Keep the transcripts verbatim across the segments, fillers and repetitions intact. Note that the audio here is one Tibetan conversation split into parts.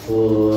ཨོ་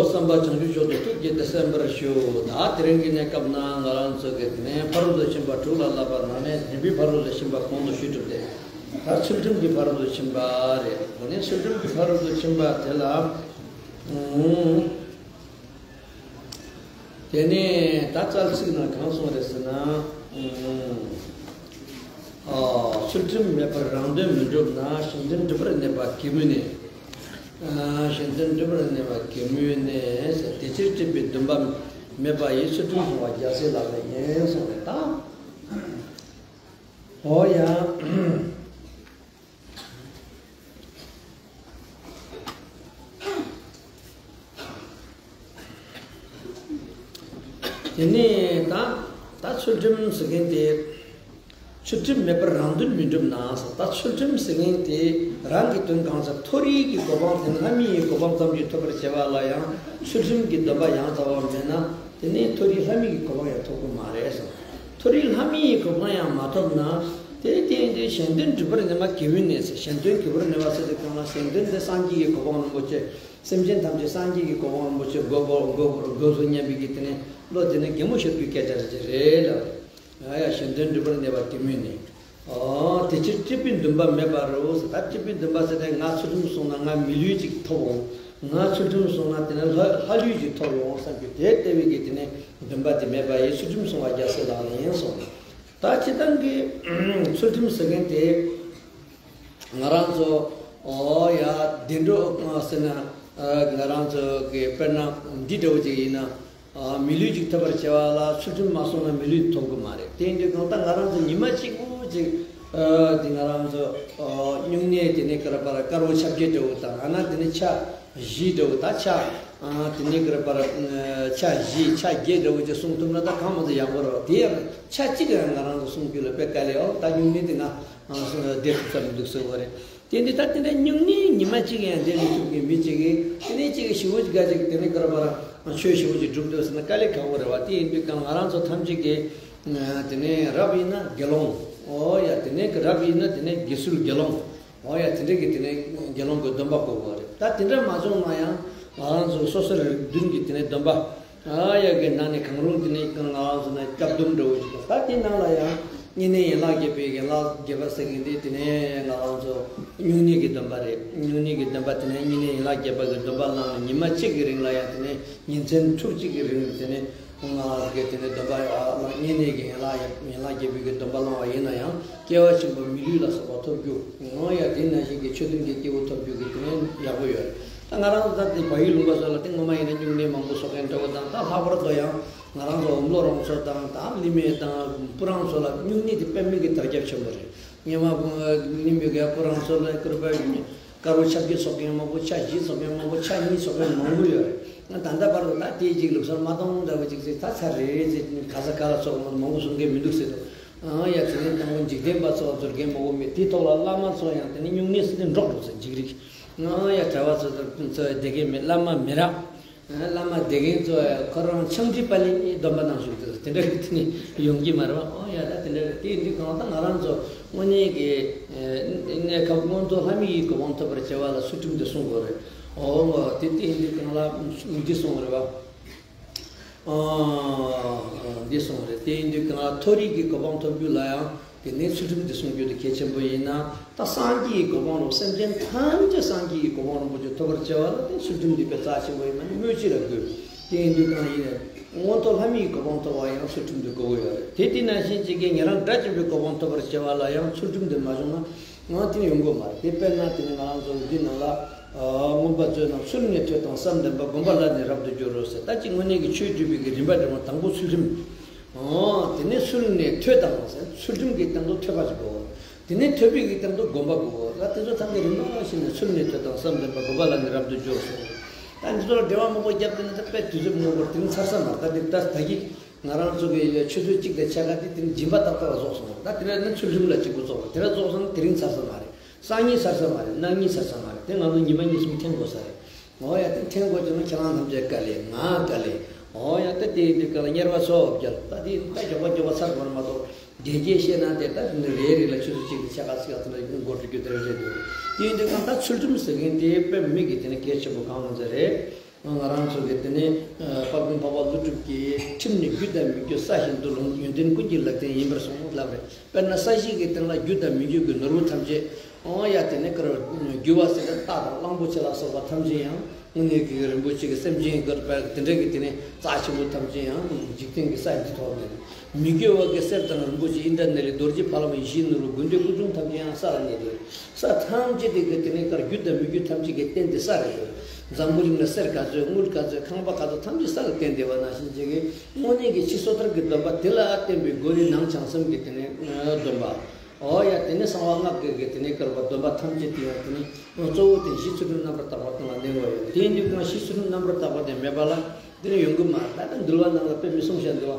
བསམ་པ་བྱང་ཆུབ་མཆོག་ཏུ་ཐུགས་བསྐྱེད་དེ་གསན་པར་ཞུ། ད་དེ་རིང་གི་གནས་སྐབས་ན་ང་རང་ཚོ་གི་དེ་ནས་ཕ་རོལ་ཏུ་ཕྱིན་པ་དྲུག་ལ་བསླབ་པ་ནང་ནས་བདུན་པའི་ཕ་རོལ་ཏུ་ཕྱིན་པ་གོང་དུ་ཞུས་གྲུབ་སྟེ། ད་ཚུལ་ཁྲིམས་ཀྱི་ཕ་རོལ་ཏུ་ཕྱིན་པ་རེད། དེ་ནས་ཚུལ་ཁྲིམས་ཀྱི་ཕ་རོལ་ཏུ་ཕྱིན་པ་དེ་ལ། ཨུམ། དེ་ནས་ད་རྩ་ཚིག་ནང་གང་གསུངས་རེད་ཟེར་ན། ཨ། ཚུལ་ཁྲིམས་མེད་པར་རང་དོན་མི་འགྲུབ་ན། གཞན་དོན་སྒྲུབ་པར་གནས་པ་གེགས་མུས་ནས། ཨ། གཞན་དོན་སྒྲུབ་པར་གནས་པ་གེགས་མུས་ནས། དེ་ཕྱིར་སྲིད་པའི་འདུན་པ་མེད་པ་ཡིས། ཚུལ་ཁྲིམས་བསྲུང་བ་རྒྱལ་སྲས་ལག་ལེན་ཡིན་གསུངས་རེད་ད། འོ་ཡ། དེ་ནས་ད་ད་ཚུལ་ཁྲིམས་ཟེར་མཁན་དེ། ཚུལ་ཁྲིམས་མེད་པར་རང་དོན་མི་འགྲུབ་ན་ཟེར། ད་ཚུལ་ཁྲིམས་ཟེར་མཁན་དེ་རང་གི་དོན་གང་ཟག་མཐོ་རིས་ཀྱི་གོ་འཕང་དེ་ལྷ་མི་ཡི་གོ་འཕང་ཙམ་གྱིས་ཐོབ་པར་བྱ་བ་ལ་ཡང་ཚུལ་ཁྲིམས་ཀྱི་སྡོམ་པ་ཡང་དག་པ་མེད་ན། དེ་ནས་མཐོ་རིས་ལྷ་མི་ཡི་གོ་འཕང་ཡང་ཐོབ་ཀྱི་མ་རེད་ཟེར། མཐོ་རིས་ལྷ་མི་ཡི་གོ་འཕང་ཡང་མ་ཐོབ་ན། དེ་སྟེང་དེ་གཞན་དོན་སྒྲུབ་པར་གནས་པ་གེགས་མུས་ནས་ཟེར། གཞན་དོན་སྒྲུབ་པར་གནས་པ་ཟེར་དུས་གང་ལ་གཞན་དོན་དེ་སངས་རྒྱས་ཀྱི་གོ་འཕང་རིན་པོ་ཆེ། སེམས་ཅན་ཐམས་ཅད་སངས་རྒྱས་ཀྱི་གོ་འཕང་རིན་པོ་ཆེ་དགོས་དགོས་དགོས་དགོས་སོ་སྙམ་པའི་གི་དེ་ནས་བློ་དེ་ནས་གད་མོ་ཤོར་དུས་སྐད་ཆ་རེ་རེད་ལ། ཡ་ཡ་གཞན་དོན་སྒྲུབ་པར་གནས་པ་གེགས་མུས་ནས། ཨོ། དེ་ཕྱིར་སྲིད་པའི་འདུན་པ་མེད་པ་རུ་ཟེར། ད་སྲིད་པའི་འདུན་པ་ཟེར་ཏེ་ང་ཚུལ་ཁྲིམས་བསྲུངས་ན་ང་མི་ལུས་ཅིག་ཐོབ་འོང་། ང་ཚུལ་ཁྲིམས་བསྲུངས་ན་དེ་ནས་ལྷ་ལྷ་ལུས་ཅིག་ཐོབ་འོང་བསམ་རྒྱུ་དེ་ལྟ་བུའི་གི་དེ་ནས་འདུན་པ་དེ་མེད་པ་ཡིས། ཚུལ་ཁྲིམས་བསྲུང་བ་རྒྱལ་སྲས་ལག་ལེན་ཡིན་གསུངས། ད་སྤྱིར་བཏང་གི་ཚུལ་ཁྲིམས་ཟེར་མཁན་དེ། ང་རང་ཚོ་ཨོ་ཡ་བདེ་འགྲོ་ཟེར་ན། ང་རང་ཚོ་གི་དཔེར་ན་འདི་འདྲ་བོ་ཅིག་ཡིན་ན། མི་ལུས་ཅིག་ཐོབ་པར་བྱ་བ་ལ་ཚུལ་ཁྲིམས་མ་བསྲུངས་ན་མི་ལུས་ཐོབ་ཀྱི་མ་རེད། དེ་ཡིན་དུས་གང་ལྟར་ང་རང་ཚོ་ཉི་མ་གཅིག་པུ་ཅིག་དེ་ང་རང་ཚོ་སྨྱུང་གནས་དེ་ནས་ཀ་ར་པ་ར་དཀར་པོ་ཆ་བརྒྱད་འདྲ་བོ་དང་། ཨ་ན་དེ་ནས་ཆ་བཞི་འདྲ་བོ་དང་། ཆ་དེ་ནས་ཀ་ར་པ་ར་ཆ་བཞི་ཆ་བརྒྱད་འདྲ་བོ་ཅིག་བསྲུང་ཐུབ་ན་ད་གང་མ་ཚོ་ཡག་པོ་རེད། དེ་ཡང་ཆ་གཅིག་ཡང་ང་རང་ཚོ་བསྲུང་རྒྱུ་ལ་དཔེ་དཀའ་ལས། ཨོ་ད་སྨྱུང་གནས་དེ་ང་བསྡད་ཐུབ་ས་མི་འདུག་ཟེར་བ་རེད། དེ་འདི་ལྟར་དེ་འདྲ་སྨྱུང་གནས་ཉི་མ་གཅིག་ཡང་བསྡད་མི་ཐུབ་མཁན་མི་གཅིག་གིས། དེ་ནས་གཅིག་གིས་ཞི་བོ་གཅིག་ག་ཅིག་དེ་ནས་ཀ་ར་པ་ར་ཆོས་ཞི་བོ་གཅིག་སྒྲུབ་འདོད་ཟེར་ན་དཀའ་ལས་ཁག་པོ་རེད་བ། དེ་ཡིན་དུས་ཀྱང་ང་རང་ཚོ་ཐམས་ཅད་ཀྱིས་དེ་ནས་རབ་ཡིན་ན་དགེ་སློང་། ཨོ་ཡ། དེ་ནས་ཀྱི་རབ་ཡིན་ན་དེ་ནས་དགེ་ཚུལ་དགེ་སློང་། ཨོ་ཡ། དེ་འདྲ་གི་དེ་ནས་དགེ་སློང་གི་སྡོམ་པ་བསྐོར་དགོས་རེད། ད་དེ་འདྲ་མ་བྱུང་ན་ཡང་ང་རང་ཚོ་སོ་སོ་རེ་བདུན་གྱི་དེ་ནས་སྡོམ་པ། ཨ་ཡ་གི་ནང་ནས་གང་རུང་དེ་ནས་ང་རང་ཚོ་ན་སྐྱབས་སྡོམ་འདྲ་བོ་ཞིག་དང་། ད་དེ་ནང་ལ་ཡང་བསྙེན་གནས་ཡན་ལག་བརྒྱད་པའི་ཡན་ལག་བརྒྱད་པ་ཟེར་གྱི་འདི་དེ་ནས་ང་རང་ཚོ་སྨྱུང་གནས་ཀྱི་སྡོམ་པ་རེད། སྨྱུང་གནས་ཀྱི་སྡོམ་པ་དེ་ནས་བསྙེན་གནས་ཡན་ལག་བརྒྱད་པ་གི་སྡོམ་པ་བླངས་ནས་ཉི་མ་གཅིག་གི་རིང་ལ་ཡང་དེ་ནས་ཉིན་མཚན་ཕྲུགས་གཅིག་གི་རིང་དེ་ནས་ང་རང་གི་དེ་ནས་སྡོམ་པ་བླངས། བསྙེན་གནས་ཀྱི་ཡན་ལག་ཡན་ལག་བརྒྱད་པའི་གི་སྡོམ་པ་བླངས་པ་ཡིན་ན་ཡང་སྐྱེ་བ་ཆེན་པོ་མི་ལུས་ལ་སོགས་པ་ཐོབ་རྒྱུ། ཡང་ཡ་དེ་ནང་བཞིན་གྱི་ཆོས་ལྡན་གྱི་སྐྱེ་བོ་ཐོབ་རྒྱུ་གི་དེ་ནས་ཡག་པོ་ཡོད་རེད། ད་ང་རང་ཚོ་ད་དེ་བལ་ཡུལ་ལུང་པ་སོགས་ལ་དེ་སྔོན་མ་ཡིན་ན་སྨྱུང་གནས་མང་པོ་གསོག་མཁན་འདྲ་བོ་དང་། ད་ལྷག་པར་དུ་ཡང་ང་རང་ཚོ་འོམ་བློ་རང་ཚོ་དང་། ད་གླིང་མེ་དང་སྤུ་རང་ཚོ་ལ་སྨྱུང་གནས་དེ་དཔེ་མེད་ཀྱི་དར་ཁྱབ་ཆེན་པོ་རེད། སྔོན་མ་གླིང་མེ་གི་སྤུ་རང་ཚོ་ལ་ཀུར་པ་དཀར་པོ་ཆ་བརྒྱད་གསོག་མཁན་མང་པོ། ཆ་བཞི་གསོག་མཁན་མང་པོ། ཆ་གཉིས་གསོག་མཁན་མང་པོ་ཡོད་རེད། ད་ལྟ་བར་དུ་ད་དེའི་གཅིག་ལུགས་སྲོལ་མ་གཏོང་འདྲ་བོ་ཅིག་ཟེར། ད་ཚར་རེ་རེ་ཟེར་ག་ས་ག་ལ་སོགས་མང་པོ་གསུང་མཁན་མི་འདུག་ཟེར་དུས། ཨང་ཡ། དེ་ནས་དང་པོ་འཇིག་རྟེན་པ་ཚོ་འཛོལ་མཁན་མང་པོ་མེད། དེའི་ཐོག་ལ་བླ་མ་ཚོ་ཡང་དེ་ནས་སྨྱུང་གནས་ཟེར་ནས་འགྲོ་འགྲོ་ཟེར། འཇིགས་རིགས། ཨང་ཡ། གྲྭ་པ་ཚོ་ཚོ་བསྡད་མཁན་མེད། བླ་མ་མི་རག་བླ་མ་སྡེ་རྒན་ཚོ་ཁོ་རང་ཆང་འདྲི་པ་ལི་སྡོམ་པ་གནང་བཞུགས་དེ་དེ་འདྲ་གི་དེ་ནི་ཡོང་གི་མ་རེད་བ། ཨོ་ཡ། ད་དེ་འདྲ་རེད། དེ་འདི་གང་ལྟར་ང་རང་ཚོ་དངོས་གནས་ཀྱི་གནས་སྐབས་མངོན་མཐོ་ལྷ་མི་ཡི་གོ་འཕང་ཐོབ་པར་བྱ་བ་ལ་ཚུལ་ཁྲིམས་འདི་སྲུང་དགོས་རེད། ཨོ་དེ་དེ་འདི་གང་ལ་འདི་སྲུང་རེད་བ། འདི་སོང་རེད། དེ་ཡིན་དུས་གང་མཐོ་རིས་ཀྱི་གོ་འཕང་ཐོབ་རྒྱུ་ལ་ཡང་དེ་ནས་ཚུལ་ཁྲིམས་འདི་སྲུང་རྒྱུ་དེ་གལ་ཆེན་པོ་ཡིན་ན། ད་སངས་རྒྱས་ཀྱི་གོ་འཕང་རུ་སེམས་ཅན་ཐམས་ཅད་སངས་རྒྱས་ཀྱི་གོ་འཕང་རིན་པོ་ཆེ་ཐོབ་པར་བྱ་བ་ལ་དེ་ཚུལ་ཁྲིམས་འདི་དཔེ་རྩ་ཆེན་པོ་ཡིན་ན་ནི་སྨོས་ཅི་ལ་དགོས། དེ་ཡིན་དུས་གང་ཡིན་ནས་མངོན་མཐོ་ལྷ་མིའི་གོ་འཕང་ཐོབ་པ་ཡང་ཚུལ་ཁྲིམས་འདི་དགོས་ཀྱི་ཡོད་རེད། དེ་དེ་ནང་བཞིན་གཅིག་གིས་ཉན་རང་སྒྲ་ཆེན་པོའི་གོ་འཕང་ཐོབ་པར་བྱ་བ་ལ་ཡང་ཚུལ་ཁྲིམས་འདི་མ་བྱུང་ན། ང་དེ་ནས་ཡོང་དགོས་མ་རེད། དེ་དཔེར་ན་དེ་ནས་ང་རང་ཚོ་འདི་ནང་ལ་མངོན་པ་མཛོད་ནང་ཚུལ་ནི་ཐོས་དང་བསམ་ལྡན་པ། སྒོམ་པ་ལ་ནི་རབ་ཏུ་སྦྱོར་རོ་ཟེར། ད་ཅི་དངོས་གནས་ཀྱི་ཆོས་སྒྲུབ་པའི་གི་རིམ་པ་འདྲ་བ་དང་པོ་ཚུལ་ཁྲིམས། དེ་ནས་ཚུལ་ནི་ཐོས་དང་ཟེར། ཚུལ་ཁྲིམས་ཀྱི་སྟེང་དུ་ཐོས་པ་ཞིག་དགོས། དེ་ནས་ཐོས་པའི་གི་སྟེང་དུ་སྒོམ་པ་དགོས། ད་དེ་ཚོ་ཐམས་ཅད་རིམ་པ་བཞིན་ནས་ཚུལ་ནི་ཐོས་དང་བསམ་ལྡན་པ། སྒོམ་པ་ལ་ནི་རབ་ཏུ་སྦྱོར་ཟེར། ད་འདི་ཚོ་ལ་འགྲེལ་བ་མང་པོ་བརྒྱབ་སྟེ་ནི་ད་དཔེ་དུས་ཚོད་མང་པོར་དེ་རིང་ཚར་ས་མ་རེད། ད་འདི་ད་ད་གི་ང་རང་ཚོ་གི་ཆུ་ཚོད་གཅིག་དང་ཕྱེད་ཀ་དེ་དེ་རིང་སྦྱིན་པ་ཏག་ཏག་ལ་རྫོགས་སོང་། ད་དེ་ལ་ནི་ཚུལ་ཁྲིམས་ལ་གཅིག་པུ་རྫོགས་པ་དེ་ལ་རྫོགས་སོང་ན་དེ་རིང་ཚར་ས་མ་རེད། སང་ཉིན་ཚར་ས་མ་རེད། གནངས་ཉིན་ཚར་ས་མ་རེད། དེ་ང་ཚོ་ཉི་མ་གཉིས་གསུམ་འཐེན་དགོས་ས་རེད། འོ་ཡ། དེ་འཐེན་དགོས་བྱུང་ན་ཁྱེད་རང་ཐམས་ཅད་དཀའ་ལས། ང་དཀའ་ལས། འོ་ཡ། ད་དེ་དེ་ག་ལ་གཉེར་བ་ཚོ་བརྒྱབ། ད་དེ་ད་མགྱོགས་པ་མགྱོགས་པ་ཚར་དགོས་ན་མ་གཏོགས། དེ་སྐད་བཤད་ན་དེ་ལྟར་ནི་རེ་རེ་ལ་ཆུ་ཚོད་གཅིག་དང་ཕྱེད་ཀ་ཙམ་ཡག་ཐུན་ལ་འགོ་འགྲོ་རྒྱུ་དེ་རེད་འདུག་དེ་ཡིན་དུས་གང་ལྟར་ཚུལ་ཁྲིམས་ཟེར་མཁན་དེ་དཔེ་མི་གི་དེ་ནི་གལ་ཆེན་པོ་གང་ལ་ཟེར་རེད། ང་རང་ཚོ་གི་དེ་ནི་དཔལ་མགོན་འཕགས་པ་ཀླུ་སྒྲུབ་ཀྱི་ཁྲིམས་ནི་རྒྱུ་དང་མི་རྒྱུ། ས་གཞན་དུ་ལུང་ཡོན་ཏན་ཀུན་གྱི་ལག་རྟེན་ཡིན་པར་གསུངས་ལབ་རེད། དཔེར་ན་ས་གཞི་གི་སྟེང་ལ་རྒྱུ་དང་མི་རྒྱུ་གི་ནོར་བུ་ཐམས་ཅད། འོ་ཡ། དེ་ནི་གར་རྒྱུ་བ་ཟེར་ན་རྟ་དང་གླང་པོ་ཆེ་ལ་སོགས་པ་ཐམས་ཅད་ཡང་། དངོས་གནས་ཀྱི་རིན་པོ་ཆེ་གི་སེམས་ཅན་གྱི་དཔལ་དེ་འདྲ་གི་དེ་ནི་རྩ་ཆེན་པོ་ཐམས་ཅད་ཡང་འཇིག་རྟེན་གྱི་ས་འདི་ཐོག་ནས། མི་དགེ་བ་གི་གསེར་དང་རིན་པོ་ཆེ། ཨིནྡྲ་ནཱི་ལའི་རྡོ་རྗེ་ཕ་ལ་བ་ཡེ་ཤེས་ནོར་བུ། དགོས་འདོད་ཀུན་འབྱུང་ཐམས་ཅད་ཡང་ས་ལ་གནས་ཏེ། ས་ཐམས་ཅད་དེ་གི་དེ་ནི་གར་རྒྱུ་དང་མི་རྒྱུ་ཐམས་ཅད་ཀྱི་རྟེན་དེ་ས་རེད་འདུག་འཛམ་བུ་གླིང་ལ་གསེར་ག་ཚོད། དངུལ་ག་ཚོད། ཁང་པ་ག་ཚོད་ཐམས་ཅད་ས་ལ་བརྟེན་བསྡད་པ་ནང་བཞིན་བྱས་ཀྱི་དངོས་གནས་ཀྱི་ཕྱི་སོ་ཐར་གྱི་སྡོམ་པ་དེ་ལ་བརྟེན་པའི་སྒོ་ནས་ནང་བྱང་སེམས་ཀྱི་དེ་ནི་སྡོམ་པ། འོ་ཡ། དེ་ནས་གསང་བ་སྔགས་ཀྱི་གི་དེ་ནས་བསྐལ་པ་སྡོམ་པ་ཐམས་ཅད་དེ་ཡང་དེ་ནས་གཙོ་བོ་དེ་གཞི་ཚུལ་ཁྲིམས་རྣམ་པར་དག་པ་སྟོང་ལ་གནས་དགོས་ཡོད། དེ་ཡིན་དུས་གང་གཞི་ཚུལ་ཁྲིམས་རྣམ་པར་དག་པ་དེ་མེད་པ་ལ་དེ་ནས་ཡོང་གི་མ་རེད། ད་ལྟ་འདུལ་བ་ནང་ལ་དཔེ་མི་གསུང་བཤད་འདུག་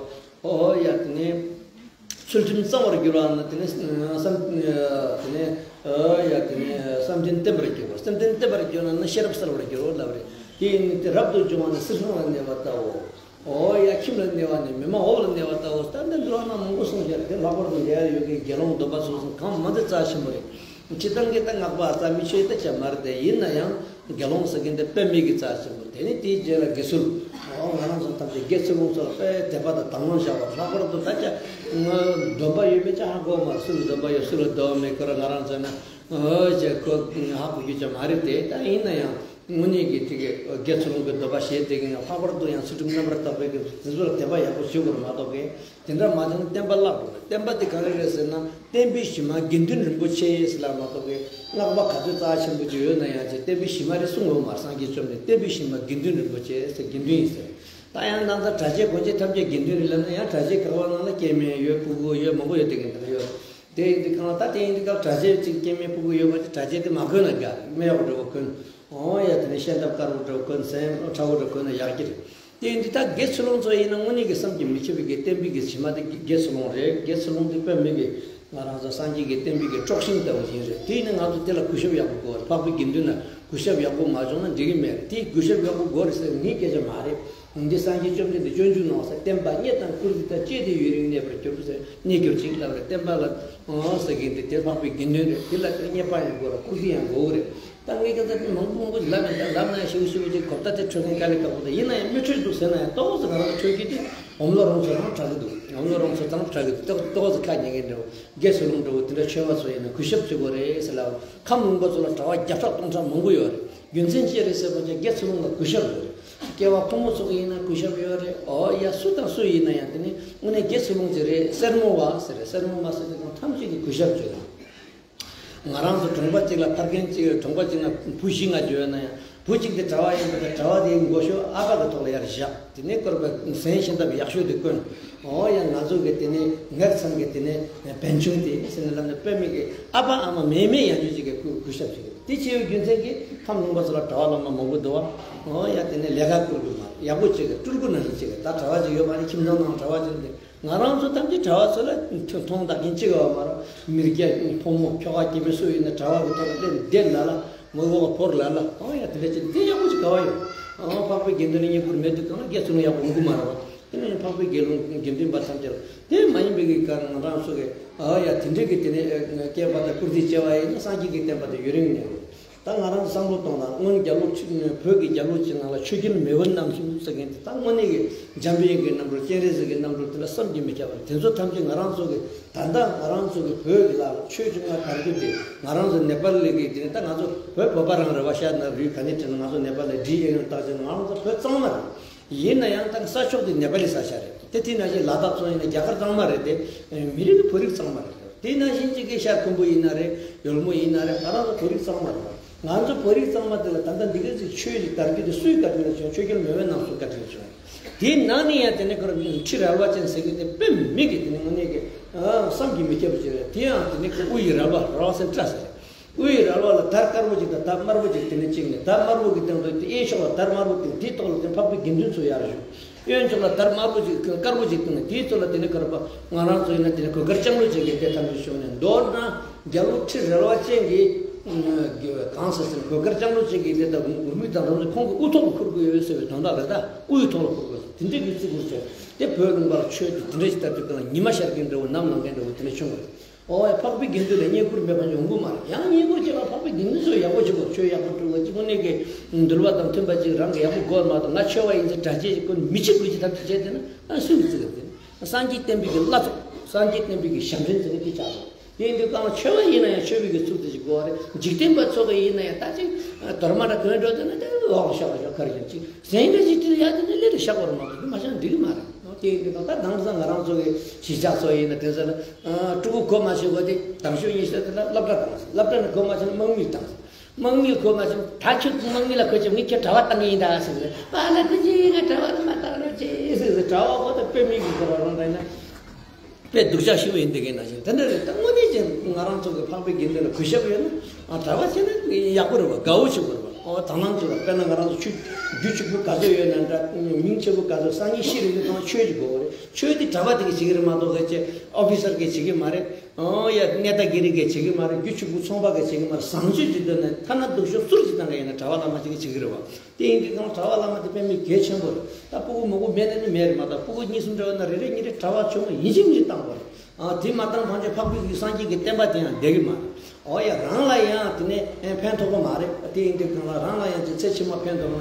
འོ་ཡ། དེ་ནས་ཚུལ་ཁྲིམས་གཙང་བར་འགྱུར་བ་ན་དེ་ནས་བསམ་དེ་ནས་འོ་ཡ། དེ་ནས་བསམ་གཏན་བརྟན་པར་འགྱུར་བ། བསམ་གཏན་བརྟན་པར་འགྱུར་བ་ན་ཤེས་རབ་གསལ་བར་འགྱུར་རོ་ལབ་རེད། དེ་ཡིན་དུས་རབ་ཏུ་བྱུང་བ་ན་སྲིད་ལྷུང་ལ་གནས་པ་ལྟ་བུའོ། འོ་ཡ། ཁྱིམ་ལ་གནས་པ་ནས་མི་མ་འོབས་ལ་གནས་པ་ལྟ་བུ། ད་ལྟ་འགྲོ་བ་རྣམས་མང་པོ་གསུངས་བཞག་རེད། དེ་ལྷག་པར་དུ་འདི་ཡར་ཡོད་མཁན་དགེ་སློང་སྡོམ་པ་སོགས་སུ་གང་མ་འདི་རྩ་ཆེན་པོ་རེད། སྤྱིར་བཏང་གི་ད་སྔགས་པ་རྩ་མི་ཆོས་ད་ཆ་མ་རེད། དེ་ཡིན་ན་ཡང་དགེ་སློང་ཟེར་མཁན་དེ་དཔེ་མེད་ཀྱི་རྩ་ཆེན་པོ། དེ་ནི་དེའི་རྗེས་ལ་དགེ་ཚུལ། འོ་ང་རང་ཚོ་ཐམས་ཅད་དགེ་ཚུལ་སློང་ཚོ་ལ་དཔེ་དད་པ་དང་དང་བླངས་བཞག་པ། ལྷག་པར་དུ་ད་ཆ་སྡོམ་པ་ཡོད་མེད་ཅང་ཧ་གོ་མ་རེད། སུ་ལ་སྡོམ་པ་ཡོད་སུ་ལ་སྡོམ་པ་མེད་ཁོ་ར་ང་རང་ཚོ་ན། འོ་ཅེ་ཁོ་ཧ་གོ་རྒྱུ་ཅང་མ་རེད་དེ། ད་ཡིན་ན་ཡང་། དངོས་གནས་ཀྱི་དེ་གའི་དགེ་ཚུལ་སློང་གི་སྡོམ་པ་བཞེས་དེ་གི་ཡང་ལྷག་པར་དུ་ཡང་ཚུལ་ཁྲིམས་རྣམ་པར་དག་པའི་གི་དེ་ཚོ་ལ་དད་པ་ཡག་པོ་བྱེད་དགོས་རེད་མ་གཏོགས་གི། དེ་འདྲ་མ་བྱུང་ན་བསྟན་པ་བརླག་འགྲོ་རེད། བསྟན་པ་དེ་ག་རེ་རེད་ཟེར་ན་བསྟན་པའི་གཞི་མ་དགེ་འདུན་རིན་པོ་ཆེ་ཟེར་ལ་མ་གཏོགས་གི་སྔགས་པ་ག་ཚོད་རྩ་ཆེན་པོ་ཅིག་ཡོད་ན་ཡང་ཅིག་བསྟན་པའི་གཞི་མ་རེད་གསུང་འོང་མ་རེད། སངས་རྒྱས་བཅོམ་ལྡན་བསྟན་པའི་གཞི་མ་དགེ་འདུན་རིན་པོ་ཆེ་ཟེར་དགེ་འདུན་ཡིན་ཟེར། ད་ཡང་ནང་ཚ་གྲྭ་ཆས་གོན་ཆས་ཐམས་ཅད་དགེ་འདུན་རེད་ལབ་ན་ཡང་གྲྭ་ཆས་ག་བ་ནང་ལ་སྐྱེ་དམན་ཡོད། ཕྲུ་གུ་ཡོད། མང་པོ་ཡོད། དེ་གི་འདི་ལ་ཡོད། དེ་ཡིན་དུས་གང་ལ་ད་དེ་ཡིན་དུས་སྐབས་གྲྭ་ཆས་གཅིག་སྐྱེ་དམན་ཕྲུ་གུ་ཡོད་པ་དེ་གྲྭ་ཆས་དེ་མ་གོན་ན་དགའ་རེད། སྨད་པ་འདྲ་བོ་གོན། འོ་ཡ། དེ་ནས་ཤེས་འདབ་དཀར་པོ་འདྲ་བོ་གོན། སེན་ཁྲ་བོ་འདྲ་གོན་ན་ཡག་གི་རེད། དེ་ཡིན་དུས་ད་དགེ་ཚུལ་སློང་ཚོ་ཡིན་ན་དངོས་གནས་ཀྱི་བསམ་གྱིས་མི་ཁྱབ་པའི་གི་བསྟན་པའི་གི་གཞི་མ་དེ་དགེ་ཚུལ་སློང་རེད། དགེ་ཚུལ་སློང་དེ་དཔེ་མི་གི་ང་རང་ཚོ་སངས་རྒྱས་ཀྱི་བསྟན་པའི་གི་དཀྲོག་ཤིང་ལྟ་བུ་ཞིག་རེད། དེ་ཡིན་ན་ང་ཚོ་དེ་ལ་གུས་ཞབས་ཡག་པོ་དགོས་རེད། འཕགས་པའི་དགེ་འདུན་ལ་གུས་ཞབས་ཡག་པོ་མ་བྱུང་ན་འགྲིག་གི་མེད་རེད། དེ་གུས་ཞབས་ཡག་པོ་དགོས་རེད་ཟེར་ངའི་སྐད་ཆ་མ་རེད། འདི་སངས་རྒྱས་བཅོམ་ལྡན་འདས་སྤྱོད་འཇུག་ནང་ཟེར། བསྟན་པ་རྙེད་དང་བཀུར་སྟི་དང་བཅས་ཏེ་ཡུན་རིང་གནས་པར་གྱུར་ཟེར། གནས་གྱུར་ཅིག་ལབ་རེད། བསྟན་པ་ལ་ཨང་ཟེར་གྱིན་དེ་དེ་འཕགས་པའི་དགེ་འདུན་རེད། དེ་ལ་དེ་རྙེད་པ་ཡང་དགོས་རེད། བཀུར་སྟི་ཡང་དགོས་རེད། ད་ངས་ཀྱང་ད་དེ་མང་པོ་མང་པོ་ལབ་ཡིན། ད་ལབ་ན་ཡང་ཞིབ་ཞིབ་ཅིག་གོ་བརྡ་དེ་འཕྲོད་མཁན་དཀའ་ལས་ཁག་པོ། ད་ཡིན་ན་ཡང་མི་འཕྲོད་འདུག་ཟེར་ན་ཡང་ཏོག་ཙམ་ང་རང་འཕྲོད་ཀྱི་དེ་འོམ་ལོ་རོང་ཚོ་ཚང་དྲག་གི་འདུག་འོམ་ལོ་རོང་ཚོ་ཚང་དྲག་གི་འདུག་ཏོག་ཏོག་ཙམ་ཁ་ཉན་མཁན་འདྲ་བོ། དགེ་ཚུལ་སློང་འདྲ་བོ་དེ་འདྲ་ཆོས་པ་ཚོ་ཡིན་ན་གུས་ཞབས་བྱེད་དགོས་རེད་ཟེར་ལབ། ཁམས་ལུང་པ་ཚོ་ལ་གྲྭ་པ་བརྒྱ་ཕྲག་སྟོང་ཕྲག་མང་པོ་ཡོད་རེད། རྒྱུ་མཚན་ཅི་རེད་ཟེར་བ་ཅིག་དགེ་ཚུལ་སློང་ལ་གུས་ཞབས་ཡོད་རེད། སྐྱེ་བ་ཕོ་མོ་ཚོ་གི་ཡིན་ན་གུས་ཞབས་ཡོད་རེད། འོ་ཡ། སུ་དང་སུ་ཡིན་ན་ཡང་དེ་ནི་དངོས་གནས་དགེ་ཚུལ་སློང་ཅིག་རེད། སེར་མོ་བ་ཟེར་རེད། སེར་མོ་མ་ཟེར་དེ་དང་ཐམས་ཅད་ཀྱི་གུས་ཞབས་བྱེད་ན། ང་རང་ཚོ་གྲོང་པ་གཅིག་ལ་ཕ་རྒན་གཅིག་ཡོད། གྲོང་པ་གཅིག་ན་བུ་བཞི་ལྔ་བརྒྱ་ཡོད་ན་ཡང་བུ་གཅིག་དེ་གྲྭ་པ་ཡིན་པ་དང་། གྲྭ་པ་དེའི་མགོ་གཞུག་ཨ་ཕ་གི་ཐོག་ལ་ཡར་བཞག་དེ་ནས་བསྐོར་བའི་གཟན་ཤིང་འདབ་ཡག་ཤོས་དེ་བསྐོན། འོ་ཡ། ང་ཚོ་གི་དེ་ནས་ངེད་ཚང་གི་དེ་ནས་བན་ཆུང་དེ་ཟེར་ནས་ལབ་ནས་དཔེ་མི་གི་ཨ་ཕ་ཨ་མ་མེད་མེད་ཡང་ཅིག་གི་གུས་གུས་ཞབས་བྱེད་གི། དེ་བྱས་པའི་རྒྱུ་མཚན་གྱིས་ཁམས་ལུང་པ་ཚོ་ལ་གྲྭ་པ་བླ་མ་མང་པོ་འདུག་བ། འོ་ཡ། དེ་ནས་ལས་ཀ་བསྐུར་དགོས་མ་ཡག་པོ་བྱེད་གི། སྤྲུལ་སྐུ་ནང་བཞིན་བྱེད་གི། ད་གྲྭ་པ་ཅིག་ཡོད་མ་རེད། ཁྱིམ་ཚང་ནང་གྲྭ་པ་ཅིག་འདུག་ང་རང་ཚོ་ཐམས་ཅད་གྲྭ་པ་ཚོ་ལ་མཐོང་དག་གིན་གཅིག་ཡོད་མ་རེད། མི་སྐྱ་ཕོ་མོ་ཁྱོ་ག་སྐྱེ་དམན་སུ་ཡིན་ན་གྲྭ་པ་གི་ཐོག་ལ་སླེབས་བསྡད་ན་ལ། མོ་འོག་ཕོར་ལ་ལ་ཨང་ཡ་དེ་འདྲ་བྱེད་དེ་ཡག་པོ་ཅིག་ག་བ་ཡོད། ཨང་འཕགས་པའི་དགེ་འདུན་ལ་བསྙེན་བཀུར་མེད་དུས་གང་ལ་དགེ་ཚུལ་ལ་ཡག་པོ་འོང་གི་མ་རེད་བ། དེ་ནས་འཕགས་པའི་དགེ་སློང་དགེ་འདུན་པ་ཐམས་ཅད་ལ་དེ་མ་ཡིན་པའི་གི་གང་ང་རང་ཚོ་གི་ཨ་ཡ་དེ་འདྲའི་གི་དེ་ནས་སྐྱེས་པ་དང་བཀུར་སྟི་བྱས་པ་ཡིན་ན་སངས་རྒྱས་ཀྱི་བསྟན་པ་དེ་ཡུན་རིང་གནས་རེད། ད་ང་རང་ཚོ་བསམ་བློ་གཏོང་དང་སྔོན་རྒྱ་ལོ་ཆུ་བོད་ཀྱི་རྒྱ་ལོ་ཆུ་ནང་ལ་ཆོས་རྒྱལ་མེས་དབོན་རྣམ་གསུམ་ཟེར་མཁན་དེ་ད་དངོས་གནས་ཀྱི་འཇམ་དཔལ་དབྱངས་ཀྱི་རྣམ་གྲོལ་སྤྱན་རས་གཟིགས་ཀྱི་རྣམ་གྲོལ་དེ་ལ་བསམ་གྱིས་མི་ཁྱབ་པ་རེད། དེ་ཚོ་ཐམས་ཅད་ང་རང་ཚོ་གི་ད་ལྟ་ང་རང་ཚོ་གི་བོད་ཀྱི་ལ་ལ་ཆོས་བྱུང་བ་ག་རེ་དེ་ང་རང་ཚོ་ནེ་པཱལ་ལ་གི་དེ་ནི་ད་ང་ཚོ་བོད་བོད་པ་རང་རེད་བ། ཤ་ན་རུས་ག་ནས་དྲན་ན་ང་ཚོ་ནེ་པཱལ་ལ་འདྲིས་ཨེ་ཡོང་བཏགས་ཅན་ང་རང་ཚོ་བོད་གཙང་མ་རེད། ཡིན་ན་ཡང་ད་ས་ཕྱོགས་དེ་ནེ་པཱལ་ལི་ས་ཆ་རེད། དེ་དེ་ནང་བཞིན་ལ་དྭགས་ཚོ་ཡིན་ན་རྒྱ་གར་གཙང་མ་རེད་དེ། མི་རིགས་བོད་རིགས་གཙང་མ་རེད། དེ་ནང་བཞིན་གཅིག་གི་ཤར་ཁུམ་བུ་ཡིན་ན་རེད། ཡོལ་མོ་ཡིན་ན་རེད། ང་རང་ཚོ་བོད་རིགས་གཙང་མ་རེད། ང་ཚོ་བོད་རིགས་གཙང་མ་དེ་ལ་ད་ལྟ་འདི་ག་ཚོས་ཆོས་ཀྱི་དར་རྒྱས་དེ་སུས་བཀའ་དྲིན་ལ་བྱུང་། ཆོས་རྒྱལ་མེས་དབོན་རྣམ་གསུམ་བཀའ་དྲིན་ལ་བྱུང་། དེའི་ནང་ནས་ཡང་དེ་ནས་ཁོ་རང་ཁྲི་རལ་པ་ཅན་ཟེར་གྱི་དེ་དཔེ་མི་སྲིད་དེ་ནས་དངོས་གནས་ཀྱི་བསམ་གྱིས་མི་ཁྱབ་པ་ཅིག་རེད། དེ་ཡང་དེ་ནས་ཁོ་དབུ་ཡི་རལ་པ་རལ་པ་སེམས་བཀྲ་ཟེར། དབུ་ཡི་རལ་པ་ལ་དར་དཀར་པོ་ཅིག་དང་དར་དམར་པོ་ཅིག་དེ་ནས་བཅིངས་ནས། དར་དམར་པོ་གི་སྟེང་དུ་དེ་གཡས་ཕྱོགས་ལ་དར་དམར་པོ་བཏིང་། དེའི་ཐོག་ལ་དེ་འཕགས་པའི་དགེ་འདུན་ཚོ་ཡར་བཞུགས། གཡོན་ཕྱོགས་ལ་དར་དམར་པོ་ཅིག་དཀར་པོ་ཅིག་བཏིང་ནས། དེའི་ཐོག་ལ་དེ་ནས་ཁོ་རང་པ་ང་རང་ཚོ་ཡིན་ན་དེ་ནས་གོས་དཀར་ལྕང་ལོ་ཅན་གྱི་དེ་ཐམས་ཅད་བྱུང་ནས། མདོར་ན་རྒྱ་ལོ་ཁྲི་རལ་པ་ཅན་གྱི་གང་ཟེར་ཟེར་ན་གོས་དཀར་ལྕང་ལོ་ཅན་གྱི་དེ་དང་ངུར་སྨྲིག་དང་དེ་ཚོ་ཁོང་གི་དབུ་ཐོག་ལ་འཁུར་དགོས་ཡོད་ཟེར་བའི་དོན་དག་རེད། ད་དབུ་ཡི་ཐོག་ལ་འཁུར་དགོས་ཟེར་དེ་འདྲའི་གི་བརྩི་བཀུར་བྱས་ཏེ། བོད་ལུང་པར་ཆོས་དེ་དེ་འདྲ་ཞིག་ལྟ་དུས་གང་ལ་ཉི་མ་ཤར་གྱི་འདྲ་བོ་ནམ་ལངས་མཁན་འདྲ་བོ་དེ་འདྲ་བྱུང་བ་རེད། ཨོ་ཡ། འཕགས་པའི་དགེ་འདུན་ལ་བསྙེན་བཀུར་མེད་པ་ཡོང་གི་མ་རེད། ཡང་བསྙེན་བཀུར་བྱེད་པ་འཕགས་པའི་དགེ་འདུན་ཚོས་ཡག་པོ་བྱེད་དགོས། ཆོས་ཡག་པོ་སྒྲུབ་དགོས། གཅིག་དངོས་གནས་ཀྱི་འདུལ་བ་དང་མཐུན་པ་ཅིག་རང་གིས་ཡག་པོ་སྒོ་མ་གཏོགས། ང་ཆོས་པ་ཡིན་ཟེར་གྲྭ་ཆས་ཅིག་གོན་མི་བྱེད་དགོས་ཀྱི་ཐབས་ཤེས་བྱས་བསྡད་ན་ཨ་སུས་བརྩི་གི་རེད། དེ་ནི་སངས་རྒྱས་བསྟན་པའི་གི་བླ་སྲོག་སངས་རྒྱས་བསྟན་པའི་གི་ཞབས་འདྲེན་ཟེར་ནས་དེ་ཆགས་སོང་། དེ་ཡིན་དུས་གང་ལ་ཆོས་པ་ཡིན་ན་ཡང་ཆོས་པའི་གི་ཚུལ་དུ་ཅིག་དགོས་པ་རེད། འཇིག་རྟེན་པ་ཚོ་གི་ཡིན་ན་ཡང་ད་ཅིག་དོར་མ་འདྲ་གོན་འགྲོ་དེ་ན་དེ་འོག་ལ་ཤོག་ལ་ཤོག་ཁར་ཡོང་ཅིག་ཟན་འདྲ་ཅིག་དྲིལ་ཡག་དེ་ནི་ལས་ལ་ཤོག་པར་མ་གཏོགས་དེ་མ་ཤོག་འགྲིག་གི་མ་རེད། དེ་ཡིན་དུས་གང་ད་དེང་སང་ང་རང་ཚོ་གི་གཞིས་ཆགས་ཚོ་ཡིན་ན་དེང་སང་ལ་ཕྲུ་གུ་གོ་མ་ཆོད་གོ་དེ་དང་ཤོས་ཉི་ཤོས་དེ་ལ་སློབ་གྲྭ་བཏང་། སློབ་གྲྭ་ནས་གོ་མ་ཆོད་ན་དམག་མིར་བཏང་། དམག་མིས་གོ་མ་ཆོད། ད་ཁྱོད་དམག་མི་ལ་གོ་ཆོད་ངས་ཁྱོད་གྲྭ་པ་བཏང་གི་ཡིན་ད་ཟེར་ཟེར། པཱ་ལགས་ཐུགས་རྗེ་ཆེ། ང་གྲྭ་པ་ལ་མ་བཏང་རོགས་བྱེད་ཟེར་ཟེར། གྲྭ་པ་ཁོ་ད་དཔེ་མི་སྲིད་ཁོ་རང་རང་ད་ཡིན་ན་དཔེ་སྡུག་ཅག་ཞེ་པོ་ཡིན་དེ་གའི་ནང་བཞིན་དེ་འདྲ་རེད། ད་དངོས་གནས་ཀྱི་ང་རང་ཚོ་གི་འཕགས་པའི་དགེ་འདུན་ལ་གུས་ཞབས་ཡོད་ན་ཨ་གྲྭ་པ་བྱས་ན་ཡག་པོ་རེད་བ། དགའ་བོ་བྱེད་དགོས་རེད་བ། ཨོ་དང་བླངས་བྱེད་དགོས། དཔེར་ན་ང་རང་ཚོ་ཆོས་རྒྱུད་གཅིག་པུ་ག་ཚོད་ཡོད་ན་འདྲ། མིང་ཆེ་པོ་ག་ཚོད། སང་ཉིན་ཤི་རིང་གི་ཐོག་ཆོས་ཀྱི་དགོས་པ་རེད། ཆོས་དེ་གྲྭ་པ་དེ་གིས་བྱེད་ཀྱི་རེད་མ་གཏོགས་གལ་ཆེ་ཨོ་ཕི་སར་གིས་བྱེད་ཀྱི་མ་རེད། ཨོ་ཡ་གནས་བདག་དགེ་རིགས་ཀྱིས་བྱེད་ཀྱི་མ་རེད། རྒྱུད་གཅིག་པུ་ཚོང་པ་གིས་བྱེད་ཀྱི་མ་རེད། བཟང་སྤྱོད་ཀྱི་དོན་ནས་ཐ་ན་སྡུག་ཤོས་གསུར་གྱི་སྟངས་ཀ་ཡིན་ན་གྲྭ་པ་བླ་མ་གཅིག་གིས་བྱེད་ཀྱི་རེད་བ། དེ་ཡིན་དུས་གང་གྲྭ་པ་བླ་མ་དེ་དཔེ་མི་གལ་ཆེན་པོ་རེད། ད་ཕྲུ་གུ་མང་པོ་མེད་ན་ནི་མེད་རེད་མ་གཏོགས། ཕྲུ་གུ་གཉིས་གསུམ་འདྲ་བ་ན་རེ་རེ་གཉིས་རེ་གྲྭ་པ་ཆུང་ངུ་ཡིན་གཅིག་མིན་གཅིག་བཏང་དགོས་རེད། ཨ་དེ་མ་བཏང་ཕན་ཆད་འཕགས་པའི་གི་སངས་རྒྱས་ཀྱི་བསྟན་པ་དེ་ཡང་བསྡད་ཀྱི་མ་རེད། ཨོ་ཡ་རང་ལ་ཡང་དེ་ནས་ཕན་ཐོགས་པ་མ་རེད། དེ་ཡིན་དུས་གང་ལ་རང་ལ་ཡང་ཅིག་ཚེ་ཕྱི་མ་ཕན་ཐོགས་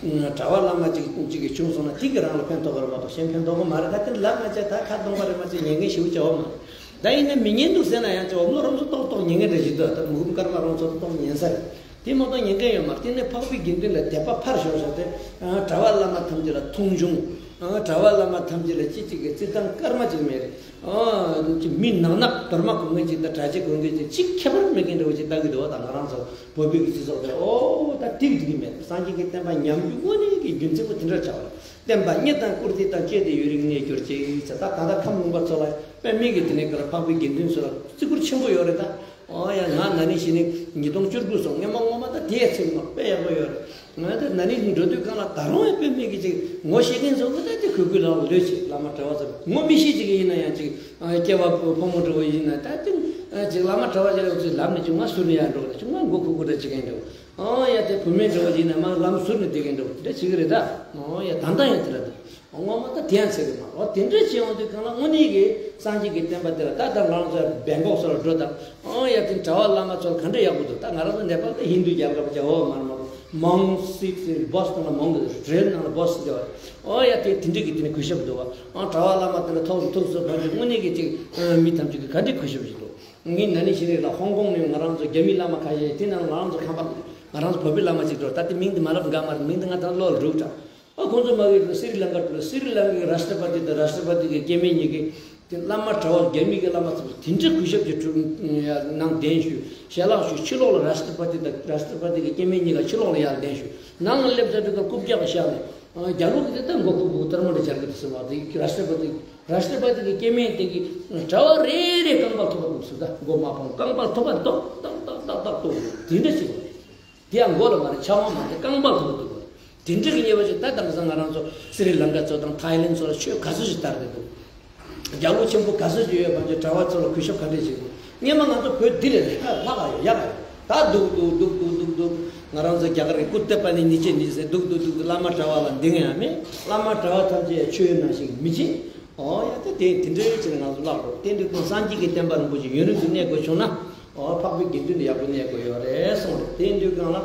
ན་གྲྭ་པ་བླ་མ་གཅིག་གཅིག་གིས་བྱུང་སོང་ན་དེ་གིས་རང་ལ་ཕན་ཐོགས་པ་རེད་མ་གཏོགས་གཞན་ཕན་ཐོགས་པ་མ་རེད། ད་དེ་ལབ་ན་ཅིག་ད་ཁ་སྟོང་པ་རེད་མ་ཅིག་ཉན་མཁན་ཞེ་པོ་ཅིག་ཡོད་མ་རེད། ད་ཡིན་ན་མི་ཉན་འདུག་ཟེར་ན་ཡང་ཅིག་འོ་མ་རང་ཚོ་ཏོག་ཏོག་ཉན་མཁན་འདྲ་ཞིག་འདུག་ད་མུ་གུམ་ཀརྨ་རང་ཚོ་ཏོག་ཏོག་ཉན་ས་རེད། དེ་མ་གཏོགས་ཉན་མཁན་ཡོད་མ་རེད། དེ་ནས་འཕགས་པའི་དགེ་འདུན་ལ་དད་པ་ཕར་ཞོག་ཟེར་ཏེ། ཨ་གྲྭ་པ་བླ་མ་ཐམས་ཅད་ལ་མཐོང་ཆུང་། ཨ་གྲྭ་པ་བླ་མ་ཐམས་ཅད་ལ་ཅི་གཅིག་གི་བརྩི་སྟངས་སྐར་མ་གཅིག་མེད་རེད། ཨ་ཅིག་མི་ནག་ནག་དོར་མ་གོན་མཁན་ཅིག་དང་གྲྭ་ཆས་གོན་མཁན་ཅིག་གཅིག་ཁྱད་པར་མེད་མཁན་འདྲ་བོ་ཅིག་ལྟ་གི་འདུག་བ། ད་ང་རང་ཚོ་བོད་པའི་གི་སྤྱི་ཚོགས་དེ་ཨོ་ད་འགྲིག་འགྲིག་གི་མེད། སངས་རྒྱས་ཀྱི་བསྟན་པ་ཉམས་རྒྱུ་དངོས་གནས་ཀྱི་རྒྱུ་མཚན་པོ་དེ་འདྲ་ཆགས་པ་རེད། བསྟན་པ་རྙེད་དང་བཀུར་སྟི་དང་བཅས་ཏེ་ཡུན་རིང་གནས་གྱུར་ཅིག་ཟེར། ད་ད་ལྟ་ཁམས་ལུང་པ་ཚོ་ལ་དཔེ་མི་སྲིད་དེ་ནས་ཀརྨ་འཕགས་པའི་དགེ་འདུན་ཚོ་ལ་བརྩི་བཀུར་ཆེན་པོ་ཡོད་རེད་ད། ཨོ་ཡ་ང་ན་ནིང་གཞེས་ནིང་ཉིས་སྟོང་བཅུ་དགུ་སོང་། སྔོན་མ་སྔོན་མ་ད་དེ་ཡ་ཚིག་མ་དཔེ་ཡག་པོ་ཡོད་རེད། ང་ད་ན་ནིང་འགྲོ་དུས་གང་ལ་ད་རུང་ཡང་དཔེ་མི་སྲིད་ཅིག་ངོ་ཤེས་མཁན་ཚོ་གི་ད་དེ་གུས་གུས་ལ་ལོས་ཅིག་བླ་མ་གྲྭ་པ་ཚོ་ངོ་མི་ཤེས་ཅིག་ཡིན་ན་ཡང་ཅིག་ཨ་སྐྱེ་བ་ཕོ་མོ་འདྲ་བོ་ཡིན་ན་ད་དེ་ཨ་ཅིག་བླ་མ་གྲྭ་པ་ཅིག་ལ་ཅིག་ལབ་ནས་ཅིག་ང་ཟུར་ནས་ཡར་འགྲོ་གི་ད་ཅིག་ང་མགོ་ཁུག་ཁུག་འདྲ་བྱེད་མཁན་འདྲ་བོ། ཨོ་ཡ་དེ་བུད་མེད་འདྲ་བོ་ཡིན་ན་མར་ལམ་ཟུར་ནས་བསྡད་མཁན་འདྲ་བོ་དེ་འདྲ་བྱེད་ཀྱི་རེད་ད། ཨོ་ཡ་ད་ལྟ་ཡང་དེ་འདྲ་འདུག་སྔོན་མ་ད་དེ་ཡང་ཟེར་གི་མ་རེད། འོ་དེ་འདྲ་བྱས་ཡོང་དུས་གང་ལ་དངོས་གནས་ཀྱི་སངས་རྒྱས་ཀྱི་བསྟན་པ་དེ་ལ་ད་ལྟ་ང་རང་ཚོ་སྦེང་ཀོག་སོགས་ལ་འགྲོ་དང་། ཨོ་ཡ་དེ་གྲྭ་པ་བླ་མ་ཚོ་ལ་ག་འདྲ་ཡག་པོ་འདུག་ད་ང་རང་ཚོ་ནེ་པཱལ་དེ་ཧིན་རྡུ་རྒྱལ་ཁབ་ཅིག་ཨོ་མ་རེད་མ་རེད། མོང་སི་ཟེར་བྷ་སི་ནང་ལ་མོང་གི་རེལ་ནང་ལ་བྷ་སི་ཟེར་བ་རེད། ཨོ་ཡ་དེ་དེ་འདྲ་གི་དེ་ནས་གུས་ཞབས་འདུག་བ། ཨང་གྲྭ་པ་བླ་མ་དེ་ལ་ཐུགས་སུ་ཐུགས་སུ་བབས་ཀྱི་དངོས་གནས་ཀྱི་ཅིག་མི་ཐམས་ཅད་ཀྱིས་ག་འདྲ་གུས་ཞབས་ཞིག་འདུག་ངས་ན་ནིང་གཞེས་ནིང་ལ་ཧོང་ཀོང་ནས་ང་རང་ཚོ་རྒྱ་མིའི་བླ་མ་ཁ་ཤས་དེ་ནང་ང་རང་ཚོ་ཁམས་པ་ང་རང་ཚོ་བོད་པའི་བླ་མ་ཅིག་འགྲོ། ད་དེ་མིང་དེ་མ་ལབ་དགའ་མ་རེད། མིང་དེ་ང་ད་བློ་ལ་རུག་དྲ། ཨ་ཁོང་ཚོ་མ་གི་སི་རི་ལང་ཀ་སི་རི་ལང་ཀ་གི་རཱ་ཤི་ཏྲ་པ་ཏི་དང་རཱ་ཤི་ཏྲ་པ་ཏི་གི་སྐྱེ་དམན་གཉིས་ཀྱིས་དེ་བླ་མ་གྲྭ་པ་རྒྱ་མི་གི་བླ་མ་ཚོ་དེ་འདྲ་གུས་ཞབས་ཀྱི་ཁྲོད་ནང་གདན་ཞུས། ཞལ་ལག་ཞུས། ཕྱི་ལོགས་ལ་རཱ་ཤི་ཏྲ་པ་ཏི་དང་རཱ་ཤི་ཏྲ་པ་ཏི་གི་སྐྱེ་དམན་གཉིས་ཀ་ཕྱི་ལོགས་ལ་ཡར་གདན་ཞུས། ནང་ལ་སླེབས་ཚར་དུས་ཀ་རྐུབ་བཀྱག་གིས་བཞག་ནས་རྒྱ་ལོ་གི་དེ་ལྟར་མགོ་ཁུག་ཁུག་ལྟར་མ་འདྲ་སྦྱར་གི་འདུག་ཟེར་བ་དེ་རཱ་ཤི་ཏྲ་པ་ཏི་རཱ་ཤི་ཏྲ་པ་ཏི་གི་སྐྱེ་དམན་དེ་གིས་གྲྭ་པ་རེ་རེ་རྐང་པ་ཐོག་འདུག་ཟེར། ད་མགོ་མ་འཕངས་རྐང་པ་ཐོག་འདུག་ཏག་ཏག་ཏག་ཏག་ཏག་འདུག་དེ་འདྲ་ཞིག་རེད། དེ་ཡང་མགོ་ལ་མ་རེད། ཕྱག་དབང་མ་རེད། རྐང་པ་ལ་ཐུག་འདུག་དེ་འདྲ་གི་ཉེས་པ་ཞིག་ད་དེང་སང་ང་རང་ཚོ་སི་རི་ལང་ཀ་ཚོ་དང་ཐའི་ལེན་ཚོ་ལ་ཆོས་ག་ཚོད་ཞིག་དར་གི་འདུག་རྒྱལ་པོ་ཆེན་པོ་ག་ཚོད་ཞིག་ཡོད་པ་ཚོས་གྲྭ་པ་ཚོ་ལ་གུས་ཞབས་ག་འདྲས་བྱེད་དགོས། སྔོན་མ་ང་ཚོ་བོད་འདི་ལས་ལྷག་ཡོད་ཡག་ཡོད། ད་སྡུག་སྡུག་སྡུག་སྡུག་སྡུག་སྡུག་ང་རང་ཚོ་རྒྱ་གར་གྱི་ཀུཏྟ་པ་ནི་ཉི་ཆེ་ཉི་ཟེར་འདུག་འདུག་འདུག་བླ་མ་གྲྭ་བ་ལ་འདི་ཡང་མེད། བླ་མ་གྲྭ་བ་ཐམས་ཅད་ཆོས་ནང་བཞིན་མི་བྱེད། ཨོ་ཡ་དེ་དེ་དེ་འདྲའི་ཆེད་ང་ཚོ་བཀླག་རོགས། དེ་འདྲའི་སངས་རྒྱས་ཀྱི་བསྟན་པ་རིན་པོ་ཆེ་ཡུན་རིང་དུ་གནས་དགོས་བྱུང་ན། ཨོ་འཕགས་པའི་དགེ་འདུན་དུ་ཡག་པོ་གནས་དགོས་ཡོད་རེད་གསུངས་རེད། དེ་འདྲའི་སྒང་ལ་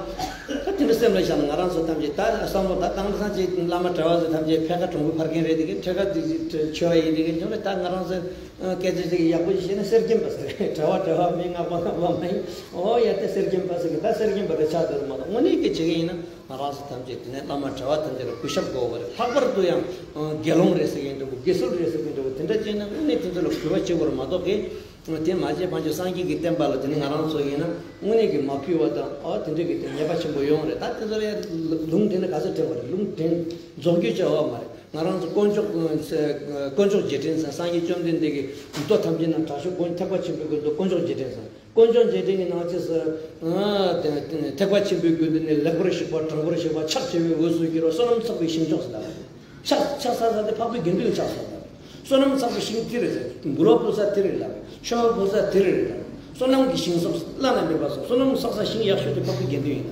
ད་དེ་འདྲ་སེམས་ལ་བཞག་ན་ང་རང་ཚོ་ཐམས་ཅད་ད་བསམ་བློ་ད་དེང་སང་ཅིག་བླ་མ་གྲྭ་བ་ཚོ་ཐམས་ཅད་ཕལ་ཁ་གྲུང་པོ་ཕར་མཁན་རེད། དེ་གི་ཕྲད་ཁ་དེ་ཆོས་པ་ཡིན་དེ་གི་བྱུང་རེད། ད་ང་རང་ཚོ་སྐད་ཆ་ཅིག་ཡག་པོ་ཞིག་བཤད་ན་གསེར་སྐྱེམས་པ་ཟེར་རེད། གྲྭ་བ་གྲྭ་བ་མིན། སྔགས་པ་སྔགས་པ་མིན། ཨོ་ཡ་དེ་གསེར་སྐྱེམས་པ་ཟེར་གི་ད་གསེར་སྐྱེམས་པ་རེད་ཆགས་བསྡད་མ་གཏོགས་དངོས་གནས་ཀྱི་བྱེད་ཀྱི་ཡིན་ན། ང་རང་ཚོ་ཐམས་ཅད་དེ་ནས་བླ་མ་གྲྭ་བ་ཐམས་ཅད་ལ་གུས་ཞབས་དགོས་པ་རེད། ལྷག་པར་དུ་ཡང་དགེ་སློང་རེད་ཟེར་མཁན་འདྲ་བོ་དགེ་ཚུལ་རེད་ཟེར་མཁན་འདྲ་བོ་དེ་འདྲ་བྱས་ན་དངོས་གནས་དེ་ཚོ་ལ་གུས་པ་བྱེད་དགོས་རེད་མ་གཏོགས་ཀྱི། དེ་མ་བྱས་ཕན་ཆད་སངས་རྒྱས་ཀྱི་བསྟན་པ་ལ་དེ་ནི་ང་རང་ཚོ་ཡིན་ན་དངོས་གནས་ཀྱི་མ་གུས་པ་དང་ཨ་དེ་འདྲ་གི་དེ་ཉེས་པ་ཆེན་པོ་ཡོང་རེད། ད་དེ་ཚོ་ལ་ཡང་ལུང་དྲན་ན་ག་ཚོད་དྲན་པ་རེད། ལུང་དྲན་རྫོགས་རྒྱུ་བྱ་བ་མ་རེད། ང་རང་ཚོ་དཀོན་མཆོག་དཀོན་མཆོག་རྗེས་དྲན་ཟེར། སངས་རྒྱས་བཅོམ་ལྡན་འདས་ཀྱི་མདོ་ཐམས་ཅད་ནང་དྲག་ཤོས་དཀོན་ཐེག་པ་ཆེན་པོའི་ཀུན་ཏུ་དཀོན་མཆོག་རྗེས་དྲན་ཟེར། དཀོན་མཆོག་རྗེས་དྲན་གྱི་ནང་ཆེས་སུ་ཐེག་པ་ཆེན་པོའི་ཀུན་ཏུ་ནི་ལེགས་པར་ཞིག་པ་དྲང་པོར་ཞིག་པ་ཕྱག་བྱ་བའི་འོས་སུ་འགྱུར་བ་བསོད་ནམས་ཚོགས་པའི་ཞིང་མཆོག་ཟེར་ལ། ཕྱག་ཕྱག་འཚལ་ས་དེ་འཕགས་པའི་དགེ་འདུན་ཕྱག་འཚལ་ལ། བསོད་ནམས་ཚོགས་པའི་ཞིང་དེ་རེད་ཟེར། མགོ་ལོག་ཕུལ་ས་དེ་རེད་ལ། མཆོད་པ་ཕུལ་ས་དེ་རེད་ལ། བསོད་ནམས་ཀྱི་ཞིང་སོགས་བླ་ན་མེད་པ་སོགས་བསོད་ནམས་བསགས་ས་ཞིང་ཡག་ཤོས་དེ་འཕགས་པའི་དགེ་འདུན་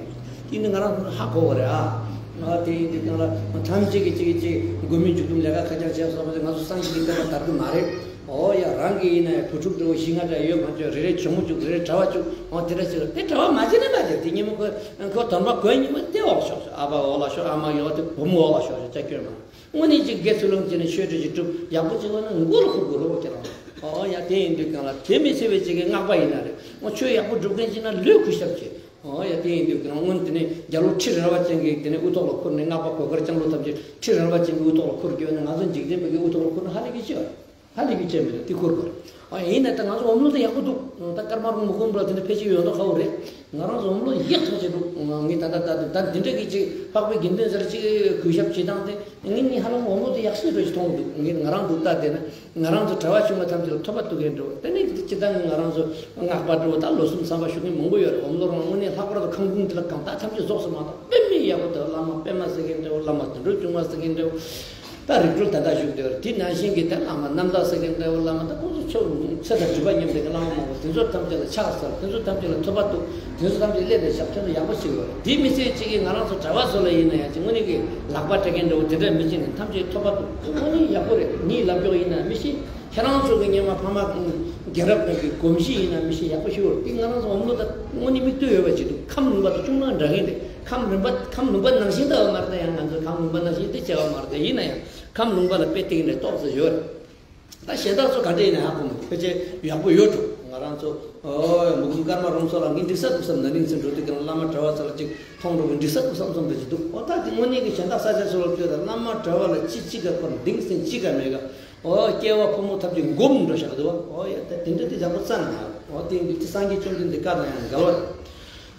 ཡིན་ལ། དེ་ནི་ང་རང་ཧ་གོ་བ་རེད་ཨ། ང་དེ་ཡིན་དུས་སྒང་ལ་ཐམས་ཅད་ཀྱི་གཅིག་གཅིག་དགོས་མེད་མཇུག་སྡོམ་ལས་ཀ་ཁ་རྐྱང་བྱས་སོང་བ་དེ་ང་ཚོ་སངས་རྒྱས་ཀྱི་བསྟན་པ་དར་རྒྱུ་མ་རེད། ཨོ་ཡ་རང་གི་ཡིན་ན་ཡང་བུ་ཕྲུག་འདྲ་བོ་བཞི་ལྔ་འདྲ་ཡོད་མ་བྱུང་། རེ་རེ་གྱོང་མོ་བཅུག་རེ་རེ་གྲྭ་བ་བཅུག་ཨོ་དེ་འདྲ་བྱེད་རོགས། དེ་གྲྭ་བ་མ་བྱེད་ན་མ་བྱེད། དེ་ཉིན་མོ་ཁོ་ཁོ་དོན་པ་གོན་ཉིན་མོ་དེ་འོག་ཤོག་ཤོག་ཨ་ཕ་འོག་ལ་ཤོག་ཨ་མ་འོག་དེ་བུ་མོ་འོག་ལ་ཤོག་ཤོག་ཅ་སྐྱོན་མ། དངོས་གནས་ཅིག་དགེ་ཚུལ་སློང་བྱས་ནས་ཆོས་ཁྲིད་ཅིག་སྒྲུབ་ཡག་པོ་ཅིག་ཡོང་ན་མགོ་ལ་ཁུར་དགོས་རེད་ཁྱེད་རང་། ཨོ་ཡ་དེ་ཡིན་དུས་སྒང་ལ་དེ་མི་ཚེ་བའི་ཅིག་གི་སྔགས་པ་ཡིན་ན་རེད། ཨོ་ཆོས་ཡག་པོ་སྒྲུབ་མཁན་ཅིག་ན་ལོས་གུས་ཞབས་བྱེད། ཨོ་ཡ་དེ་ཡིན་དུས་སྒང་སྔོན་དེ་ནས་རྒྱ་ལོ་ཁྲི་རལ་པ་ཅན་གྱི་དེ་ནས་དབུ་ཐོག་ལ་འཁོར་ནས་སྔགས་པ་གོས་དཀར་ལྕང་ལོ་ཐམས་ཅད་ཁྲི་རལ་པ་ཅན་གྱི་དབུ་ཐོག་ལ་འཁོར་རྒྱུ་ན་ང་ཚོ་འཇིག་རྟེན་པའི་གི་དབུ་ཐོག་ལ་འཁོར་ན་ཧ་ལས་ཀྱི་ཆེ་བ་རེད། ཧ་ལས་ཀྱི་ཆེ་མི་འདུག་དེ་འཁོར་དགོས་རེད། ཨ་ཡིན་ན་ད་ང་ཚོ་འོམ་ལོ་དེ་ཡག་པོ་འདུག་ད་སྐར་མ་རུང་མུ་གུམ་ར་དེ་འདྲ་ཕལ་ཆེར་ཡོད་མདོག་ཁ་པོ་རེད། ང་རང་ཚོ་འོམ་ལོ་ཡག་ཐག་ཆོད་འདུག་ངས་ད་ལྟ་ལྟ་དུས་ད་འདི་འདྲ་གི་ཅིག་འཕགས་པའི་དགེ་འདུན་ཟེར་ཅིག་གུས་ཞབས་བྱེད་སྟངས་དེ་ངས་ནི་ཧ་ལམ་འོམ་ལོ་དེ་ཡག་ཤོས་འདྲ་ཞིག་མཐོང་གི་འདུག་ངས་ང་རང་འདུག་ལྟ་དེ་ན་ང་རང་ཚོ་གྲྭ་བ་ཆུང་བ་ཐམས་ཅད་ལ་ཐོབ་པ་ཐུག་གི་འགྲོ། དེ་ནས་སྤྱིར་བཏང་ང་རང་ཚོ་སྔགས་པ་འདྲ་བོ་ད་ལོ་གསུམ་ཚང་བ་ཞུ་མཁན་མང་པོ་ཡོད་རེད། འོམ་ལོ་རང་དངོས་གནས་ལྷག་པར་དུ་ཁང་ཁུང་འདི་ལ་གང་ལྟར་ཐམས་ཅད་རྫོགས་སུ་མ་གཏོགས་དཔེ་མི་ཡག་པོ་དེ་བླ་མ་པད་མ་ཟེར་མཁན་འདྲ་བོ་བླ་མ་དོན་གྲུབ་ཆུང་མ་ཟེར་མཁན་འདྲ་བོ། ད་རིག་གྲོལ་ད་ལྟ་བཞུགས་བསྡད་པ་རེད། དེ་ནང་བཞིན་གྱི་ད་བླ་མ་རྣམ་དག་ཟེར་མཁན་འདྲ་བོ་བླ་མ་ད་ཁོང་ཚོ་ཆོས་ཚེ་དང་སྒྲུབ་པ་མཉམ་ལྡན་གྱི་བླ་མ་མང་པོ་དེ་ཚོ་ཐམས་ཅད་ལ་ཕྱག་འཚལ། དེ་ཚོ་ཐམས་ཅད་ལ་ཐོབ་པ་འདུག་དེ་ཚོ་ཐམས་ཅད་སླེབས་ཏེ་ཞབས་ཁྱོན་ལ་ཡག་པོ་ཞིག་ཡོད་རེད། དེ་མི་ཚད་ཅིག་གིས་ང་རང་ཚོ་གྲྭ་བ་ཚོ་ལ་ཡིན་ན་ཡང་ཅིག་དངོས་གནས་ཀྱི་ལག་པ་སྤྲད་མཁན་འདྲ་བོ་དེ་འདྲ་མི་བྱེད་ནས་ཐམས་ཅད་ཐོབ་པ་འདུག་དངོས་གནས་ཡག་པོ་རེད། ངའི་ལབ་ཀྱོག་ཡིན་ན་མི་ཤེས། ཁྱེད་རང་ཚོ་གི་སྔོན་མ་ཕ་མ་རྒན་རབས་ནང་གི་གོམས་གཤིས་ཡིན་ན་མི་ཤེས། ཡག་པོ་ཞིག་ཡོད་རེད། དེ་ང་རང་ཚོ་འོམ་ལོ་ད་དངོས་གནས་མིག་ལྟོས་ཡོད་པ་ཅིག་འདུག་ཁམས་ལུང་པ་དང་ཅུང་ལ་འདྲ་མཁན་རེད། ཁམས་ལུང་པ་ཁམས་ལུང་པ་ནང་བཞིན་ལྟ་བ་མ་རེད། ད་ཡང་ང་ཚོ་ཁམས་ལུང་པ་ནང་བཞིན་དེ་བྱས་པ་མ་རེད། ད་ཡིན་ན་ཡང་ཁམས་ལུང་པ་ལ་དཔེ་སྟེང་ནས་ཏོག་ཙམ་ཡོད་རེད། ད་གཞན་དག་ཚོ་ག་འདྲ་ཡིན་ན་ཧ་གོ་མི་ཐུབ། ཕལ་ཆེར་ཡག་པོ་ཡོད་འགྲོ། ང་རང་ཚོ་ཨོ་མུ་གུམ་ཀརྨ་རོང་ཚོ་ལ་ངས་འགྲིག་ས་འདུག་བསམ་ན་ནིང་ཚེ་འགྲོ་དུས་ཀྱང་བླ་མ་གྲྭ་བ་ཚོ་ལ་ཅིག་མཐོང་འགྲོ་གི་འགྲིག་ས་འདུག་བསམ་བསམ་འདྲ་ཅིག་འདུག་ཨོ་ད་དེ་དངོས་གནས་ཀྱི་གཞན་དག་ས་ཆ་ཚོ་ལ་ལྟོས་དང་བླ་མ་གྲྭ་བ་ལ་ཅི་གཅིག་ག་ཁོར་འདིང་སེམས་གཅིག་ག་མེད་ག་ཨོ་སྐྱེ་བ་ཕོ་མོ་ཐམས་ཅད་འགོམ་འགྲོ་བཞག་འདུག་ཨོ་ཡ་ད་དེ་འདྲ་དེ་ཡག་པོ་རྩ་ནས་མ་རེད། ཨོ་དེ་འདི་དེ་སངས་རྒྱས་བཅོམ་ལྡན་འདས་བཀའ་དང་ཡང་འགལ་བ་རེད།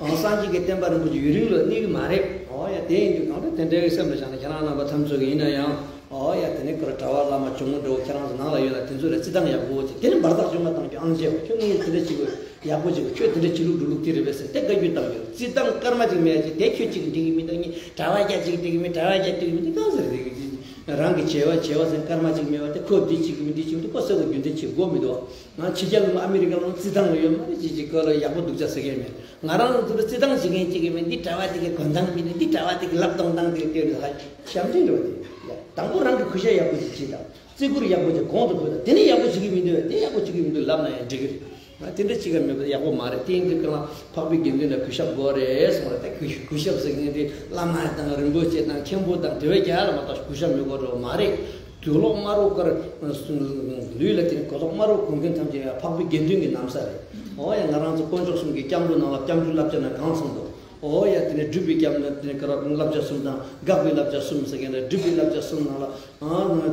ཨོ་སངས་རྒྱས་ཀྱི་བསྟན་པ་རིན་པོ་ཆེ་ཡུན་རིང་ལ་གནས་ཀྱི་མ་རེད། ཨོ་ཡ་དེ་ཡིན་དུས་གང་ལྟར་དེ་འདྲའི་སེམས་ལ་བཞག་ན་ཁྱེད་རང་རྣམ་པ་ཐམས་ཅད་ཀྱི་ཡིན་ན་ཡང་ཨོ་ཡ་དེ་ནས་ཁོ་ར་གྲྭ་བ་བླ་མ་གྱོང་མོ་འགྲོ་ཁྱེད་རང་ཚོ་ནང་ལ་ཡོད་ན་དེ་ཚོ་ལ་རྩི་སྟངས་ཡག་པོ་བྱེད། དེ་ནི་འབར་ཐག་ཆོད་མ་བཏང་རྒྱུ་ཨང་བྱས་པ་ཁྱོད་ངས་དེ་འདྲ་བྱེད་དགོས། ཡག་པོ་བྱེད་དགོས། ཁྱོད་དེ་འདྲ་བྱེད་ལུགས་འགྲོ་ལུགས་དེ་རེད་པས་ཟེར་དེ་བཀའ་བཀྱོན་བཏང་ཡོད། རྩི་སྟངས་སྐར་མ་གཅིག་མེད་ཅིག་དེ་ཁྱོད་གཅིག་གིས་འགྲིག་གི་མི་འདུག་ཉིད་གྲྭ་བ་རྒྱ་གཅིག་གིས་འགྲིག་གི་མི་གྲྭ་བ་རྒྱ་འགྲིག་གི་མི་འདུག་གང་ཟེར་རེད། རང་གི་བྱས་པ་བྱས་པ་ཟེར་སྐར་མ་གཅིག་མེད་པ་དེ་ཁོ་འདི་བྱེད་གི་མི་འདི་བྱེད་གི་འདུག་ཁོ་ཟེར་བ་རྒྱུ་མཚན་བྱེད་དགོས་མི་འདུག་ང་ཕྱི་རྒྱལ་ལུང་ཨ་མི་རི་ཀ་ལུང་རྩི་སྟངས་ལ་ཡོད་མ་རེད། ཅིག་ཅིག་ཁོ་ལ་ཡག་པོ་འདུག་ཅག་ཟེར་མཁན་མེད། ང་རང་ཚོ་རྩི་སྟངས་བྱེད་མཁན་གཅིག་གིས་མིན་འདི་གྲྭ་བ་དེ་གི་གོན་སྟངས་མིན་འདི་གྲྭ་བ་དེ་གི་ལབ་གཏོང་སྟངས་དེ་གི་སྟེང་ལ་ཞབས་འདྲེན་འགྲོ་དེ་ཡ་དང་པོ་རང་གི་གུས་ཞབས་ཡག་པོ་ཅིག་བྱེད་དང་། བརྩི་བཀུར་ཡག་པོ་ཅིག་གོང་དུ་འཕེལ་དང་། དེ་ནས་ཡག་པོ་བྱེད་ཀྱི་མི་འདུག་བས་དེ་ཡག་པོ་བྱེད་ཀྱི་མི་འདུག་ལབ་ན་ཡང་འགྲིག་གི་རེད། ང་དེ་འདྲ་བྱེད་ཀྱི་མེད་པ་ཡག་པོ་མ་རེད། དེ་ཡིན་དུས་ཀྱང་འཕགས་པའི་དགེ་འདུན་ལ་གུས་ཞབས་དགོས་རེད་གསུངས་རེད། ད་གུས་གུས་ཞབས་ཟེར་མཁན་དེ་བླ་མ་དང་རིན་པོ་ཆེ་དང་མཁན་པོ་དང་དེ་བས་རྒྱ་ལ་མ་གཏོགས་གུས་ཞབས་མི་དགོས་རེད་མ་རེད། དུག་ལོག་དམར་པོ་དཀར། ལུས་ལ་དེ་ནི་གོས་ཐོག་དམར་པོ་གོན་མཁན་ཐམས་ཅད་ཡང་འཕགས་པའི་དགེ་འདུན་གྱི་ན་བཟའ་རེད། འོ་ཡ་ང་རང་ཚོ་དཀོན་མཆོག་གསུམ་གྱི་སྐྱབས་འགྲོ་ནང་ལ་སྐྱབས་འགྲོའི་བསླབ་བྱ་ནང་གང་གསུངས་འདུག་འོ་ཡ་དེ་ནི་སྒྲུབ་པའི་སྐྱབས་ནི་དེ་ནི་ག་ར་བསླབ་བྱ་གསུམ་དང་དགག་པའི་བསླབ་བྱ་གསུམ་ཟེར་མཁན་རེད། སྒྲུབ་པའི་བསླབ་བྱ་གསུམ་ནང་ལ།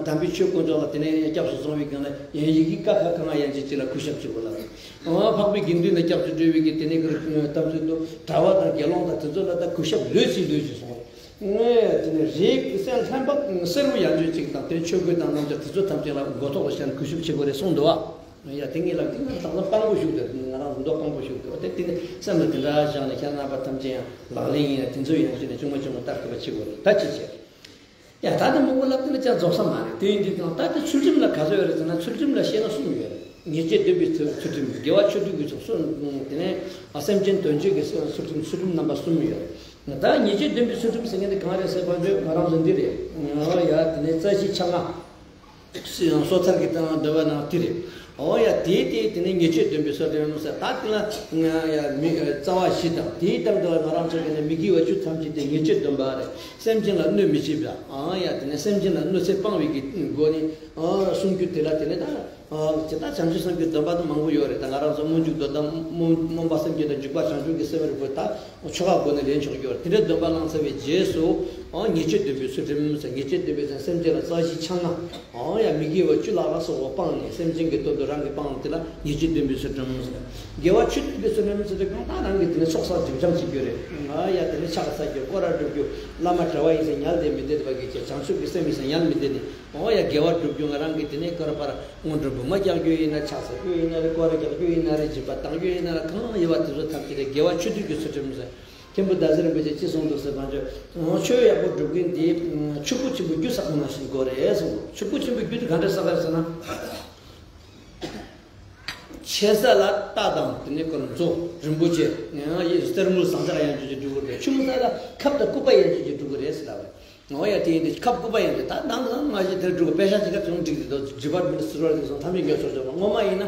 དམ་པའི་ཆོས་དཀོན་མཆོག་ལ་དེ་ནས་སྐྱབས་སུ་སོང་བའི་སྒང་ལ་ཡང་ཡི་གེ་ཀ་ཁ་ག་ང་ཡན་ཆད་ཅིག་ལ་གུས་ཞབས་བྱེད་དགོས་ལ། འཕགས་པའི་དགེ་འདུན་ལ་སྐྱབས་སུ་འགྲོ་བའི་གི་དེ་ནས་གི་ཐམས་ཅད་དུ་གྲྭ་བ་དང་དགེ་སློང་དང་དེ་ཚོ་ལ་ད་གུས་ཞབས་ལོས་ཅིག་ལོས་ཅིག་སོང་། ངས་དེ་ནས་རིགས་སེམས་ལྷན་པ་གསལ་བོ་ཡང་བརྗོད་ཅིག་དང་དེ་ཆོས་གོས་དང་རྣམ་ཐར་དེ་ཚོ་ཐམས་ཅད་ལ་མགོ་ཐོག་ལ་བཞག་ནས་གུས་ཞབས་བྱེད་དགོས་རེད་གསུངས་འདུག་བ། ཡ་དེ་ངས་ལབ་དེ་ངས་ལྷག་པར་དཔང་པོ་ཞུགས་ཏེ་ང་རང་མདོ་དཔང་པོ་ཞུགས་ཏེ་བ་དེ་དེ་ནས་སེམས་ལ་དེ་འདྲ་བཞག་ནས་ཁྱེད་རྣམ་པ་ཐམས་ཅད་ཡང་ལག་ལེན་ཡིན་ན་དེ་ཚོ་ཡང་བྱས་ནས་ཆུང་མ་ཆུང་མ་ལྟ་ཐུབ་པ་བྱེད་དགོས་རེད། ད་ཅི་བྱེད། ཡ་ད་ལྟ་མང་པོ་ལབ་དེ་ལ་ཅང་རྫོགས་ས་མ་རེད། དེ་ཡིན་དུས་ཀྱང་ད་ལྟ་ཚུལ་ཁྲིམས་ལ་ག་ཚོད་ཡོད་རེད་ཟེར་ན་ཚུལ་ཁྲིམས་ལ་བཤད་ན་གསུམ་ཡོད་རེད། ཉེས་སྤྱོད་བསྟན་པའི་ཚུལ་ཚུལ་ཁྲིམས། དགེ་བ་ཆོས་སྡུད་ཀྱི་ཚུལ་གསུམ། དེ་ནས་སེམས་ཅན་དོན་གཅོད་ཀྱི་ཚུལ་ཚུལ་ཁྲིམས་ཚུལ་ཁྲིམས་རྣམ་པ་གསུམ་ཡོད་རེད། ད་ཉེས་སྤྱོད་བདུན་པའི་ཚུལ་ཁྲིམས་ཟེར་མཁན་དེ་གང་རེད་ཟེར་བ་འདྲ་ང་རང་ཚོ་འདི་རེད། ཨོ་ཡ་དེ་ནས་རྩ་བཞི་ཆ་ལྔ། སོ་ཐར་གྱི་སྟེང་འདོན་པ་ནང་དེ་རེད། ཨོ་ཡ་དེའི་སྟེང་དེ་ནས་ཉེས་སྤྱོད་བདུན་པའི་ཚུལ་ཁྲིམས་ཟེར་ད་དེ་ལ་ཡ་མི་རྩ་བ་བཞི་དང་དེའི་སྟེང་དུ་ང་རང་ཚོ་གི་ནས་མི་དགེ་བ་བཅུ་ཐམས་ཅད་དེ་ཉེས་སྤྱོད་བདུན་པ་རེད། སེམས་ཅན་ལ་གནོད་མི་བྱེད་པ། ཨོ་ཡ་དེ་ནས་སེམས་ཅན་ལ་གནོད་འཚེ་སྤང་བའི་གི་སྒོ་ནས་ཨོ་གསུང་རྒྱུ་དེ་ལ་དེ་ནས་ད། ཨ་ཇི་ལྟར་བྱང་ཆུབ་སེམས་ཀྱི་སྡོམ་པ་དེ་མང་པོ་ཡོད་རེད། ད་ང་རང་ཚོ་སྨོན་འཇུག་འདོད་དང་སྨོན་སྨོན་པ་སེམས་བསྐྱེད་དང་འཇུག་པ་བྱང་ཆུབ་ཀྱི་སེམས་རེད་པོ་ད་ཆོ་ག་སྒོ་ནས་ལེན་ཆོག་ཡོད་རེད། དེ་འདྲའི་སྡོམ་པ་བླངས་ཚར་བའི་རྗེས་སུ་ཨོ་ཉེས་སྤྱོད་བདུན་པའི་ཚུལ་ཁྲིམས་ཟེར། ཉེས་སྤྱོད་བདུན་པའི་ཚུལ་སེམས་ཅན་ལ་རྩ་བཞི་ཆ་ལྔ། ཨོ་ཡ་མི་དགེ་བ་བཅུ་ལ་ལ་སོགས་པ་སྤངས་ནས་སེམས་ཅན་གྱི་དོན་དུ་རང་གིས་སྤངས་དེ་ལ་ཉེས་སྤྱོད་བདུན་པའི་ཚུལ་ཁྲིམས་ཟེར། དགེ་བ་བཅུ་བདུན་པའི་ཚུལ་ཁྲིམས་ཟེར་དུས་གང་ལྟར་རང་གིས་དེ་ནས་ཚོགས་བསགས་སྒྲིབ་སྦྱང་བྱེད་རྒྱུ་རེད། ཨ་ཡ་དེ་ནས་ཕྱག་འཚལ་རྒྱུ་སྐོར་ར་སྒྲུབ་རྒྱུ་བླ་མ་གྲྭ་བ་ཡིན་ཟེར་ཉལ་བསྡད་མི་བསྡད་པ་གི་ཆེད་བྱང་ཆུབ་ཀྱི་སེམས་ཡིན་ཟེར་ཉལ་མི་བསྡད་ནས། ཨོ་ཡ་དགེ་བ་སྒྲུབ་རྒྱུ་ང་རང་གིས་དེ་ནས་སྐོར་པར་སྔོན་འགྲོ་འབུལ་མ་རྒྱག་རྒྱུ་ཡིན་ན་ཕྱག་འཚལ་རྒྱུ་ཡིན་ན་རེད། སྐོར་ར་རྒྱག་རྒྱུ་ཡིན་ན་རེད། སྦྱིན་པ་གཏང་རྒྱུ་ཡིན་ན་རེད། གང་ཡོད་པ་དེ་ཚོ་ཐམས་ཅད་དེ་དགེ་བ་ཆོས་སྡུད་ཀྱི་ཚུལ་ཁྲིམས་ཟེར། མཁན་པོ་ཟླ་ཟེར་རིན་པོ་ཆེས་གསུངས་འདུག་ཟེར་བ་ཚོས། ཆོས་ཡག་པོ་སྒྲུབ་མཁན་དེ་ཆུ་བོ་ཆེན་པོ་རྒྱུ་བསགས་པ་ནང་བཞིན་དགོས་རེད་གསུངས་འདུག་ཆུ་བོ་ཆེན་པོ་རྒྱུ་དེ་ག་འདྲ་བསགས་རེད་ཟེར་ན། ཆེ་ས་ལ་རྟ་དང་དེ་ནས་ཁོ་རང་མཛོ་རིན་པོ་ཆེ། ཡང་ཡིན་གསེར་དངུལ་ཟངས་ལྕགས་ཡང་ཆོས་ཀྱི་སྒྲུབ་དགོས་རེད། ཆུང་ས་ལ་ཁབ་དང་སྐུད་པ་ཡང་ཆོས་ཀྱི་སྒྲུབ་དགོས་རེད་ཟེར་ལབ་པ་རེད། ཨོ་ཡ་དེ་ཡིན་དུས་ཁབ་སྐུད་པ་ཡང་དེ་ད་ནང་ཚང་མ་ཞིག་དེར་སྒྲུབ་དགོས། པེ་ཤ་ཅིག་ག་ཚོད་འགྲིག་དེ་དོ་ཇི་བར་མི་སུ་རོ་དེ་སོང་ཐམས་ཅད་ཉོ་ཆོག་ཆོག་པ་ངོ་མ་ཡིན་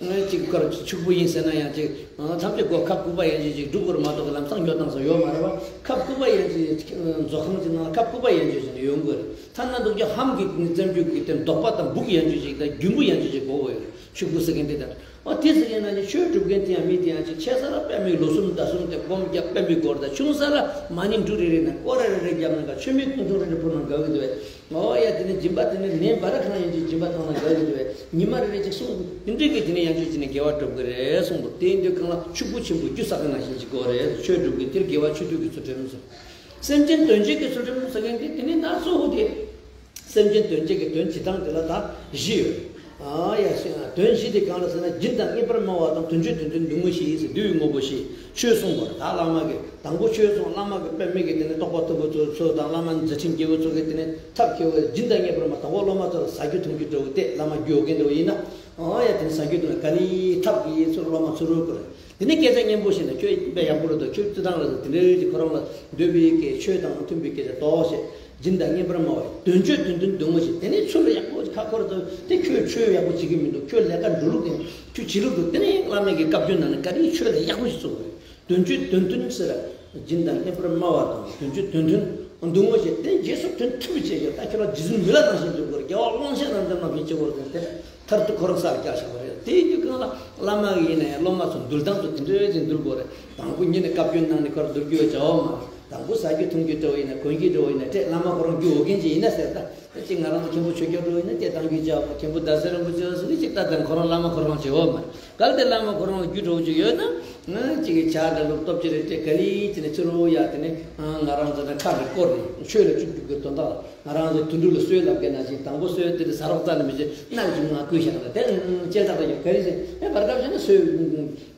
ན་ཅིག་ཁར་ཕྱུག་པོ་ཡིན་ཟེར་ན་ཡང་ཅིག་ཐམས་ཅད་སྒོ་ཁབ་སྐུད་པ་ཡང་ཅིག་ཅིག་སྒྲུབ་དགོས་རེད་མ་གཏོགས་ལམ་སང་ཉོ་སྟངས་སོགས་ཡོད་མ་རེད་པ། ཁབ་སྐུད་པ་ཡང་ཅིག་མཛོ་ཁང་ཅིག་ནང་ལ་ཁབ་སྐུད་པ་ཡང་ཅིག་ཅིག་ཡོང་དགོས་རེད། ཐ་ན་འདུག་ཀྱང་ཧམ་གྱི་བཙན་རྒྱུ་གི་དེ་འདོགས་པ་དང་སྦུག་ཡང་ཅིག་ཅིག་དང་རྒྱུན་པུ་ཡང་ཅིག་ཅིག་དགོས་དགོས་ཡོད་རེད། ཕྱུག་པོ་ཟེར་མཁན་དེ་དང་། ཨོ་དེ་ཟེར་མཁན་ནང་བཞིན་ཆོས་སྒྲུབ་མཁན་དེ་ཡང་མི་དེ་ཡང་ཅིག་ཆེ་ས་ལ་དཔེ་མི་ལོ་གསུམ་ཟླ་གསུམ་དེ་སྒོམ་རྒྱག་དཔེ་མི་སྐོར་དང་། ཆུང་ས་ལ་མ་ཎི་འབྲུ་རེ་རེ་ནས་སྐོར་ར་རེ་རེ་བརྒྱབ་ན་ག་ཆོས་མེད་ཀུན་འཐུང་རེ་རེ་ཕུལ་ན་དགའ་གི་འདུག་བས། ཨོ་ཡ་དེ་ནས་སྦྱིན་པ་དེ་ནས་ནས་འབའ་ར་ཁང་ཡང་ཅིག་སྦྱིན་པ་བཏང་ན་དགའ་གི་འདུག་བས། ཉི་མ་རེ་རེ་ཅིག་གསུང་དེ་འདྲས་ཀྱི་དེ་ནས་ཡང་ཅིག་ཅིག་ནས་དགེ་བ་སྒྲུབ་གི་རེད་གསུངས་འདུག་དེ་ཡིན་དུས་གང་ལ་ཕྱུག་པོ་ཆེན་པོ་རྒྱུ་བསགས་པ་ནང་བཞིན་ཅིག་དགོས་རེད། ཆོས་སྒྲུབ་མཁན་དེར་དགེ་བ་ཆོས་སྡུད་ཀྱི་ཚུལ་ཁྲིམས་སོ། སེམས་ཅན་དོན་བྱེད་ཀྱི་ཚུལ་ཁྲིམས་ཟེར་མཁན་དེ་དེ་ནས་ད་གཙོ་བོ་དེ། སེམས་ཅན་དོན་བྱེད་ཀྱི་དོན་བྱེད་སྟངས་དེ་ལ་ད་བཞི་ཡོད། ཨ་ཡ་ཤི་ཨ་དོན་བཞི་དེ་གང་ལ་ཟེར་ན། སྦྱིན་དང་རྙེད་པར་སྨྲ་བ་དང་། དོན་བྱེད་དོན་མཐུན་འདུ་བྱེད་ཟེར་བསྡུ་བའི་དངོས་པོ་བཞི། ཆོས་གསུངས་པར་ད་བླ་མ་གི་དང་པོ་ཆོས་གསུངས། བླ་མ་གི་དཔེ་མི་གི་དེ་ནས་རྟོགས་པ་མཐུན་པོ་ཚོ་ཚོ་དང་བླ་མ་མཛད་ཁྲིམས་རྒྱལ་པོ་ཚོ་གི་དེ་ནས་ཐབས་མཁས་པོ་སྦྱིན་དང་རྙེད་པར་སྨྲ། དང་པོ་སློབ་མ་ཚོ་ལ་ཟ་རྒྱུ་འཐུང་རྒྱུ་འདྲ་བོ་སྟེ་བླ་མ་རྒྱུ་ཡོད་མཁན་འདྲ་བོ་ཡིན་ན། ཨ་ཡ་དེ་ནས་ཟ་རྒྱུ་འཐུང་ན་ག་ལེ་ཐབས་ཀྱི་ཚུར་སློབ་མ་ཚུར་རོལ་དགོས་རེད། དེ་ནས་སྐད་ཆ་སྙན་པོ་བཤད་ན་ཁྱོད་དཔེ་ཡག་པོ་རེད་དོ། ཁྱོད་བརྩི་སྟངས་ལ་དེ་འདྲའི་ཅིག་ཁོ་རང་ལ་འདོད་པའི་སྐད་ཆོས་དང་མཐུན་པའི་སྐད་ཆ་ཏོག་བཤད། སྦྱིན་དང་རྙེད་པར་སྨྲ་བ། དོན་བྱེད་དོན་མཐུན་འདུ་བྱེད། དེ་ནས་ཚུར་ཡག་པོ་ཁ་འཁོར་དུ་དེ་ཁྱོད་ཆོས་ཡག་པོ་བྱེད་ཀྱི་མི་འདུག་ཁྱོད་ལས་ཀ་འགྲོ་ལུགས་དེ་ཁྱོད་བྱེད་ལུགས་འདུག་དེ་ནས་བླ་མ་གི་བཀའ་བཀྱོན་ནང་ནས་ག་རེ་ཆོས་ལ་ཡག་པོ་ཞིག་བཙུགས་དགོས་རེད། དོན་བྱེད་དོན་མཐུན་ཟེར། སྦྱིན་དང་རྙེད་པར་སྨྲ་བ་དང་དོན་བྱེད་དོན་མཐུན་འདུ་བྱེད། དེ་རྗེས་སུ་དོན་མཐུན་པ་བྱེད་ཀྱི་ད་ཁྱོད་ལ་རྗེ་བཙུན་མི་ལ་ནང་བཞིན་འདུ་དགོས་རེད། རྒྱལ་བ་ཀློང་ཆེན་རབ་འབྱམས་ནང་བཞིན་བྱེད་དགོས་རེད། དེ། མཐར་ཐུག་ཁོ་རང་སར་བཀྱག་བཞག་པ་རེད། དེ་ཡིན་དུས་གང་ལ་བླ་མ་ཡིན་ན་ཡང་སློབ་མ་ཚོ་འདུལ་སྟངས་ཚོ་དེ་འདྲའི་ཅིག་འདུལ་དགོས་རེད། དང་པོ་ཉིད་ནས་བཀའ་བཀྱོན་གནང་ནས་ཁོ་རང་འདུལ་རྒྱུ་ཡོད་བྱ་བ་མ་རེད། དང་པོ་ཟ་རྒྱུ་འཐུང་རྒྱུ་འདྲ་བོ་ཡིན་ན་གོན་རྒྱུ་འདྲ་བོ་ཡིན་ན་སྤྲད། བླ་མ་ཁོ་རང་རྒྱུ་འོ་རྒན་ཅིག་ཡིན་ན་ཟེར། ད་ཅིག་ང་རང་ཚོ་མཁན་པོ་ཆོས་སྐྱོང་འདྲ་བོ་ཡིན་ན་སྤྲད་གཏང་རྒྱུ་བྱ་བ། མཁན་པོ་ཟླ་ཟེར་རིན་པོ་ཆེ་ཟེར་ནས་ཅིག་ལྟ་དང་ཁོ་རང་བླ་མ་ཁོ་རང་བྱེད་འོ་མ་རེད། གལ་ཏེ་བླ་མ་ཁོ་རང་ལ་རྒྱུ་འདྲ་བོ་ཅིག་ཡོད་ན་ཅིག་གི་བྱ་འདྲ་ལུགས་སྟོབས་ཅིག་རེད་སྤྲད་ག་ལེ་ཅིག་ནས་ཚུར་འོ་ཡ་དེ་ནས་ང་རང་ཚོ་ནས་ཁ་རེ་བསྐོར་ནས་ཆོས་ལ་བཅུག་རྒྱུ་གི་དོན་དག་ལ། ང་རང་ཚོ་དུད་འགྲོ་ལ་གསོལ་ལབ་མཁན་ནང་བཞིན། དང་པོ་གསོལ་དེ་ཟ་རོགས་རྩ་ནས་མི་བྱེད། སྣག་ཅིག་ང་བསྐུས་བཞག་ན་དེ་སྐྱེལ་ཐག་ལ་ཡོད་ག་རེ་ཟེར། ཨེ་བར་སྐབས་ཤིག་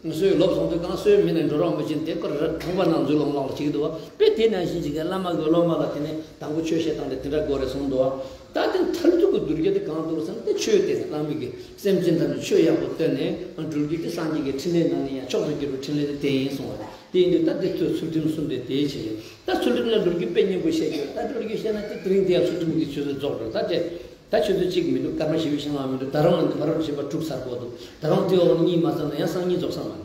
ན་གསོལ་གསོལ་ལོབས་སོང་དུས་གང་གསོལ་མི་ནས་འགྲོ་རོགས་མི་བྱེད་དེ་ཁོ་ར་ཁང་པ་ནང་འཛུལ་ལོང་ལོང་ལ་བྱེད་ཀྱི་འདུག་བ། དཔེ་དེ་ནང་བཞིན་ཅིག་གི་བླ་མ་གི་སློབ་མ་ལ་དེ་ནས་དང་པོ་ཆོས་བཤད་སྟངས་དེ་དེ་འདྲ་དགོས་རེད་གསུངས་འདུག་བ། ད་དེ་མཐར་ཐུག་གི་བསྡུར་རྒྱུ་དེ་གང་འདུག་ཟེར་ན། དེ་ཆོས་དེ་བླ་མ་གིས་སེམས་ཅན་ཐམས་ཅད་ཆོས་ཡག་པོ་སྟོན་ནས་སྒྲུབ་རྒྱུ་དེ་སངས་རྒྱས་ཀྱི་འཕྲིན་ལས་ནང་ནས་ཡང་མཆོག་ཏུ་གྱུར་པའི་འཕྲིན་ལས་དེ་དེ་ཡིན་གསུངས་པ་རེད། དེ་ཡིན་དུས་ད་དེ་ཚོའི་ཚུལ་ཁྲིམས་གསུམ་དེ་དེའི་ཕྱིར་ཡིན། ད་ཚུལ་ཁྲིམས་ལ་ལོ་རྒྱུས་དཔེ་སྙན་པོ་བཤད་རྒྱུ། ད་ལོ་རྒྱུས་བཤད་ན་དེ་དེ་རིང་དེ་ཡང་ཚུལ་ཁྲིམས་ཀྱི་ཆོས་ཚུལ་རྫོགས་འགྲོ། ད་དེ་ད་ཆོས་ཚུལ་གཅིག་མི་འདུག་སྐར་མ་བཞི་བཅུ་ཞེ་ལྔ་མི་འདུག་ད་རུང་ང་ཚོ་ཕ་རོལ་ཕྱིན་པ་དྲུག་ཚར་དགོས་འདུག་ད་རུང་དེ་འོག་གཉིས་མ་ཚར་ན་ཡང་སང་ཉིན་རྫོགས་ས་མ་རེད།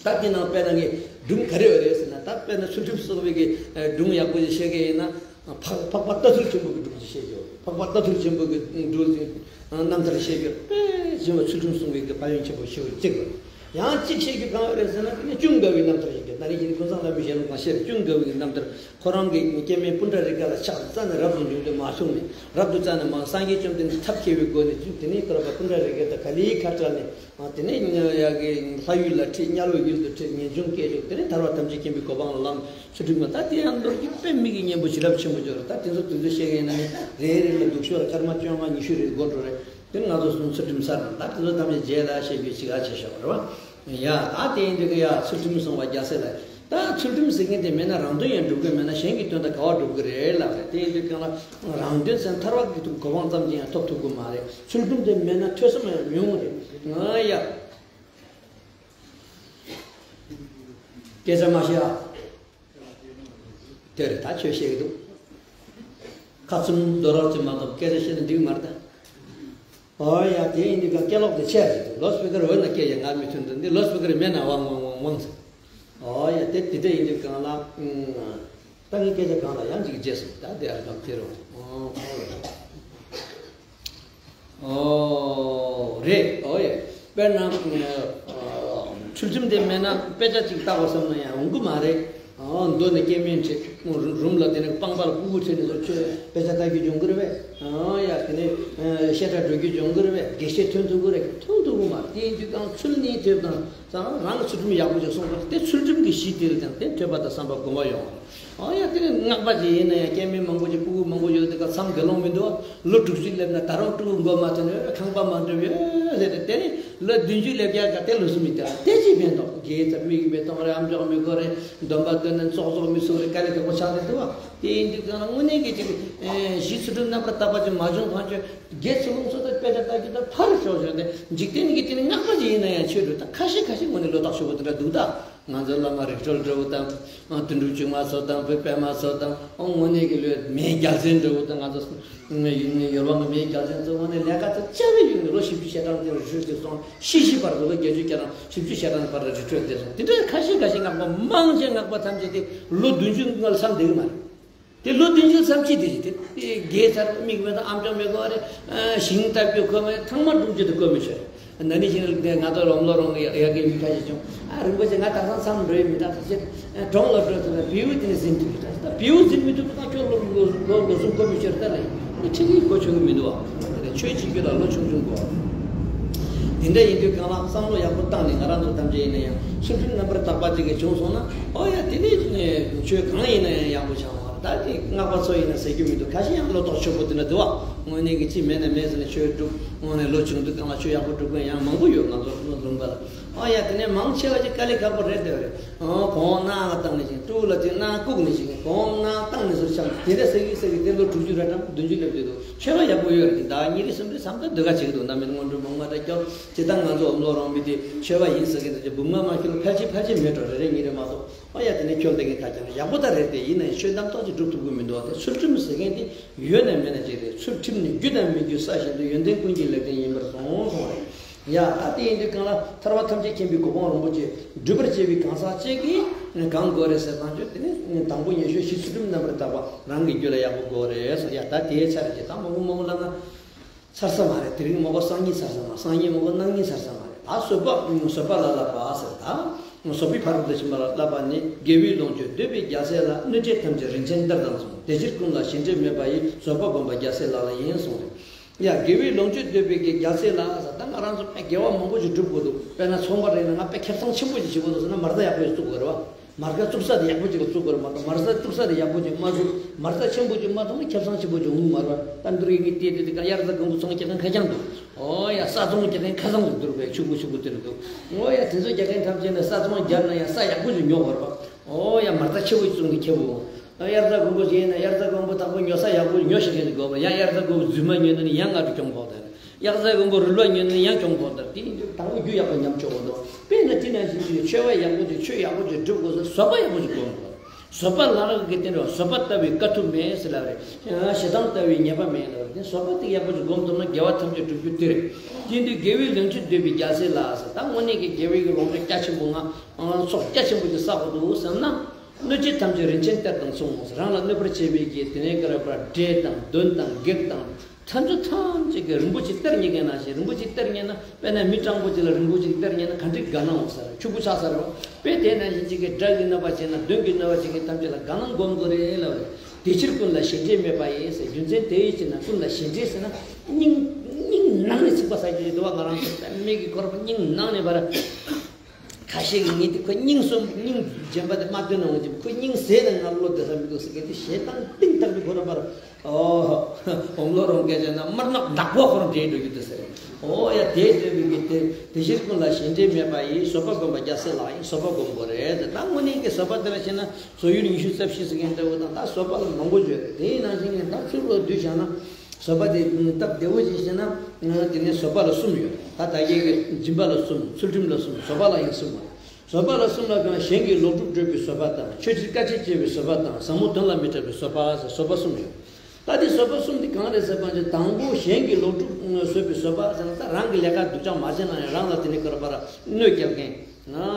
ད་དེ་ནང་དཔེར་ན་ངས་སྒྲུང་ག་རེ་ཡོད་རེད་ཟེར་ན། ད་དཔེར་ན་ཚུལ་ཁྲིམས་གསུམ་གྱི་སྒྲུང་ཡག་པོ་ཞིག་བཤད་མཁན་ཡིན་ན། འཕགས་འཕགས་པ་རྟ་ཐུལ་ཆེན་པོ་གི་སྒྲུང་ཅིག་བཤད་རྒྱུ། འཕགས་པ་རྟ་ཐུལ་ཆེན་པོ་གི་སྒྲུང་ཅིག་རྣམ་ཐར་བཤད་རྒྱུ། དཔེ་ཆེན་པོ་ཚུལ་ཁྲིམས་གསུམ་གྱི་ཕན་ཡོན་ཆེན་པོ་ཞེ་པོ་གཅིག་རེད། ཡང་གཅིག་བཤད་རྒྱུ་གང་ཡོད་རེད་ཟེར་ན། དེ་ནས་ཀུན་དགའ་བོའི་རྣམ་ཐར་ཞིག་རེད། ད་ནི་ཡིན་ཀུན་བཟང་བླ་མའི་ཞལ་ལུང་དང་བཤད་ཀུན་དགའ་བོའི་རྣམ་ཐར། ཁོ་རང་གི་སྐྱེ་དམན་སྤུན་ཟླ་རེ་འགའ་ལ་ཕྱག་རྩ་ནས་རབ་ཏུ་བྱུང་སྟེ་མ་བྱུང་ནས། རབ་ཏུ་བྱུང་ནས་མ་སངས་རྒྱས་བཅོམ་ལྡན་འདས་ཐབས་མཁས་པའི་སྒོ་ནས་བྱུང་། དེ་ནས་ཀུན་དགའ་བོ་སྤུན་ཟླ་རེ་འགའ་དང་ག་ལེ་ཁ་བྲལ་ནས། དེ་ནས་ཡ་གི་ལྷ་ཡུལ་ལ་ཁྲིད། དམྱལ་བའི་ཡུལ་དུ་ཁྲིད། ངེས་འབྱུང་སྐྱེས་བྱུང་། དེ་ནས་ཐར་པ་ཐམས་ཅད་མཁྱེན་པའི་གོ་འཕང་ལ་ལམ་ཚུལ་ཁྲིམས་ཀྱི། ད་དེ་ཡང་ལོ་རྒྱུས་དཔེ་མི་སྲིད་སྙན་པོ་བྱིན་རླབས་ཆེན་པོ་ཡོད་རེད། ད་དེ་ཚོ་དེ་ཚོ་བཤད་མཁན་ཡིན་ན་ནི་རེ་རེ་ལ་སྡུག་ཤོས་ལ་སྐར་མ་བཅོ་ལྔ་ཉི་ཤུ་རེ་འགོར་འགྲོ་རེད། དེ་ང་ཚོ་གསུང་ཚུལ་ཁྲིམས་ཚར་ན་ད་དེ་ཚོ་ཐམས་ཅད་རྗེས་ལ་བཤད་རྒྱུ་ཞིག་ཨ་ཆེ་ཤོས་རེད་བ། ཡ་ད་དེ་ཡིན་དུས་ཀྱི་ཡ་ཚུལ་ཁྲིམས་སྲུང་བ་རྒྱལ་སྲས་ལ། ད་ཚུལ་ཁྲིམས་ཟེར་མཁན་དེ་མེད་ན་རང་དོན་ཡང་སྒྲུབ་ཀྱི་མེད་ན་གཞན་གྱི་དོན་དག་ག་བ་སྒྲུབ་ཀྱི་རེད་ལབ་རེད། དེ་ཡིན་དུས་གང་ལ་རང་དོན་ཟེར་ན་ཐར་པ་གི་ཐུག་གོ་འཕང་ཙམ་གྱི་ཡང་ཐོབ་ཐུབ་ཀྱི་མ་རེད། ཚུལ་ཁྲིམས་དེ་མེད་ན་ཐོས་བསམ་ཡང་མི་ཡོང་རེད། ང་ཡ། སྐད་ཆ་མ་བཤད་ཨ། དེ་རེད། ད་ཁྱོད་བཤད་ཀྱི་འདུག་ཁ་ཚུམ་རྡོ་རོག་ཅིག་མ་གཏོགས་སྐད་ཆ་བཤད་ན་འགྲིག་མ་རེད་ད། ཨོ་ཡ། དེ་ཡིན་དུས་ཀྱང་སྐད་ལོག་དེ་ཆེ་རེད་འདུག་ལོ་སི་པི་ཀར་འོ་ན་སྐད་ཡ་ང་མི་ཐོན་འདུག་འདི་ལོ་སི་པི་ཀར་མེད་ན་ཝང་ཝང་ཝང་ཝང་ཟེར། ཨོ་ཡ། དེ་དེ་འདྲ་ཡིན་དུས་གང་ལ། ད་ངའི་སྐད་ཆ་གང་ལ་ཡང་ཅིག་བརྗེད་སོང་། ད་དེ་ཨར་གམ་ཁྱེར་རོ། ཨོ་ཁོང་ལ། ཨོ་རེད། ཨོ་ཡ། དཔེར་ན། ཚུལ་ཁྲིམས་དེ་མེད་ན་དཔེ་ཆ་ཅིག་ལྟ་བ་བསམ་ན་ཡང་འོང་གི་མ་རེད། ཨོ་མདོ་ནས་སྐྱེ་དམན་ཁྲིད་རུམ་ལ་དེ་ནས་སྤང་པར་ཕྲུ་གུ་ཁྲིད་ནས་ཚོ་ཆོས་དཔེ་ཆ་ལྟ་རྒྱུ་འབྱུང་གི་རེད་པས། ཨོ་ཡ། དེ་ནས་བཤད་གྲྭ་འགྲོ་རྒྱུ་འབྱུང་གི་རེད་པས། དགེ་བཤེས་ཐོན་ཐུབ་ཀྱི་རེད། ཐོན་ཐུབ་ཀྱི་མ་རེད། དེ་ཡིན་དུས་ཀྱང་ཚུལ་གཉིས་ཐེབས་དང་ཙང་རང་གི་ཚུལ་ཁྲིམས་ཡག་པོ་ཞིག་སྲུང་དགོས། དེ་ཚུལ་ཁྲིམས་ཀྱི་གཞི་དེ་ལ་ཀྱང་དེ་ཐོས་པ་དང་བསམ་པ་སྒོམ་པ་ཡོང་བ་རེད། ཨ་ཡ། དེ་ནི་སྔགས་པ་ཅིག་ཡིན་ན་ཡང་སྐྱེ་དམན་མང་པོ་ཅིག་ཕྲུ་གུ་མང་པོ་ཡོད་དེ་ག་མཚམས་དགེ་སློང་མི་འདུག་ལོ་དྲུག་ཅུ་སླེབས་ན་ད་རུང་ཕྲུ་གུ་མགོ་མ་ཐོན་ཡོད། ཁང་པ་མ་འགྲུབ་ཡོད་ཟེར་ཏེ། དེ་ནི་ལོ་བདུན་ཅུ་སླེབས་ཡག་ག་དེ་ལོ་སུ་མི་དེ་དེ་ཅི་ཕན་ཐོགས། དགེ་ཚབ་མི་གི་མི་གཏོང་རེད། ཨམ་ཅོག་མི་དགོས་རེད། འདོན་པ་འདོན་ན་ཙོག་ཙོག་མི་ཚུགས་རེད། དཀའ་ལས་ཁག་པོ་ཆགས་ཏེ་འདུག་བ། དེ་ཡིན་དུས་ཀྱང་དངོས་གནས་ཀྱི་ཅིག་གཞི་ཚུལ་ཁྲིམས་རྣམ་པར་དག་པ་ཅིག་མ་བྱུང་གང་ཆོད་དགེ་ཚུལ་སློང་ཚོ་དང་དཔེ་ཆ་ལྟ་རྒྱུ་དང་ཕར་ཞོག་ཞོག་སྟེ། འཇིག་རྟེན་གྱི་དེ་ནི་སྔགས་པ་ཅིག་ཡིན་ན་ཡང་ཆོས་འགྲོ་ད་ཁ་ཤས་ཁ་ཤས་དངོས་གནས་བློ་ཐག་ཆོད་པོ་དེ་འདྲ་འདུག་ད། ང་ཚོ་བླ་མ་རིག་གྲོལ་འདྲ་བོ་དང་། དོན་གྲུབ་ཆུང་མ་ཚོ་དང་། བོད་པད་མ་ཚོ་དང་། ཨོ་དངོས་གནས་ཀྱི་ལོས་མེས་རྒྱལ་མཚན་འདྲ་བོ་དང་། ང་ཚོ་ཡུལ་ནས་ཡོལ་བ་ང་མེས་རྒྱལ་མཚན་ཚོ་དངོས་གནས་ལས་ཀ་ཚོ་ཅག་ལས་ཡུལ་ནས་ལོ་བཞི་བཅུ་ཞེ་གྲངས་དེ་རུ་བཞུད་དེ་སོང་། ཤི་ཤི་བར་དུ་ལོ་བརྒྱད་ཅུ་ཞེ་གྲངས་བཞི་བཅུ་ཞེ་གྲངས་བར་དུ་རི་ཁྲོད་དེ་སོང་། དེ་འདྲའི་ཁ་ཤས་ཁ་ཤས་སྔགས་པ་མང་ཆེ་སྔགས་པ་ཐམས་ཅད་དེ་ལོ་བདུན་ཅུ་སྔོན་མཚམས་དེ་གི་མ་རེད། དེ་ལོ་བདུན་ཅུ་ཙམ་ཅིག་དེ་ཞིག་དེ་དགེ་ཚར་མིག་མེད་དང་ཨམ་ཅོག་མི་དགོས་རེད། ཞིང་ལྟ་རྒྱུ་དགོས་མེད། ཚང་མ་སྒྲུབ་རྒྱུ་དེ་དགོས་མེད་ཆོས། ན་ནི་ཞིང་ལ་དེ་ང་ཚོ་རོམ་ལོ་རོང་གི་ཡ་གི་མི་ཁ་ཤས་བྱུང་། ཨ་རིན་པོ་ཆེ་ང་དག་སང་མཚམས་འགྲོ་ཡི་མི་འདུག་ད་ཟེར། གྲོང་ལ་འགྲོ་ཟེར་ན་བེའུ་དེ་ནི་ཟིན་ཐུབ་ཀྱི་འདུག་ད་བེའུ་ཟིན་མི་ཐུབ་པ་དང་ཁྱོད་ལོ་ལོ་ལོ་ལོ་གསུམ་དགོས་མེད་ཆོས་ལྟ་ལ་ཡིན། ཁྱེད་ཀྱིས་གོ་ཆོད་གི་མི་འདུག་བ། ཆོས་བྱེད་རྒྱུ་ལ་ལོ་ཆུང་ཆུང་དགོས། དེ་འདྲ་ཡིན་དུས་གང་ལ་བསམ་བློ་ཡག་པོ་བཏང་ནས་ང་རང་ཚོ་ཐམས་ཅད་ཡིན་ན་ཡང་ཚུལ་ཁྲིམས་རྣམ་པར་དག་པ་ཅིག་གིས་བྱུང་སོང་ན། ཨོ་ཡ། དེ་ནི་ཆོས་གང་ཡིན་ན་ཡང་ཡག་པོ་ཆགས་མ་རེད། ད་དེ་སྔགས་པ་ཚོ་ཡིན་ན་ཟེར་རྒྱུ་མི་འདུག་ཁ་ཤས་ཡང་བློ་ལྡོག་ཆོག་པོ་དེ་འདྲ་འདུག་བ། དངོས་གནས་ཀྱི་ཅི་མེད་ན་མེད་ཟེར་ནས་ཆོས་སྒྲུབ། དངོས་གནས་ལོ་ཆུང་དུས་གང་ལ་ཆོས་ཡག་པོ་སྒྲུབ་མཁན་ཡང་མང་པོ་ཡོད་ང་ཚོ་ལུང་པ་ལ། ཨོ་ཡ། དེ་ནས་མང་ཆེ་བ་ཅིག་དཀའ་ལས་ཁག་པོ་རེད་དེ་རེད། ཨོ་གོང་ནང་ལ་བཏང་ནས་ཅིག་ཕྲུ་གུ་ལ་དེ་ནང་བཀུག་ནས་ཅིག་གོང་ནང་བཏང་ནས་ཟུར་ཆགས་དེ་འདྲ་ཟེར་གི་ཟེར་གི་དེ་ལོ་དྲུག་ཅུ་རེ་གྲངས་བདུན་ཅུ་སླེབས་དུས་འདུག་ཆོས་པ་ཡག་པོ་ཡོད་རེད། དེ་ད་གཉིས་རེ་གསུམ་རེ་བསམ་ད་སྡོད་ག་བྱེད་ཀྱི་འདུག་རྣམ་སྨིན་སྔོན་འགྲོ་མང་མ་རེ་སྐྱོར་ཇི་ལྟར་ང་ཚོ་འོམ་ལོ་རོང་མི་དེ་ཆོས་པ་ཡིན་ཟེར་གི་འདུག་ཅེས་འབུམ་ལྔ་མ་ཁྱོད་ལ་ཕལ་ཆེར་ཕལ་ཆེར་མེད་འགྲོ་རེ་རེ་གཉིས་རེ་མ་གཏོགས། ཨོ་ཡ། དེ་ནས་ཁྱོད་ལྟ་གིན་ཁ་ཀྱང་ཡག་པོ་ད་རེད་དེ། ཡིན་ན་ཡང་ཆོས་གཏམ་ཏོག་ཅིག་སྒྲུབ་ཐུབ་ཀྱི་མི་འདུག་བ། དེ་ཚུལ་ཁྲིམས་ཟེར་མཁན་དེ་ཡོད་ན་མེད་ན་ཅིག་རེད། ཚུལ་ཁྲིམས་ནི་རྒྱུ་དང་མི་རྒྱུ་གསལ་བཞིན་དུ། ཡོན་ཏན་ཀུན་གྱི་ལེགས་ལྡན་ཡིན་པར་གསུངས་གསུངས་རེད། ཡ། ད་དེ་ཡིན་དུས་གང་ལ་ཐར་པ་ཐམས་ཅད་མཁྱེན་པའི་གོ་འཕང་རིན་པོ་ཆེ་སྒྲུབ་པར་བྱེད་པའི་གང་ཟག་ཅིག་གིས་གང་དགོས་རེད་ཟེར་བཏང་ཆོག་དེ་ནི་དང་པོ་ཉེ་ཤོས་གཞི་ཚུལ་ཁྲིམས་རྣམ་པར་དག་པ་རང་གི་རྒྱུད་ལ་ཡག་པོ་དགོས་རེད་ཟེར། ཡ། ད་དེའི་ཆ་རེད་ཀྱི་ད་མང་པོ་མང་པོ་ལབ་ན། ཚར་ས་མ་རེད། དེ་རིང་མ་གོ་སང་ཉིན་ཚར་ས་མ། སང་ཉིན་མ་གོ་གནངས་ཉིན་ཚར་ས་མ་རེད། ད་བཟོད་པ། བཟོད་པ་ལ་བསླབ་པ་ཟེར། ད་བཟོད་པའི་ཕ་རོལ་ཏུ་ཕྱིན་པ་ལ་བསླབ་པ་ནི། དགེ་བའི་ལོངས་སྤྱོད་འདོད་པའི་རྒྱལ་སྲས་ལ། གནོད་བྱེད་ཐམས་ཅད་རིན་ཆེན་གཏེར་དང་མཚུངས། དེ་ཕྱིར་ཀུན་ལ་ཞེ་འགྲས་མེད་པ་ཡི། བཟོད་པ་སྒོམ་པ་རྒྱལ་སྲས་ལག་ལེན་ཡིན་གསུངས་རེད། ཡ། དགེ་བའི་ལོངས་སྤྱོད་འདོད་པའི་གི་རྒྱལ་སྲས་ལ་ཟེར། ད་ང་རང་ཚོ་དཔེ་དགེ་བ་མང་པོ་ཞིག་སྒྲུབ་དགོས་འདུག་དཔེར་ན་ཚོང་པ་རེད་ན་ང་དཔེ་ཁེ་བཟང་ཆེན་པོ་ཞིག་བྱེད་དགོས་འདུག་ཟེར་ན་མ་རྩ་ཡག་པོ་ཞིག་བཙུགས་དགོས་རེད་བ། མ་རྩ་བཙུགས་ས་དེ་ཡག་པོ་ཅིག་ལ་བཙུགས་དགོས་རེད་མ་གཏོགས། མ་རྩ་བཙུགས་ས་དེ་ཡག་པོ་ཅིག་མ་བཙུགས། མ་རྩ་ཆེན་པོ་ཅིག་མ་བཙུགས་ན་ཁེ་བཟང་ཆེན་པོ་ཅིག་འོང་གི་མ་རེད་བ། ད་འདི་རིགས་ངས་བལྟས་བལྟས་དེ་ག་དབྱར་རྩྭ་དགུན་འབུ་ཚོང་རྒྱག་མཁན་ཁ་རྐྱང་འདུག་ཨོ་ཡ། ས་ཚོང་རྒྱག་མཁན་ཁ་བཟང་ཅིག་འདུག་པས། ཕྱུག་པོ་ཕྱུག་པོ་དེ་རུ་འདུག་ཨོ་ཡ། དེ་ཚོ་རྒྱག་མཁན་ཐམས་ཅད་ནས་ས་ཚོང་བརྒྱབ་ན་ཡང་ས་ཡག་པོ་ཅིག་ཉོ་དགོས་རེད་བ། ཨོ་ཡ། མ་རྩ་ཆེ་བོ་ཅིག་བཙུགས་ནས་ཁྱེར་འོང་། ད་དབྱར་རྩྭ་དགུན་འབུ་བྱས་ན་དབྱར་རྩྭ་དགུན་འབུ་དག་པོ་ཉོ་ས་ཡག་པོ་ཉོ་ཤེས་མཁན་ཅིག་དགོས་པ། ཡང་དབྱར་རྩྭ་དགུན་འབུ་རྫུན་མ་ཉོས་ན་ནི་ཡང་ང་ཚོ་གྱོང་ཕོག་དེ། དབྱར་རྩྭ་དགུན་འབུ་རིལ་བ་ཉོས་ན་ཡང་གྱོང་ཕོག་དེ། དེ་ཡིན་དུས་དང་པོ་རྒྱུ་ཡག་པོ་ཉམས་ཆོག་གོ་འདུག་དཔེར་ན་དེ་ནང་བཞིན་གྱི་ཆོས་པ་ཡག་པོ་ཅིག་ཆོས་ཡག་པོ་ཅིག་སྒྲུབ་དགོས་ས་བཟོད་པ་ཡག་པོ་ཅིག་སྒོམ་དགོས། བཟོད་པ་ལ་རག་གི་རྟེན་རེད་བ། བཟོད་པ་ལྟ་བུའི་དཀའ་ཐུབ་མེད་ཟེར་ལབ་རེད། ཞེ་སྡང་ལྟ་བུའི་ཉེས་པ་མེད་ལབ་རེད། དེ་བཟོད་པ་དེ་ཡག་པོ་ཅིག་སྒོམ་ཐུབ་ན་དགེ་བ་ཐམས་ཅད་སྒྲུབ་རྒྱུ་དེ་རེད། དེ་ཡིན་དུས་དགེ་བའི་ལོངས་སྤྱོད་འདོད་པའི་རྒྱལ་སྲས་ལ་ཟེར། ད་དངོས་གནས་ཀྱི་དགེ་བའི་གི་ལོངས་སྤྱོད་རྒྱ་ཆེན་པོ་ང་ཚོགས་རྒྱ་ཆེན་པོ་ཅིག་བསགས་དགོས་འདུག་བསམ་ན། གནོད་བྱེད་ཐམས་ཅད་རིན་ཆེན་གཏེར་དང་མཚུངས། རང་ལ་གནོད་པར་བྱེད་པའི་གི་དེ་ནས་ག་རེ་བ། འདྲེ་དང་གདོན་དང་བགེགས་དང་། ཐམས་ཅད་ཐམས་ཅད་ཀྱིས་རིན་པོ་ཆེ་གཏེར་རྙེད་མཁན་ནང་བཞིན། རིན་པོ་ཆེ་གཏེར་རྙེད་ན། དཔེར་ན་མི་སྤྲང་པོ་ཅིག་ལ་རིན་པོ་ཆེ་གཏེར་རྙེད་ན་ག་འདྲའི་དགའ་སྣང་འོང་ས་རེད། ཕྱུག་པོ་ཆགས་ས་རེད་བ། དཔེ་དེ་ནང་བཞིན་ཅིག་གིས་དགྲ་གིས་གནོད་པ་བྱས་ན། གདོན་གྱིས་གནོད་པ་བྱེད་མཁན་ཐམས་ཅད་ལ་དགའ་སྣང་སྒོམ་དགོས་རེད་ལབ་རེད། དེ་ཕྱིར་ཀུན་ལ་ཞེ་འགྲས་མེད་པ་ཡི་ཟེར། རྒྱུ་མཚན་དེའི་ཕྱིར་ན། ཀུན་ལ་ཞེ་འགྲས་ཟེར་ན་སྙིང་། སྙིང་ནང་ནས་ཚིག་པ་ཟ་རྒྱུ་ཞིག་འདུག་བ། ང་རང་ཚོ་མི་གི་ཁོ་རང་སྙིང་ནང་ནས་བར། ཁ་ཤས་ཀྱིས་ངས་དེ་ཁོ་སྙིང་གསོན། སྙིང་རྗེན་པ་དེ་མ་བཏོན་ན་འོང་ཅིག་ཁོ་སྙིང་ཟས་ན་ང་བློ་བདེ་ས་མི་འདུག་ཟེར་མཁན་དེ་ཞེ་སྡང་གཏིང་ཐག་པའི་ཁོ་རང་པར། ཨོ། འོམ་ལོ་རོང་སྐད་ཆ་ན་དམར་ནག་ནག་པོ་ཁོ་རང་འདྲེས་འགྲོ་རྒྱུ་དེ་ཟེར། ཨོ་ཡ། དེ་འདྲ་བའི་གི་དེ་དེ་ཕྱིར་ཀུན་ལ་ཞེ་འགྲས་མེད་པ་ཡི། བཟོད་པ་སྒོམ་པ་རྒྱལ་སྲས་ལག་ཡིན། བཟོད་པ་སྒོམ་དགོས་རེད་ཟེར། ད་དངོས་གནས་ཀྱི་བཟོད་པ་དེ་ལ་བྱས་ན་བཟོ་ཡུལ་ཉི་ཤུ་རྩ་བཞི་ཟེར་མཁན་འདྲ་བོ་དང་། ད་བཟོད་པ་ལ་མང་པོ་ཡོད་རེད། དེའི་ནང་བཞིན་ངས་ད་ཚུར་ལོག་བསྡུས་བཞག་ན། བཟོད་པ་དེ་སྟབས་བདེ་བོ་ཞིག་བྱས་ན། དེ་ནས་བཟོད་པ་ལ་གསུམ་ཡོད། ད་ད་གིན་གྱི་སྦྱིན་པ་ལ་གསུམ། ཚུལ་ཁྲིམས་ལ་གསུམ། བཟོད་པ་ལ་ཡང་གསུམ་ཡོད། བཟོད་པ་ལ་གསུམ་ལ་གང་གཞན་གྱི་ལོག་སྒྲུབ་གྲོལ་བའི་བཟོད་པ་དང་། ཆོས་ཕྱིར་དཀའ་སྤྱད་བྱེད་པའི་བཟོད་པ་དང་། ཟབ་མོ་དོན་ལ་མི་སྐྲག་པའི་བཟོད་པ་ཟེར་བཟོད་པ་གསུམ་ཡོད། ད་དེ་བཟོད་པ་གསུམ་དེ་གང་རེད་ཟེར་བ་ཅིག་དང་པོ་གཞན་གྱི་ལོག་སྒྲུབ་བཟོད་པའི་བཟོད་པ་ཟེར་ན། ད་རང་གི་ལས་ཀ་སྡུག་ཅག་མ་བྱས་ན་ཡང་རང་ལ་དེ་ནས་ཀར་པར་གནོད་སྐྱེལ་མཁན།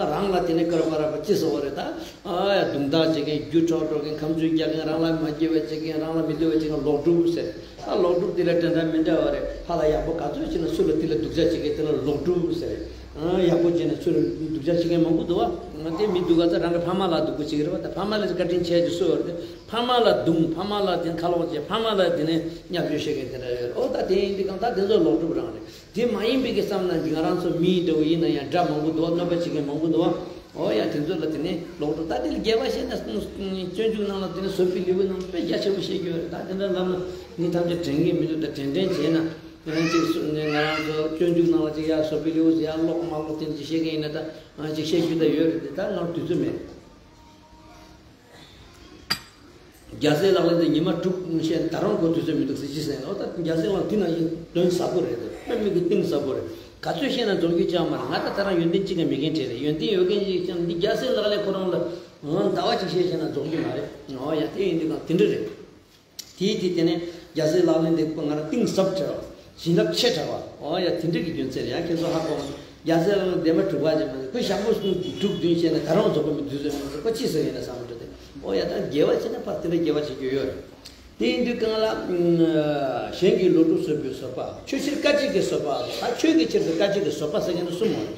རང་ལ་དེ་ནས་ཀར་པར་ཅི་ཟེར་བ་རེད། ད་ཨ་ཡ་རྡུང་རྡེག་བྱེད་མཁན། རྒྱུ་འཕྲོག་འགྲོ་མཁན། ཁ་མཆུ་རྒྱག་མཁན། རང་ལ་མ་སྐྱིད་པ་བྱེད་མཁན། རང་ལ་མི་འདོད་པ་བྱེད་མཁན་ལོག་སྒྲུབ་ཟེར། ད་ལོག་སྒྲུབ་དེ་ལ་འདྲ་འདྲ་མི་འདྲ་བ་རེད། ཕར་ལ་ཡག་པོ་ག་ཚོད་བྱས་ན་ཚུར་ལ་དེ་ལ་སྡུག་ཅག་བྱེད་མཁན་དེ་ལ་ལོག་སྒྲུབ་ཟེར། ཨ་ཡག་པོ་བྱས་ན་ཚུར་ལ་སྡུག་ཅག་བྱེད་མཁན་མང་པོ་འདུག་བ། དེ་མི་སྡུག་ག་ཚོད་རང་གི་ཕ་མ་ལ་སྡུག་པོ་བྱེད་ཀྱི་རེད་བ། ད་ཕ་མ་ལ་བཀའ་དྲིན་ཆེ་ཅིག་གསོལ་བ་རེད། ཕ་མ་ལ་རྡུང་། ཕ་མ་ལ་དེ་ཁ་ལོག་བྱེད། ཕ་མ་ལ་དེ་ནས་བརྙས་བཅོས་བྱེད་མཁན་དེ་འདྲ་ཡོད་རེད། ཨོ་ད་དེ་ཡིན་དུས་གང་ད་དེ་ཚོ་ལོག་སྒྲུབ་རང་རེད། དེ་མ་ཡིན་པའི་གི་བསམ་ན་འདི་ང་རང་ཚོ་མི་འདྲ་བོ་ཡིན་ན་ཡང་དགྲ་མང་པོ་འདུག་བ། གནོད་པ་བྱེད་མཁན་མང་པོ་འདུག་བ། ཨོ་ཡ་དེ་ཚོ་ལ་དེ་ནས་ལོག་སྒྲུབ། ད་དེ་ལ་དགེ་བ་བྱས་ན་སྤྱོད་འཇུག་ནང་ལ་དེ་ནས་བཟོད་པའི་ལེའུ་ནང་དཔེ་རྒྱ་ཆེན་པོ་བཤད་རྒྱུ་ཡོད་རེད། ད་དེ་འདྲ་ལབ་ན་མི་ཐམས་ཅད་དྲན་གྱི་མི་འདུག་ད་དྲན་དྲན་བྱས་ན་ང་རང་ཅིག་སུ་ནས་ང་རང་ཚོ་སྤྱོད་འཇུག་ནང་ལ་ཅིག་ཡ་བཟོད་པའི་ལེའུ་ཟེར་ཡ་ཀློག་མ་ཀློག་དེ་འདྲ་ཅིག་བཤད་མཁན་ཡིན་ན། ད་ང་ཅིག་བཤད་རྒྱུ་ད་ཡོད་རེད། དེ་ད་ང་དུས་ཚོད་མེད། རྒྱལ་སྲས་ལག་ལེན་དེ་ཉི་མ་དྲུག་བཤད་ན་ད་རུང་གོ་དུས་ཚོད་མི་འདུག་ཟེར་ཅི་ཟེར་ན། ཨོ་ད་རྒྱལ་སྲས་ལག་ལེན་དེ་ནང་བཞིན་དོན་ཟབ་པོ་རེད་དོ། དཔེ་མི་སྲིད་གཏིང་ཟབ་པོ་རེད། ག་ཚོད་བཤད་ན་རྫོགས་རྒྱུ་ཅང་མ་རེད། ང་ད་ད་རང་ཡོན་ཏན་གཅིག་ཀྱང་མེད་མཁན་གྲས་རེད། ཡོན་ཏན་ཡོད་མཁན་ཞིག་ཀྱང་འདི་རྒྱལ་སྲས་ལག་ལེན་ཁོ་རང་ལ་ཟླ་བ་གཅིག་བཤད་བཤད་ན་རྫོགས་རྒྱུ་མ་རེད། ཨོ་ཡ་དེ་ཡིན་དུས་གང་དེ་འདྲ་རེད། དེའི་དེ་དེ་ནས་རྒྱལ་སྲས་ལག་ལེན་དེ་ཁོ་ང་རང་གཏིང་ཟབ་དྲགས་པ། བྱིན་རླབས་ཆེ་དྲགས་པ། ཨོ་ཡ་དེ་འདྲ་གི་རྒྱུ་མཚན་རེད། ཡང་ཁྱེད་ཚོ་ཧ་གོ་མ་སོང་། རྒྱལ་སྲས་ལག་ལེན་འདས་མ་གྲུབ་པ་ཅིག་མ་རེད། ཁོ་ཞག་པོ་དྲུག་བདུན་བཤད་ན་ད་རུང་རྫོགས་པ་མི་དུས་ཚོད་མི་འདུག་ཁོ་ཅི་ཟེར་ཡིན་ན་བསམ་བློ་འགྲོ་དེ། ཨོ་ཡ་ད་དགེ་བ་བྱས་ན་ཕར་དེ་འདྲ་དགེ་བ་བྱེད་རྒྱུ་ཡོད་རེད། དེ་ཡིན་དུས་གང་ལ་གཞན་གྱི་ལོག་སྒྲུབ་བཟོད་པའི་བཟོད་པ། ཆོས་ཕྱིར་དཀའ་སྤྱད་ཀྱི་བཟོད་པ། ད་ཆོས་ཀྱི་ཕྱིར་དུ་དཀའ་སྤྱད་ཀྱི་བཟོད་པ་ཟེར་མཁན་དེ་གསུམ་མོ་རེད།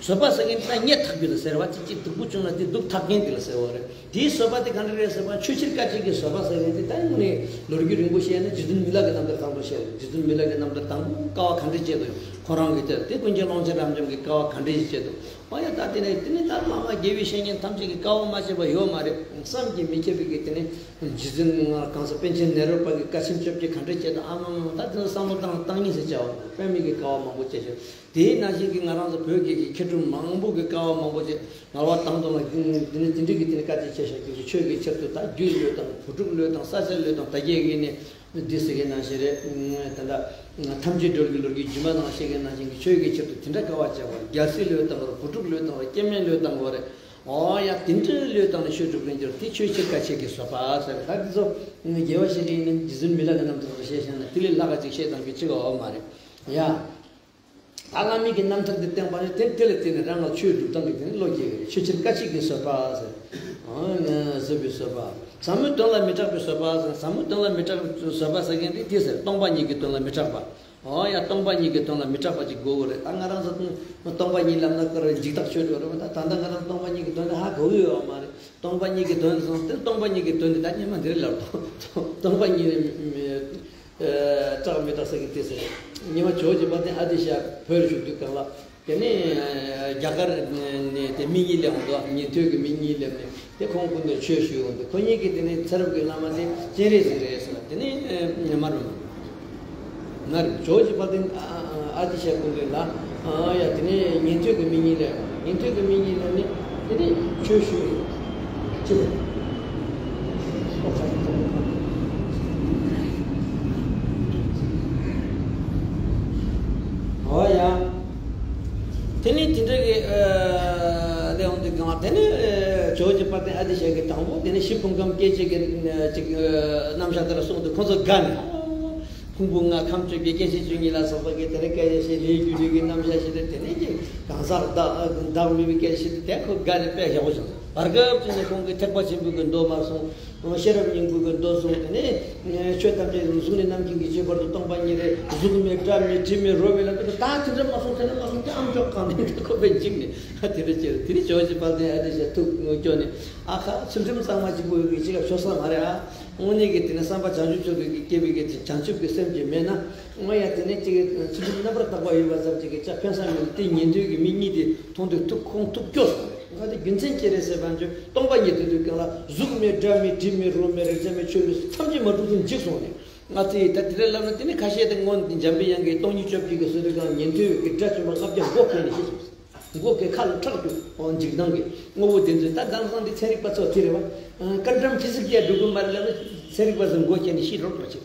བཟོད་པ་ཟེར་མཁན་དེ་ད་སྙད་ཐག་རྒྱུ་ལ་ཟེར་བ། ཅིག་ཅིག་སྡུག་པོ་བྱུང་ན་དེ་སྡུག་ཐག་མཁན་དེ་ལ་ཟེར་བ་རེད། དེའི་བཟོད་པ་དེ་ག་འདྲ་རེད་ཟེར་བ། ཆོས་ཕྱིར་དཀའ་སྤྱད་ཀྱི་བཟོད་པ་ཟེར་མཁན་དེ་ད་དངོས་གནས་ལོ་རྒྱུས་རིང་པོ་བཤད་ན་རྗེ་བཙུན་མི་ལ་གི་རྣམ་ཐར་དང་པོ་བཤད་རེད། རྗེ་བཙུན་མི་ལ་གི་རྣམ་ཐར་དང་པོ་དཀའ་བ་ག་འདྲ་སྤྱད་འདུག་ཁོ་རང་གིས་དེ་དེ་ཀུན་མཁྱེན་ཀློང་ཆེན་རབ་འབྱམས་ཀྱིས་དཀའ་བ་ག་འདྲ་ཞིག་སྤྱད་འདུག་ཨ་ཡ་ད་དེ་ནས་དེ་ནས་ད་བླ་མ་དགེ་བའི་བཤེས་གཉེན་ཐམས་ཅད་ཀྱིས་དཀའ་བ་མ་སྤྱད་པ་ཡོད་མ་རེད། བསམ་གྱིས་མི་ཁྱབ་པའི་གི་དེ་ནས་རྗེ་བཙུན་གང་ཟག་པཎ་ཆེན་ནེ་རོ་པ་གིས་དཀའ་ཆེན་བཅོ་བརྒྱད་ག་འདྲ་བྱས་དང་། ཨ་མ་མ་ད་དེ་ཚོ་བསམ་བློ་བཏང་བཏང་སྙིང་ཟེར་བྱ་བ་དཔེ་མི་གི་དཀའ་བ་མང་པོ་སྤྱད་ཤག་དེའི་ནང་བཞིན་གྱི་ང་རང་ཚོ་བོད་བརྒྱུད་ཀྱི་མཁས་གྲུབ་མང་པོ་གི་དཀའ་བ་མང་པོ་སྤྱད། ངལ་བ་དང་དུ་ལ་དེ་ནས་དེ་འདྲའི་གི་དེ་ནས་དཀའ་སྤྱད་བྱས་ཤག་ཆོས་ཀྱི་ཆེད་དུ་ད་རྒྱུད་བློས་བཏང་། བུ་ཕྲུག་བློས་བཏང་། ས་སྐྱ་བློས་བཏང་། ད་རྒྱས་ཀྱི་ནས་འདི་ཟེར་གི་ནང་བཞིན་རེད། ད་ལྟ་ཐམས་ཅད་གྲོལ་གྱི་ལོ་རྒྱུས་རྗེས་མ་ནང་བཤད་གི་ནང་བཞིན་གྱི་ཆོས་ཀྱི་ཆེད་དུ་དེ་འདྲ་དཀའ་བ་སྤྱད་པ། རྒྱལ་སྲིད་བློས་བཏང་བར། བུ་ཕྲུག་བློས་བཏང་བར། སྐྱེ་དམན་བློས་བཏང་བར། ཨོ་ཡ་དེ་འདྲའི་བློས་བཏང་ནས་ཆོས་སྒྲུབ་མཁན་གྱི་དེ་ཆོས་ཕྱིར་དཀའ་སྤྱད་ཀྱི་བཟོད་པ་ཟེར། ད་འདི་ཚོ་རྒྱལ་བ་ཤེས་རིག་ནི་རྗེ་བཙུན་མི་ལ་གི་རྣམ་ཐར་ལ་བཤད་བཤད་ན་དེ་ལས་ལྷག་ག་ཅིག་བཤད་བཏང་རྒྱུ་ཅིག་ཡོད་མ་རེད་ཡ། ད་བླ་མའི་གི་རྣམ་ཐར་འདི་བསྟན་པ་ནི་དེ་དེ་ལ་བརྟེན་ནས་རང་ལ་ཆོས་སྒྲུབ་སྟངས་ཀྱི་དེ་ནི་བློ་སྐྱེ་བའི་ཆོས་ཕྱིར་དཀའ་སྤྱད་ཀྱི་བཟོད་པ་ཟེར། ཨོ་ན་བཟོད་པའི་བཟོད་པ། ཟབ་མོའི་དོན་ལ་མི་སྐྲག་པའི་བཟོད་པ་ཟེར། ཟབ་མོའི་དོན་ལ་མི་སྐྲག་པའི་བཟོད་པ་ཟེར་མཁན་དེ་དེ་ཟེར། སྟོང་པ་ཉིད་ཀྱི་དོན་ལ་མི་སྐྲག་པ། ཨོ་ཡ་སྟོང་པ་ཉིད་ཀྱི་དོན་ལ་མི་སྐྲག་པ་ཅིག་དགོས་གི་རེད། ད་ང་རང་ཚོ་སྟོང་པ་ཉིད་ལབ་ན་ཀར་འཇིགས་ཐག་ཆོད་འགྲོ་རེད་པ། ད་ད་ལྟ་ང་རང་སྟོང་པ་ཉིད་ཀྱི་དོན་དེ་ཧ་གོ་གི་ཡོད་མ་རེད། སྟོང་པ་ཉིད་ཀྱི་དོན་དེ་སོང་སྟེ་སྟོང་པ་ཉིད་ཀྱི་དོན་དེ་ད་སྙན་མ་འདིར་ལབ་དང་། སྟོང་པ་ཉིད་སྐྲག་མི་སྐྲག་ཟེར་གི་དེ་ཟེར། ཉི་མ་ཇོ་བོ་རྗེ་དཔལ་ལྡན་ཨ་ཏི་ཤ་བོད་ལ་བཞུགས་དུས་སྒང་ལ། དེ་ནས་རྒྱ་གར་ནས་དེ་མི་གཉིས་སླེབས་འོང་དུས། ཉན་ཐོས་ཀྱི་མི་གཉིས་སླེབས་ནས་དེ་ཁོང་སྐུ་མདུན་ཆོས་ཞུས་འོང་དུས། ཁོ་གཉིས་ཀྱིས་དེ་ནས་ཚེ་རབས་ཀྱི་བླ་མ་དེ་སྤྱན་རས་གཟིགས་རེད་ཟེར་ལ། དེ་ནས་མར་མར་ཇོ་བོ་རྗེ་དཔལ་ལྡན་ཨ་ཏི་ཤ་སྐུ་མདུན་ལ། ཡ་དེ་ནས་ཉན་ཐོས་ཀྱི་མི་གཉིས་སླེབས། ཉན་ཐོས་ཀྱི་མི་གཉིས་སླེབས་ནས་དེ་ནས་ཆོས་ཞུས་ཅི་རེད། ཨོ་ཡ། དེ་ནས་དེ་འདྲ་གི་ཨ་ལས་འོང་དུས་སྒང་། དེ་ནས་ཨ་ཇོ་བོ་རྗེ་དཔལ་ལྡན་ཨ་ཏི་ཤ་གིས་དང་པོ་དེ་ནས་གཞི་ཕུང་ཁམས་སྐྱེ་མཆེད་ཀྱི་ཨ་ཅིག་ཨ་རྣམ་གཞག་དེ་འདྲ་གསུངས་དུས་ཁོ་ཚོ་དགའ་ནས། ཨ་ཕུང་པོ་ལྔ་ཁམས་བཅོ་བརྒྱད་སྐྱེ་མཆེད་བཅུ་གཉིས་ལ་སོགས་པ་གི་དེ་ནས་སྐད་ཆ་བཤད། ལས་རྒྱུ་འབྲས་ཀྱི་རྣམ་གཞག་བཤད་དེ། དེ་ནས་ཀྱི་གང་ཟག་བདག་བདག་མེད་པའི་སྐད་ཆ་བཤད་དེ། དེ་ཁོ་དགའ་ནས་དཔེ་ཡག་པོ་བྱུང་། བར་སྐབས་ཅིག་ནས་ཁོང་གིས་ཐེག་པ་ཆེན་པོའི་གི་མདོ་མར་གསུངས། ཤེས་རབ་སྙིང་པོའི་གི་མདོ་གསུངས། དེ་ནས་ཆོས་ཐམས་ཅད་གཟུགས་ནས་རྣམ་མཁྱེན་གྱི་ཁྱད་པར་དུ་སྟོང་པ་ཉིད་རེད། གཟུགས་མེད་སྒྲ་མེད་དྲི་མེད་རོ་མེད་ལབ་དུས། ད་དེ་འདྲ་མ་གསུངས་དེ་འདྲ་མ་གསུངས་ཏེ་ཨམ་ཅོག་གང་ནས་ཁོ་པས་འཇིགས་ནས་དེ་འདྲ་བྱས། དེ་ནས་ཇོ་བོ་རྗེ་དཔལ་ལྡན་ཨ་ཏི་ཤ་ཐུགས་སྐྱོ་ནས། ཨ་ཁ། ཚུལ་ཁྲིམས་གཙང་མ་གཅིག་པུ་ཡོད་གི་ཅི་ག་ཆོག་ས་མ་རེད་ཨ། དངོས་གནས་ཀྱི་དེ་ནས་བསམ་པ་བྱང་ཆུབ་མཆོག་གི་སྐྱེ་བའི་གི་བྱང་ཆུབ་ཀྱི་སེམས་ཅིག་མེད་ན། ཨོ་ཡ་དེ་ནས་ཅིག་ཚུལ་ཁྲིམས་རྣམ་པར་དག་པ་ཡོད་པ་ཙམ་ཅིག་གིས་ཅང་ཕན་ས་མེད། དེ་ཉན་ཐོས་ཀྱི་མི་གཉིས་དེ་མཐོང་དུས་ཐུགས་ཁོང་ཐུགས་སྐྱོ་སོང་ནས། ང་དེ་རྒྱུ་མཚན་ཅི་རེད་ཟེར་བ་ཅིག་སྟོང་པ་ཉིད་དེ་དུས་སྒང་ལ་གཟུགས་མེད་སྒྲ་མེད་དྲི་མེད་རོ་མེད་རེག་བྱ་མེད་ཆོས་མེད་ཐམས་ཅད་མ་གྲུབ་ཙམ་འཇིགས་སོང་ནས། ང་ཚོས་ད་དེ་འདྲ་ལབ་ན་དེ་ནས་ཁ་ཤས་དེ་སྔོན་འཇམ་པའི་དབྱངས་ཀྱིས་སྟོང་ཉིད་བཅོ་བརྒྱད་ཀྱི་སྲོལ་དུས་སྒང་ཉན་ཐོས་ཀྱི་སྒྲ་བཅོམ་པ་ལྔ་བརྒྱ་མགོ་ཁྱེར་ནས་ཤི་སོང་ཟེར། མགོ་ཁའི་ཁ་ལ་ཁྲག་སྐྱུག་འཇིགས་སྣང་གི་དངོས་པོ་དེ་ཚོས། ད་དེང་སང་འདི་ཚན་རིག་པ་ཚོ་དེ་རེད་བ། ཀ་འགྲམ་ཁི་སིག་རྒྱག་འགྲོ་གི་མ་རེད་ལབ་ན་ཚན་རིག་པ་ཚོ་མགོ་ཁྱེར་ནས་ཤི་རོགས་འགྲོ་ཆེ།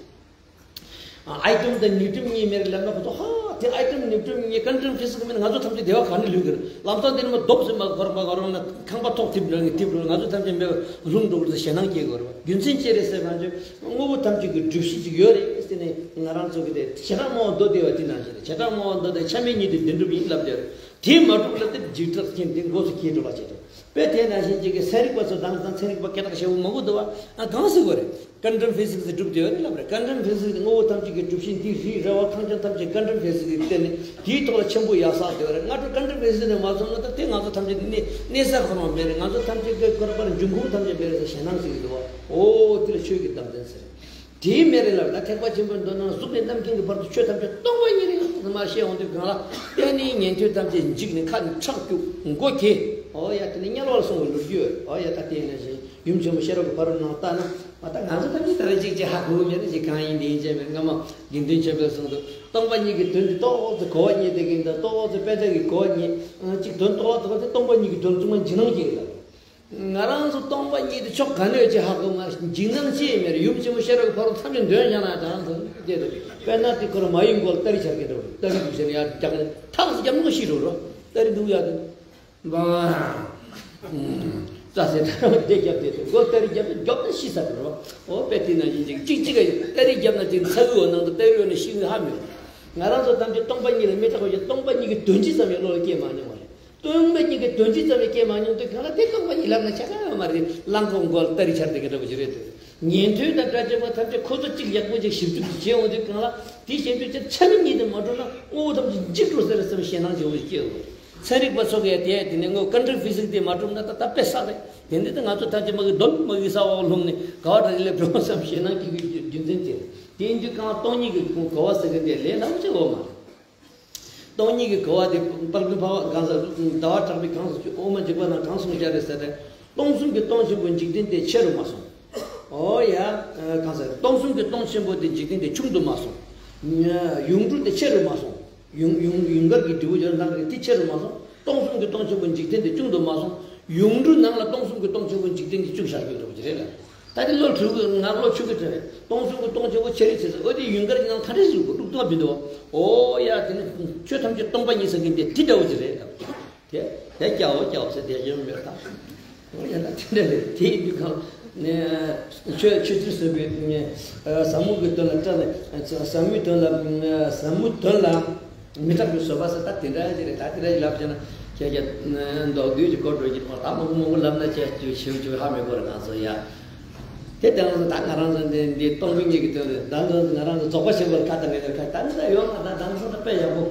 ཨའི་ཊེམ་དང་ནིའུ་ཊེམ་གཉིས་མེད་རེད་ལབ་ན། ཁོ་ཚོ་ཧ་དེ་ཨའི་ཊེམ་ནིའུ་ཊེམ་གཉིས་ཀན་ཊེན་ཕི་སི་ཀི་མེད་ན་ང་ཚོ་ཐམས་ཅད་བདེ་བ་ག་ནས་ལུས་ཀྱི་རེད། ལམ་སང་དེ་ནས་མ་རྡོབ་ཟིན་པ་གོར་མ་གོར་ན་ཁང་པ་ཐོག་ཐིབ་རེད་ཐིབ་རེད། ང་ཚོ་ཐམས་ཅད་མེད་པ་ལྷུང་འགྲོ་གི་རེད་ཟེར་ཞེད་སྣང་སྐྱེ་གི་རེད་བ། རྒྱུ་མཚན་ཅི་རེད་ཟེར་བ་ཅིག་དངོས་པོ་ཐམས་ཅད་ཀྱི་སྒྲུབ་གཞི་ཅིག་ཡོད་རེད་ཟེར་ནས་ང་རང་ཚོ་གི་དེ་བྱེ་བྲག་སྨྲ་བ་མདོ་སྡེ་པ་དེ་ནང་བཞིན་རེད། བྱེ་བྲག་སྨྲ་བ་མདོ་སྡེ་ཆ་མེད་ཉིད་དུ་བདེན་གྲུབ་ཡིན་ལབ་དེ་རེད། དེ་མ་གྲུབ་ལ་དེ་འཇིགས་སྐྲག་རྐྱེན་དེ་འགོ་ཚུགས་སྐྱེ་འགྲོ་བ་བྱེད་དོ། དཔེ་དེ་ནང་བཞིན་གཅིག་གི་ཚན་རིག་པ་ཚོ་དང་དང་ཚན་རིག་པ་སྐད་གྲགས་ཆེ་བོ་མང་པོ་འདུག་བ། ཨ་གང་ཟེར་དགོས་རེད། ཀན་ཊེན་ཕི་སི་ཀི་སྒྲུབ་བདེ་བ་རེད་ལབ་རེད། ཀན་ཊེན་ཕི་སི་ཀི་དངོས་པོ་ཐམས་ཅད་ཀྱི་གྲུབ་ཆེན་འདི་རི་ར་བ་ཁང་ཆེན་ཐམས་ཅད་ཀན་ཊེན་ཕི་སི་ཀི་བརྟེན་ནས་དེའི་ཐོག་ལ་ཆེན་པོ་ཡག་ས་བདེ་བ་རེད། སྔ་དྲོ་ཀན་ཊེན་ཕི་སི་ཀི་ནས་མ་སོང་ན་ད་དེ་ང་ཚོ་ཐམས་ཅད་གནས་གནས་ས་ཁོ་རང་མེད་རེད། ང་ཚོ་ཐམས་ཅད་ཀྱི་ཁོ་རང་པར་འབྱུང་ཁུངས་ཐམས་ཅད་མེད་རེད་ཟེར་ཞེད་སྣང་ཟེར་གྱི་འདུག་བ། ཨོ་དེ་ལ་ཆོས་ཀྱི་བདག་འཛིན་ཟེར། དེའི་མེ་རེ་ལ་ད་ཐེག་པ་ཆེན་པོའི་མདོ་ནང་གཟུགས་ནས་རྣམ་མཁྱེན་གྱི་བར་དུ་ཆོས་ཐམས་ཅད་སྟོང་པ་ཉིད་རེད་ཟེར་མར་བཤད་འོང་དུས་གང་ལ་དེ་ནི་ཉན་ཐོས་ཐམས་ཅད་འཇིགས་ནས་ཁ་ནས་ཁྲག་སྐྱུག་མགོ་གས། ཨོ་ཡ་དེ་ནི་དམྱལ་བར་སོང་བའི་ལོ་རྒྱུས། ཨོ་ཡ་ད་དེ་ནི་ཞིག་ཡུམ་ཆེན་མོ་ཤེས་རབ་ཀྱི་ཕ་རོལ་ནང་ལྟ་ན་མ་ད་ང་ཚོ་ཐམས་ཅད་ད་རེ་ཅིག་ཅིག་ཧ་གོ་མེད་ན་ཅིག་གང་ཡིན་དེ་ཡིན་ཅེས་མེད། སྔ་མ་དགེ་འདུན་ཆོས་འཕེལ་གསུང་དུ་སྟོང་པ་ཉིད་ཀྱི་དོན་དེ་ཏོག་ཙམ་གོ་བ་རྙེད་བསྡད་ཀྱི་ཡིན། ད་ཏོག་ཙམ་དཔེ་ཆ་གི་གོ་བ་རྙེད་ཅིག་དོན་རྟོགས་ལ་ཐོགས་ཏེ་སྟོང་པ་ཉིད་ཀྱི་དོན་ཚང་མ་འཇིགས་སྣང་སྐྱེ་ཡོད་ལ། ང་རང་ཚོ་སྟོང་པ་ཉིད་དེ་ཕྱོགས་ག་ནས་ཡོད་ཅེས་ཧ་གོ་མ་འཇིགས་སྣང་སྐྱེ་ཡི་མེད་རེད། ཡུམ་ཆེན་མོ་ཤེས་རབ་ཀྱི་ཕ་རོལ་ཐམས་ཅད་འདོན་བཞག་ན་དྲང་སོང་སྐྱེ་འདུག་དཔེར་ན་དེ་ཁོ་རང་མ་ཡི་མགོ་ལ་སྟ་རི་འཕྱར་གྱི་འདུག་སྟ་རི་འདུག་ཟེར་ནས་ཡར་རྒྱག་ནས་ཐག་ཟིག་རྒྱབ་ན་ཤི་འགྲོ་རོ། སྟ་རི་འདུག་ཡ་དེ་བང་རྩྭ་སའི་ཐ་ར་བ་དེ་རྒྱབ་དེ་མགོ་སྟ་རི་རྒྱབ་ནས་རྒྱོབ་ན་ཤི་ས་འགྲོ་རོ། འོ་དཔེ་དེ་ནང་བཞིན་ཅིག་ཅིག་ཅིག་ག་སྟ་རི་རྒྱབ་ན་ཅིག་ཚ་གི་འོ་ནང་དུ་སྟ་རི་འོ་ནས་ཤི་ནི་ཧ་མི་རུང་། ང་རང་ཚོ་ཐམས་ཅད་སྟོང་པ་ཉིད་ལ་མི་སྐྲག་པ་ཞིག་སྟོང་པ་ཉིད་ཀྱི་དོན་སྤྱི་ཙམ་ཡང་བློ་ལ་སྐྱེས་མ་མྱོང་བ་རེད། སྟོང་པ་ཉིད་ཀྱི་དོན་སྤྱི་ཙམ་ཡང་སྐྱེས་མ་མྱོང་དུས་གང་ལ་དེ་སྟོང་པ་ཉིད་ལབ་ན་ཆ་ག་ཡོད་མ་རེད། རླངས་འཁོར་མགོ་ལ་སྟ་རི་འཕྱར་བསྡད་མཁན་འདྲ་པོ་ཞིག་རེད་འདུག་ཉན་ཐོས་དང་སྒྲ་སྒྱུར་པ་ཐམས་ཅད་ཁོ་ཚོ་གཅིག་ཡག་པོ་ཅིག་ཞིབ་འཇུག་ཅིག་བྱེད་འོང་དུས་གང་ལ་དེ་ཞིབ་འཇུག་བྱེད་ཆ་མེད་ཉིད་དུ་མ་འགྲོ་ན་དངོས་པོ་ཐམས་ཅད་འཇིག་འགྲོ་ཟེར་བསམ་ཞེད་སྣང་ཆེན་པོ་ཞིག་སྐྱེ་འོང་། ཚན་རིག་པ་ཚོ་གིས་དེ་དེ་ནས་དངོས་ཀན་ཊེན་ཕི་སི་ཀི་དེ་མ་གྲུབ་ན་ད་ད་དཔེ་བསགས་རེད། དེ་འདི་ད་ང་ཚོ་ཐམས་ཅད་མ་གི་གདོན་མ་གི་ས་འོག་ལྷུང་ནས་ག་བ་དྲག་ལས་འགྲོ་བསམ་ཞེད་སྣང་སྐྱེ་གི་རྒྱུ་མཚན་དེ་རེད། དེ་ཡིན་དུས་གང་ལ་སྟོང་ཉིད་ཀྱི་གོ་བ་ཟེར་གི་འདི་ལས་སླ་པོ་ཅིག་འོང་མ་རེད། སྟོང་ཉིད་ཀྱི་གོ་བ་དེ་དཔལ་ཀུན་ཕ་བ་གང་ཟག་ཟླ་བ་གྲགས་པའི་གང་ཟག་ཆུ་འོ་མ་འཇིགས་པ་ན་གང་གསུངས་བྱ་རེད་ཟེར་ཏེ། སྟོང་གསུམ་གྱི་སྟོང་ཆེན་པོ་འཇིག་རྟེན་དེ་ཆེ་རུ་མ་སོང་། ཨོ་ཡ། གང་ཟག་སྟོང་གསུམ་གྱི་སྟོང་ཆེན་པོ་དེ་འཇིག་རྟེན་དེ་ཆུང་དུ་མ་སོང་། ཡུངས་འབྲུ་དེ་ཆེ་རུ་མ་སོང་། ཡུངས་ཡུངས་ཡུངས་ཀར་གྱི་འབྲས་བུ་ཡོད་ན་དེ་ཆེ་རུ་མ་སོང་། སྟོང་གསུམ་གྱི་སྟོང་ཆེན་པོ་འཇིག་རྟེན་དེ་ཆུང་དུ་མ་སོང་། ཡུངས་འབྲུ་ནང་ལ་སྟོང་གསུམ་གྱི་སྟོང་ཆེན་པོ་འཇིག་རྟེན་དེ་བཅུག་བཞག་རྒྱུ་འདྲ་པོ་ཅིག་རེད་ལ། ད་དེ་བློ་འཁྲུལ་གི་ང་བློ་འཁྲུལ་གི་དྲན་རེད། སྟོང་གསུམ་གྱི་སྟོང་ཆེན་པོ་ཆེ་རེད་ཟེར་ཟེར། ཨོ་དེ་ཡུངས་ཀར་གྱི་ནང་ཐ་དད་ཟེར་གོ་དཀྲུག་ཐོག་མི་འདུག་ཨོ་ཡ་དེ་ནི་ཆོས་ཐམས་ཅད་སྟོང་པ་ཉིད་ཟེར་མཁན་དེ་དེ་འདྲ་བོ་ཅིག་རེད་ད། དེ་དེ་སྐྱ་བོ་སྐྱ་བོ་ཟེར་དེ་ཡོང་མེད་ད། ཨོ་ཡ་ད་དེ་འདྲ་རེད། དེ་ཡིན་དུས་གང་ནས་ཆོས་ཆོས་ཚུལ་ཟེར་བའི་ཟབ་མོ་གི་དོན་ལ་སྐྲག་ནས་ཟབ་མོའི་དོན་ལ་ཟབ་མོའི་དོན་ལ། མི་སྐྲག་པའི་བཟོད་པ་ཟེར་ད་དེ་འདྲ་ཅིག་རེད། ད་དེ་འདྲ་ཅིག་ལབ་བྱས་ན་ཁྱེད་ཀྱི་མདོག་བདུད་ཀྱི་སྐོར་འགྲོ་གི་ད་མང་པོ་མང་པོ་ལབ་ན་ཁྱེད་ཀྱི་ཞིབ་ཞིབ་ཧ་མི་གོ་རེད་ང་ཚོ་ཡ། དེ་ལྟ་ན་ད་ང་རང་ཚོ་འདི་འདི་སྟོང་པ་ཉིད་ཀྱི་དོན་རེད། ད་ང་ང་རང་ཚོ་རྫོགས་པ་ཆེན་པོ་ལ་ཁ་བཏང་གི་ཡོད། ཁ་བཏང་གི་ད་ཡོད་ང་ད་ང་ཚོ་ད་དཔེ་ཡག་པོ་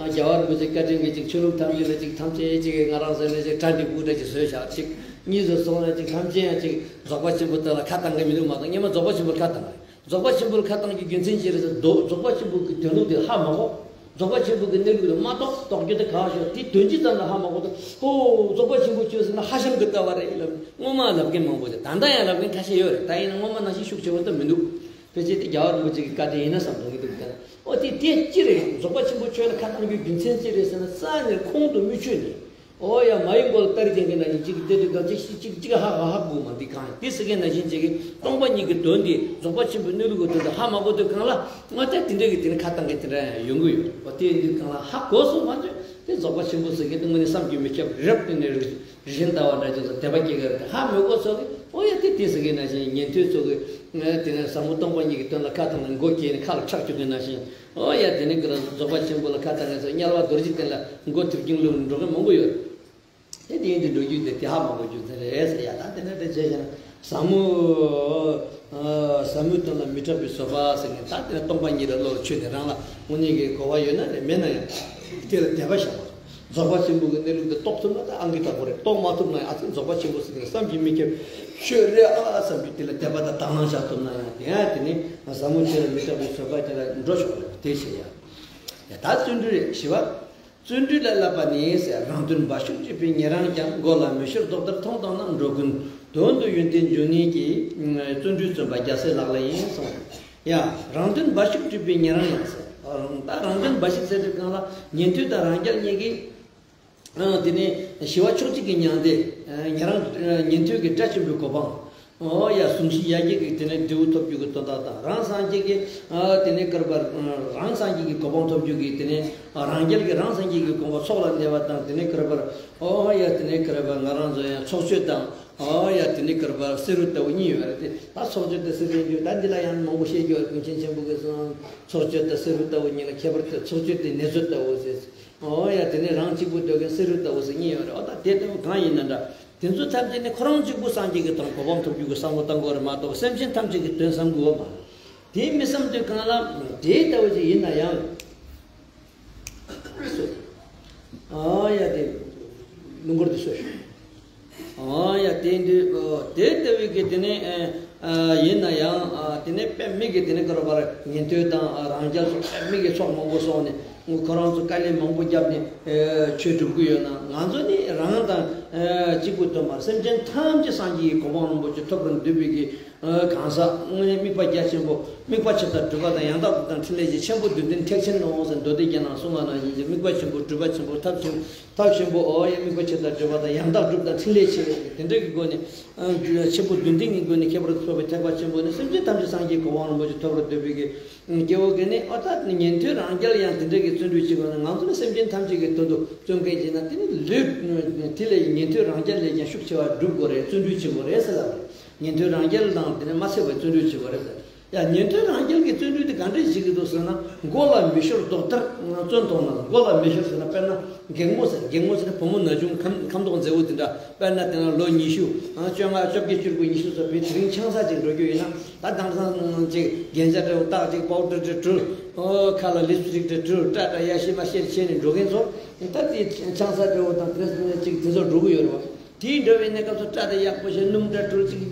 རྒྱལ་བ་རིན་པོ་ཆེ་བཀའ་དྲིན་གྱིས་ཅིག་ཆོས་ལུགས་ཐམས་ཅད་ལ་ཅིག་ཐམས་ཅད་ཅིག་ང་རང་ཚོ་ནས་ཅིག་གྲ་འགྲིག་པོ་འདྲ་ཅིག་བཟོས་བཞག་ཅིག་གཉིས་སུ་སོང་ན་ཅིག་ཐམས་ཅད་ཡང་ཅིག་རྫོགས་པ་ཆེན་པོ་དེ་ལ་ཁ་བཏང་གི་མི་འདུག་མ་གཏོགས་སྔོན་མ་རྫོགས་པ་ཆེན་པོ་ལ་ཁ་བཏང་གི་རེད། རྫོགས་པ་ཆེན་པོ་ལ་ཁ་བཏང་རྒྱུའི་རྒྱུ་མཚན་ཅི་རེད་ཟེར་ན། རྫོགས་པ་ཆེན་པོ་གི་དོན་ལུགས་དེ་ཧ་མ་གོ། རྫོགས་པ་ཆེན་པོ་གི་གནས་ལུགས་དེ་མ་རྟོགས། རྟོགས་རྒྱུ་དེ་ག་ཞོག་དེ་དོན་སྤྱི་ཙམ་ལ་ཧ་མ་གོ་དུས། ཧོ། རྫོགས་པ་ཆེན་པོ་ཆོས་ཟེར་ན་ཧ་ཅང་གི་དཀའ་བ་རེད་ལབ། སྔོན་མ་ལབ་མཁན་མང་པོ་ཡོད། ད་ལྟ་ཡང་ལབ་མཁན་ཁ་ཤས་ཡོད་རེད། ད་ཡིན་ན་སྔོན་མ་ནང་བཞིན་ཤུགས་ཆེ་བོ་ད་མི་འདུག་ཕལ་ཆེར་དེ་རྒྱལ་བ་རིན་པོ་ཆེ་གི་བཀའ་དྲིན་ཡིན་ན་བསམ་གྱི་འདུག་ད་ཨོ་དེ་དེ་ཅི་རེད། རྫོགས་པ་ཆེན་པོ་ཆོས་ལ་ཁ་བཏང་རྒྱུའི་རྒྱུ་མཚན་ཅི་རེད་ཟེར་ན། རྩ་ནས་ཁོང་དུ་མི་ཆུད་ནས། ཨོ་ཡ། མ་ཡི་མགོ་ལ་སྟ་རི་འཐེན་མཁན་ནང་བཞིན་གཅིག་གིས་བལྟས་དུས་གང་ཅི་ཞིག་གཅིག་གཅིག་ཧ་ཧ་ཧ་གོ་མ། འདི་གང་འདི་ཟེར་མཁན་ནང་བཞིན་བྱེད་ཀྱི། སྟོང་པ་ཉིད་ཀྱི་དོན་འདི། རྫོགས་པ་ཆེན་པོའི་གནས་ལུགས་ཀྱི་དོན་འདི་ཧ་མ་གོ་དུས་གང་ལ་ང་ལྟ་དེ་འདྲ་གི་དེ་ནི་ཁ་བཏང་གི་དེ་འདྲ་ཡང་ཡོང་གི་ཡོད། ཨོ་དེ་འདི་གང་ལ་ཧ་གོ་སོང་མ་ཚོད་དེ་རྫོགས་པ་ཆེན་པོ་ཟེར་མཁན་དེ་དངོས་གནས་བསམ་གྱིས་མི་ཁྱབ་རབ་ཏུ་ནས་རིག་རིན་ལྟ་བ་འདྲ་ཅིག་ཚོ་དད་པ་སྐྱེ་གི་རེད། ཧ་མི་གོ་ཚོ་གི། ཨོ་ཡ་དེ་དེ་ཟེར་མཁན་ནང་བཞིན་ཉན་ཐོས་ཚོ་གི་དེ་ནི་ཟབ་མོ་སྟོང་པ་ཉིད་ཀྱི་དོན་ལ་ཁ་བཏང་ནས་མགོ་སྐྱེས་ནས་ཁ་ལ་ཁྲག་སྐྱུག་མཁན་ནང་བཞིན། ཨོ་ཡ་དེ་ནི་གི་རང་རྫོགས་པ་ཆེན་པོ་ལ་ཁ་བཏང་ངེས་སོ་དམྱལ་བ་རྡོ་རྗེ་གདན་ལ་མགོ་ཐུག་ཀྱིན་ལུས་འགྲོ་མཁན་མང་པོ་ཡོད། དེ་དེ་ཡིན་དུས་འགྲོ་རྒྱུ་དེ་དེ་ཧ་མ་གོ་རྒྱུ་མཚན་རེད་ཟེར་ཡ། ད་དེ་འདྲ་དེ་བྱས་ཤེ་ན་ཟབ་མོ་ཟབ་མོའི་དོན་ལ་མི་སྐྲག་པའི་བཟོད་པ་ཟེར་མཁན། ད་དེ་ནི་སྟོང་པ་ཉིད་ལ་བློ་ཆོས་དེ་རང་ལ་དངོས་གནས་ཀྱི་གོ་བ་ཡོད་ན་རེད། མེད་ན་ཡང་དེ་ལ་དད་པ་བཞག་པ། རྫོགས་པ་ཆེན་པོ་གི་གནས་ལུགས་དེ་རྟོགས་ཐུབ་ན་ད་ཨང་ཀི་དང་པོ་རེད། རྟོགས་མ་ཐུབ་ན་ཡང་ཨ་ཙི་རྫོགས་པ་ཆེན་པོ་ཟེར་མཁན་བསམ་གྱིས་མི་ཁྱབ་ཆོས་རེད་ཨ་བསམ་གྱིས་དེ་ལ་དད་པ་དང་དང་བླངས་བཞག་ཐུབ་ན་ཡང་དེ་ཡང་དེ་ནི་ཟབ་མོ་ཆོས་ལ་མི་སྐྲག་པའི་བཟོད་པ་དེ་ལ་འགྲོ་ཆོག་རེད། དེ་བྱས་ཡ། ཡ་ད་བརྩོན་འགྲུས་རེད། བཞི་བ། བརྩོན་འགྲུས་ལ་བསླབ་པ་ནི་ཟེར། རང་དོན་འབའ་ཞིག་སྤྱོད་པའི་ཉན་རང་ཀྱང་། མགོ་ལ་མི་ཤོར་རྡོག་ལྟར་མཐོང་དང་ན། འགྲོ་ཀུན་དོན་དུ་ཡོན་ཏན་འཇུག་ནུས་ཀྱི། བརྩོན་འགྲུས་བརྩོན་པ་རྒྱལ་སྲས་ལག་ལེན་ཡིན་གསུངས། ཡ། རང་དོན་འབའ་ཞིག་སྤྱོད་པའི་ཉན་རང་ཡང་ཟེར། ད་རང་དོན་འབའ་ཞིག་ཟེར་དུས་གང་ལ་ཉན་ཐོས་དང་རང་རྒྱལ་གཉིས་ཀྱིས། ཨ་དེ་ནས་ཞི་བ་ཕྱོགས་གཅིག་གི་མྱང་འདས། ཨ་ཉན་རང་ཨ་ཉན་ཐོས་ཀྱི་སྒྲ་ཆེན་པོའི་གོ་འཕང་ ཨོ་ཡ། གཟུངས་གཞི་ཡ་གྱལ་གྱི་དེ་ནས་འབྲས་བུ་ཐོབ་རྒྱུ་གི་དོན་དག་དང་། རང་སངས་རྒྱས་ཀྱི་ཨ་དེ་ནས་ཀར་པར་རང་སངས་རྒྱས་ཀྱི་གོ་འཕང་ཐོབ་རྒྱུ་གི་དེ་ནས་རང་རྒྱལ་གྱི་རང་སངས་རྒྱས་ཀྱི་གོ་འཕང་ཚོགས་ལ་གནས་པ་དང་། དེ་ནས་ཀར་པར་ཨོ་ཡ་དེ་ནས་ཀར་པར་ང་རང་ཚོ་ཡང་ཚོགས་མཆོད་དང་། ཨོ་ཡ། དེ་ནི་ཀར་པར་བསེ་རུ་ལྟ་བུ་གཉིས་ཡོད་རེད་དེ། ད་ཚོགས་མཆོད་དང་བསེ་རུ་ཡིན་རྒྱུ་ད་འདི་ལ་ཡང་མང་པོ་བཤད་རྒྱུ་ཡོད། ཀུན་མཁྱེན་ཆེན་པོ་གིས་གསུངས། ཚོགས་མཆོད་དང་བསེ་རུ་ལྟ་བུ་གཉིས་ལ་ཁྱད་པར་དུ་ཚོགས་མཆོད་དེ་ནེ་ཙོ་ལྟ་བུ་ཟེར། ཨོ་ཡ། དེ་ནི་རང་གཅིག་པུ་སྡོད་མཁན་བསེ་རུ་ལྟ་བུ་ཟེར་གཉིས་ཡོད་རེད། ཨོ་ད་དེ་ལྟ་བུ་གང་ཡིན་ན་འདྲ། དེ་ཚོ་ཐམས་ཅད་ནི་ཁོ་རང་གཅིག་པུ་སངས་རྒྱས་ཀྱི་དང་གོ་འཕང་ཐོབ་རྒྱུ་གི་བསམ་བློ་བཏང་དགོས་རེད་མ་གཏོགས། སེམས་ཅན་ཐམས་ཅད་ཀྱི་དོན་བསམ་དགོས་པ་མ་རེད། དེ་མི་བསམ་དུས་གང་ལ་དེ་ལྟ་བུ་ཅིག་ཡིན་ན་ཡང་། ཨོ་ཡ། དེ་ལུང་སྐོར་དུ་སོས། ཨོ་ཡ། དེ་འདི་ཨོ་དེ་ལྟ་བུའི་གི་དེ་ནས་ཨ་ཡིན་ན་ཡང་ཨ་དེ་ནས་དཔེ་མི་གི་དེ་ནས་ཀར་པར་ཉན་ཐོས་དང་རང་རྒྱལ་སོགས་དཔེ་མི་གི་ཚོགས་མང་པོ་སོང་ནས་ཁོ་རང་ཚོ་དཀའ་ལས་མང་པོ་བརྒྱབ་ནས་ཨ་ཆོས་སྒྲུབ་ཀྱི་ཡོད་ན། ང་ཚོ་ནི་རང་དང་ཨ་གཅིག་པུ་སྟོན་པར་སེམས་ཅན་ཐམས་ཅད་སངས་རྒྱས་ཀྱི་གོ་འཕང་རིན་པོ་ཆེ་ཐོབ་པར་འདོད་པའི་གི་གང་ཟག་དངོས་གནས་དམིགས་པ་རྒྱ་ཆེན་པོ། དམིགས་པ་ཆེ་ལྟར་སྒྲུབ་པ་དང་། ཡང་དག་སྒྲུབ་དང་ཕྲིན་ལས་ཆེ། ཆེན་པོ་བདུན་ལྡན་ཐེག་ཆེན་ནོ་ཟེར། མདོ་སྡེ་རྒྱན་ནང་གསུངས་པ་ནང་བཞིན་གྱི་དམིགས་པ་ཆེན་པོ། སྒྲུབ་པ་ཆེན་པོ། ཐབས་ཆེན། ཐབས་ཆེན་པོ། ཨོ་ཡ། དམིགས་པ་ཆེ་ལྟར་སྒྲུབ་པ་དང་། ཡང་དག་སྒྲུབ་དང་ཕྲིན་ལས་ཆེ། དེ་འདྲ་གི་སྒོ་ནས་ཨ་ཆེན་པོ་བདུན་ལྡན་གྱི་སྒོ་ནས་ཁྱད་པར་དུ་གསུངས་པའི་ཐེག་པ་ཆེན་པོ་ནི་སེམས་ཅན་ཐམས་ཅད་སངས་རྒྱས་གོ་འཕང་རིན་པོ་ཆེ་ཐོབ་པར་འདོད་པའི་གི་སྐྱེ་བོ་གི་ནི། ཨོ་ད་ཉན་ཐོས་རང་རྒྱལ་ཡང་དེ་འདྲ་གི་བརྩོན་འགྲུས་བྱེད་དགོས་ན། ང་ཚོ་ནི་སེམས་ཅན་ཐམས་ཅད་ཀྱི་དོན་དུ་བརྩོན་མཁན་བྱས་ན་དེ་ནི་ལུས་དེ་ལས་ཉན་ཐོས་རང་རྒྱལ་ལས་ཀྱང་ཤུགས་ཆེ་བ་སྒྲུབ་དགོས་རེད། བརྩོན་འགྲུས་བྱེད་དགོས་རེད་ཟེར་ལབ་རེད། ཉན་ཐོས་རང་རྒྱལ་དང་དེ་ནས་མ་ཚད་པའི་བརྩོན་འགྲུས་བྱེད་དགོས་རེད་ཟེར། ཡ། ཉན་ཐོས་རང་རྒྱལ་གྱི་བརྩོན་འགྲུས་དེ་ག་འདྲས་བྱེད་ཀྱི་འདུག་ཟེར་ན། མགོ་ལ་མི་ཤོར་རྡོག་ལྟར་བརྩོན་མཐོང་ན། མགོ་ལ་མི་ཤོར་ཟེར་ན་དཔེར་ན་སྒེག་མོ་ཟེར། སྒེག་མོ་ཟེར་ན་བུ་མོ་ན་ཆུང་ཁམ་ཁམ་མདོག་མཛེས་པོ་དེ་འདྲ། དཔེར་ན་དེ་ན་ལོ་ཉི་ཤུ། ཨ། བཅོ་ལྔ། བཅོ་བརྒྱད། བཅུ་དགུ། ཉི་ཤུ་སོགས་བོད་དེ་རིང་ཆང་ས་ཅིག་འགྲོ་རྒྱུ་ཡིན་ན། ད་དེང་སང་ཅིག་རྒྱན་ཆ་འདྲ་བོ་བཏགས། ཅིག་པའུ་ཌར་ཅིག་བྲུས། ཨོ། ཁ་ལ་ལིབ་སི་ཊིག་འདྲ་བྲུས། སྐྲ་འདྲ་ཡ་ཤེད་མ་ཤེད་བྱས་ནས་འགྲོ་མཁན་ཚོ། ད་དེ་ཆང་ས་འདྲ་བོ་དང་དེ་ཅིག་དེ་ཚོ་འགྲོ་གི་ཡོད་རེད་བ། དེའི་འགྲོ་བའི་གནས་སྐབས་སུ་སྐྲ་དེ་ཡག་པོ་བྱས། སྣུམ་འདྲ་བྲུས། ཅིག་ཅིག་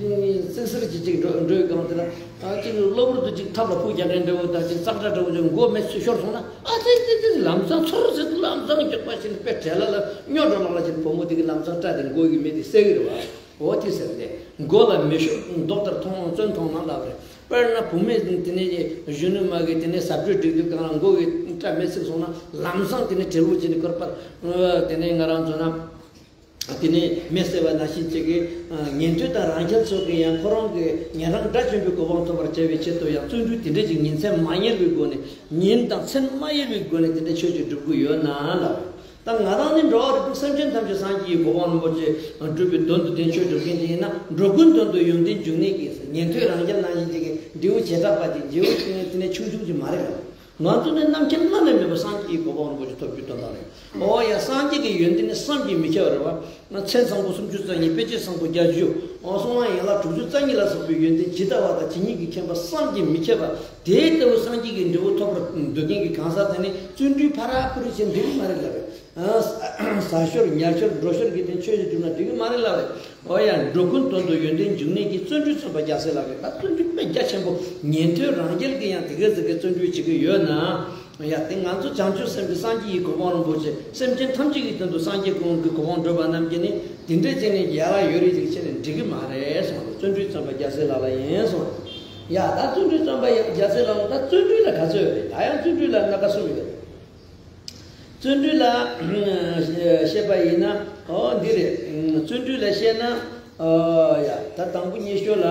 ཟིང་ཟིང་ཅིག་ཅིག་འགྲོ་འགྲོ་བའི་སྒང་དེ་ལ། ཨ། ཅིག་གློ་བུར་དུ་ཅིག་ཐབ་ལ་ཕུག་རྒྱག་མཁན་འདྲ་བོ་དང་། ཅིག་ཙག་སྒྲ་འདྲ་བོ་ཅིག་མགོ་མེ་ཤོར་སོང་ན། ཨ་ཙི་ཙི་ཙི། ལམ་སང་ཚུར་ཟེར་ལམ་སང་མགྱོགས་པ་བྱས་ནས་དཔེ་བྲེལ་ལ་ལ་སྨྱོ་འགྲོ་ལ་ལ་བྱས་ནས་བུ་མོ་དེ་གི་ལམ་སང་སྐྲ་དེ་མགོ་གི་མེ་དེ་བསད་གི་རེད་བ། འོ་དེ་ཟེར་ཏེ། མགོ་ལ་མེ་ཤོར་རྡོག་ལྟར་མཐོང་། བརྩོན་མཐོང་ན་ལབ་རེད། དཔེར་ན་བུད་མེད་དེ་ནས་གཞོན་ནུ་མ་གི་དེ་ནས་ཟ་འཕྲུལ་སྒྲིག་དུས་སྒང་ལ་མགོ་གི་སྐྲ་མེ་ཚིག་སོང་ན། ལམ་སང་དེ་ནས་བྲེལ་བོ་བྱས་ནས་ཀར་པར་དེ་ནས་ང་རང་ཚོ་ན། དེ་ནས་མེ་བསད་པ་ནང་བཞིན་བྱེད་ཀྱི། ཉན་ཐོས་དང་རང་རྒྱལ་ཚོ་གིས་ཡང་ཁོ་རང་གི་ཉན་རང་དགྲ་བཅོམ་པའི་གོ་འཕང་ཐོབ་པར་བྱ་བའི་ཆེད་དུ་ཡང་བརྩོན་འགྲུས་དེ་འདྲ་ཅིག་ཉིན་མཚན་མ་ཉལ་བའི་སྒོ་ནས། ཉིན་དང་མཚན་མ་ཉལ་བའི་སྒོ་ནས་དེ་འདྲ་ཆོས་ཅིག་སྒྲུབ་ཀྱི་ཡོད་ན་ལབ། ད་ང་རང་ནི་འགྲོ་བ་རིགས་དྲུག་སེམས་ཅན་ཐམས་ཅད་སངས་རྒྱས་ཀྱི་གོ་འཕང་རིན་པོ་ཆེ་སྒྲུབ་པའི་དོན་དུ་དེ་ཆོས་སྒྲུབ་མཁན་ཅིག་ཡིན་ན། འགྲོ་ཀུན་དོན་དུ་ཡོན་ཏན་འབྱུང་ནི་གི། ཉན་ཐོས་རང་རྒྱལ་ནང་བཞིན་ཅིག་གི་འབྲས་བུ་བྱེ་བྲག་པ་ཅིག་འབྲས་བུ་དེ་ནས་ཆུང་ཆུང་ཅིག་མ་རེད་ལབ། ང་ཚོ་ནི་རྣམ་མཁྱེན་བླ་ན་མེད་པ་སངས་རྒྱས་ཀྱི་གོ་འཕང་རིན་པོ་ཆེ་ཐོབ་རྒྱུ་དོན་དག་རེད། ཨོ་ཡ། སངས་རྒྱས་ཀྱི་ཡོན་ཏན་ནི་བསམ་གྱིས་མི་ཁྱབ་པ་རེད་བ། མཚན་བཟང་པོ་སུམ་ཅུ་རྩ་གཉིས། དཔེ་བྱད་བཟང་པོ་བརྒྱད་ཅུ། ཨོ། གསང་བ་ཡན་ལག་དྲུག་ཅུ་རྩ་གཉིས་ལ་སོགས་པའི་ཡོན་ཏན་ཇི་ལྟ་བ་དང་ཇི་སྙེད་ཀྱིས་མཁྱེན་པ་བསམ་གྱིས་མི་ཁྱབ་པ། དེ་ལྟ་བུ་སངས་རྒྱས་ཀྱི་འབྲས་བུ་ཐོབ་པར་འདོད་མཁན་གྱི་གང་ཟག་དེ་ནི་བརྩོན་འགྲུས་ཕར་ར་ཕུར་ར་བྱེད་འགྲིག་གི་མ་རེད་ལབ་རེད། ཟ་ཞོར་ཉལ་ཞོར་འགྲོ་ཞོར་གྱི་དེ་ཆོས་ཅིག་སྒྲུབ་ན་འགྲིག་གི་མ་རེད་ལབ་རེད། ཨོ་ཡ། འགྲོ་ཀུན་དོན་དུ་ཡོན་ཏན་འབྱུང་ནི་གི། བརྩོན་འགྲུས་རྩོམ་པ་རྒྱལ་སྲས་ལག་གི། ད་བརྩོན་འགྲུས་དཔེ་རྒྱ་ཆེན་པོ། ཉན་ཐོས་རང་རྒྱལ་གྱིས་ཡང་དེ་ག་ཟེ་གའི་བརྩོན་འགྲུས་བྱེད་ཀྱི་ཡོད་ན། ཡ། དེ་ང་ཚོ་བྱང་ཆུབ་སེམས་ཀྱི་སངས་རྒྱས་ཀྱི་གོ་འཕང་རིན་པོ་ཆེ། སེམས་ཅན་ཐམས་ཅད་ཀྱི་དོན་དུ་སངས་རྒྱས་ཀྱི་གོ་འཕང་བགྲོད་པ་རྣམས་ཀྱིས་ནི་དེ་འདྲ་བྱས་ནས་ཡ་ལ་ཡོད་རེད་ཅིག་བྱས་ནས་འགྲིག་གི་མ་རེད་གསུངས་ཏེ། བརྩོན་འགྲུས་རྩོམ་པ་རྒྱལ་སྲས་ལག་ལ་ཡིན་གསུངས། ཡ། ད་བརྩོན་འགྲུས་རྩོམ་པ་རྒྱལ་སྲས་ལག་ལ། ད་བརྩོན་འགྲུས་ལ་ག་ཚོད་ཡོད་རེད། ད་ཡང་བརྩོན་འགྲུས་ལ་སྣ་ཁ་གསུམ་ཡོད་རེད། བརྩོན་འགྲུས་ལ་བཤད་པ་ཡིན་ན། ཨོ། འདི་རེད། བརྩོན་འགྲུས་ལ་བཤད་ན། ཨོ་ཡ། ད་དང་པོ་ཉེ་ཤོས་ལ།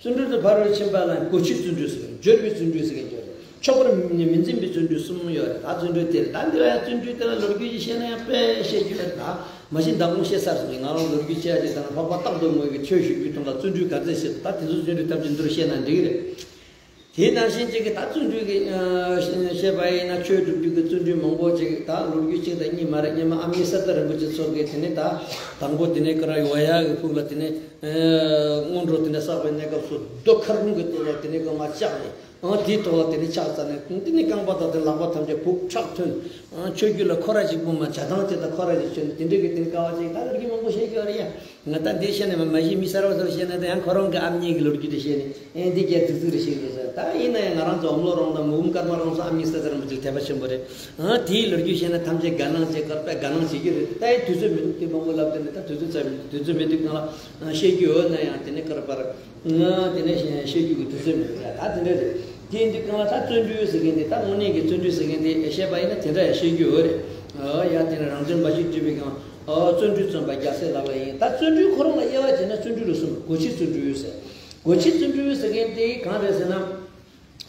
བརྩོན་འགྲུས་དང་ཕ་རོལ་ཕྱིན་པ་ལ་གོ་ཆོད་བརྩོན་འགྲུས་ཟེར། འབྱོར་བའི་བརྩོན་འགྲུས་ཟེར་གྱི་འབྱོར། ཆོག་པར་མི་འཛིན་པའི་བརྩོན་འགྲུས་གསུམ་ཡོད་རེད། ད་བརྩོན་འགྲུས་དེ་རེད། ད་འདི་ལ་ཡང་བརྩོན་འགྲུས་དེ་ལ་ལོ་རྒྱུས་ཅིག་བཤད་ན་ཡང་དཔེ་བཤད་རྒྱུ་ཡོད་རེད། ད་མ་གཞི་མདང་དགོང་བཤད་ཚར་སོང་གི། ང་རང་ལོ་རྒྱུས་བཤད་ཡ་ཅིག་དང་། འཕགས་པ་སྟག་གདོང་ངོས་ཀྱི་ཆོས་ཞུ་རྒྱུའི་དོན་ལ་བརྩོན་འགྲུས་ག་ཚད་བྱེད། ད་དེ་ཚོ་བརྩོན་འགྲུས་ཐམས་ཅད་འདི་རུ་བཤད་ན་འགྲིག་གི་རེད། དེ་ནང་བཞིན་ཅིག་གི་ད་བརྩོན་འགྲུས་ཀྱི་ཨ་བཤད་པ་ཡིན་ན། ཆོས་སྒྲུབ་རྒྱུ་གི་བརྩོན་འགྲུས་མང་པོ་ཅིག། ད་ལོ་རྒྱུས་གཅིག་དང་གཉིས་མ་རེད། སྔོན་མ་ཨ་མྱེས་གསེར་རྟ་རིན་པོ་ཆེ་མཆོག་གིས་དེ་ནས་ད་དང་པོ་དེ་ནས་ཀ་ར་ཡོ་ཡ་གི་ཕུག་ལ་དེ་ནས་ཨ་སྔོན་འགྲོ་དེ་ནས་བསགས་པའི་གནས་སྐབས་སུ་རྡོ་མཁར་སྒྲོམ་གྱི་ཐོག་ལ་དེ་ནས་གོ་མ་བཅག་ནས། ཨ་དེའི་ཐོག་ལ་དེ་ནས་ཕྱག་འཚལ་ནས། དེ་ནས་རྐང་པ་དང་དེ་ལག་པ་ཐམས་ཅད་བུག་ཁྲག་ཐོན། ཨ་ཆོས་བརྒྱུད་ལ་ཁོ་ར་ཅིག་སྤུངས་མ། བྱ་བཏང་ཅིག་དང་ཁོ་ར་ཅིག་བྱོན། དེ་འདྲ་གི་དེ་ནས་དཀའ་བ་ཅིག། ད་ལོ་རྒྱུས་མང་པོ་བཤད་རྒྱུ་ཡོད་རེད་ཡ། ང་ད་འདི་བཤད་ནས་མ་མ་གཞི་མི་གསར་བ་ཚོར་བཤད་ན། ད་ཡང་ཁོ་རང་གི་ཨ་མྱེས་ཀྱི་ལོ་རྒྱུས་དེ་བཤད་ནས། ཨེ་འདི་རྒྱ་ཐུག་ཚིག་རེ་བཤད་དགོས་ཟེར། ད་ཡིན་ན་ཡང་ང་རང་ཚོ་འོམ་ལོ་རོང་དང་མུ་གུམ་ཀརྨ་རོང་ཚོ་ཨ་མྱེས་གསེར་རྟ་རིན་པོ་ཆེ་དད་པ་ཆེན་པོ་རེད། ཨ་དེའི་ལོ་རྒྱུས་བཤད་ན་ཐམས་ཅད་དགའ་སྣང་བྱེད་ཀྱི་རེད། དཔེ་དགའ་སྣང་བྱེད་ཀྱི་རེད། ད་ཡང་དུས་ཚོད་མི་འདུག་དེ་མང་པོ་ལབ་དེ་ནས། ད་དུས་ཚོད་ཙམ་མི་འདུག་དུས་ཚོད་མེད་དུས་གང་ལ་བཤད་རྒྱུ་ཡོད་ན་ཡང་དེ་ནས་ཀར་པར། ང་དེ་ནས་བཤད་རྒྱུ་གི་དུས་ཚོད་མེད་པ་ཡ། ད་དེ་འདྲ་རེད། དེ་ཡིན་དུས་གང་ལ་ད་བརྩོན་འགྲུས་ཟེར་མཁན་དེ། ད་དངོས་གནས་ཀྱི་བརྩོན་འགྲུས་ཟེར་མཁན་དེ་བཤད་པ་ཡིན་ན་དེ་འདྲ་ཡང་བཤད་རྒྱུ་ཡོད་རེད། ཨོ་ཡ། དེ་ནས་རང་དོན་འབའ་ཞིག་སྒྲུབ་པའི་གང་ བརྩོན་འགྲུས་བརྩོན་པ་རྒྱལ་སྲས་ལག་ལེན་ཡིན། ད་བརྩོན་འགྲུས་ཁོ་རང་ལ་དབྱེ་བ་བྱས་ན་བརྩོན་འགྲུས་ལ་གསུམ། སྒོ་ཕྱི་བརྩོན་འགྲུས་ཟེར། སྒོ་ཕྱི་བརྩོན་འགྲུས་ཟེར་མཁན་དེ་གང་རེད་ཟེར་ན།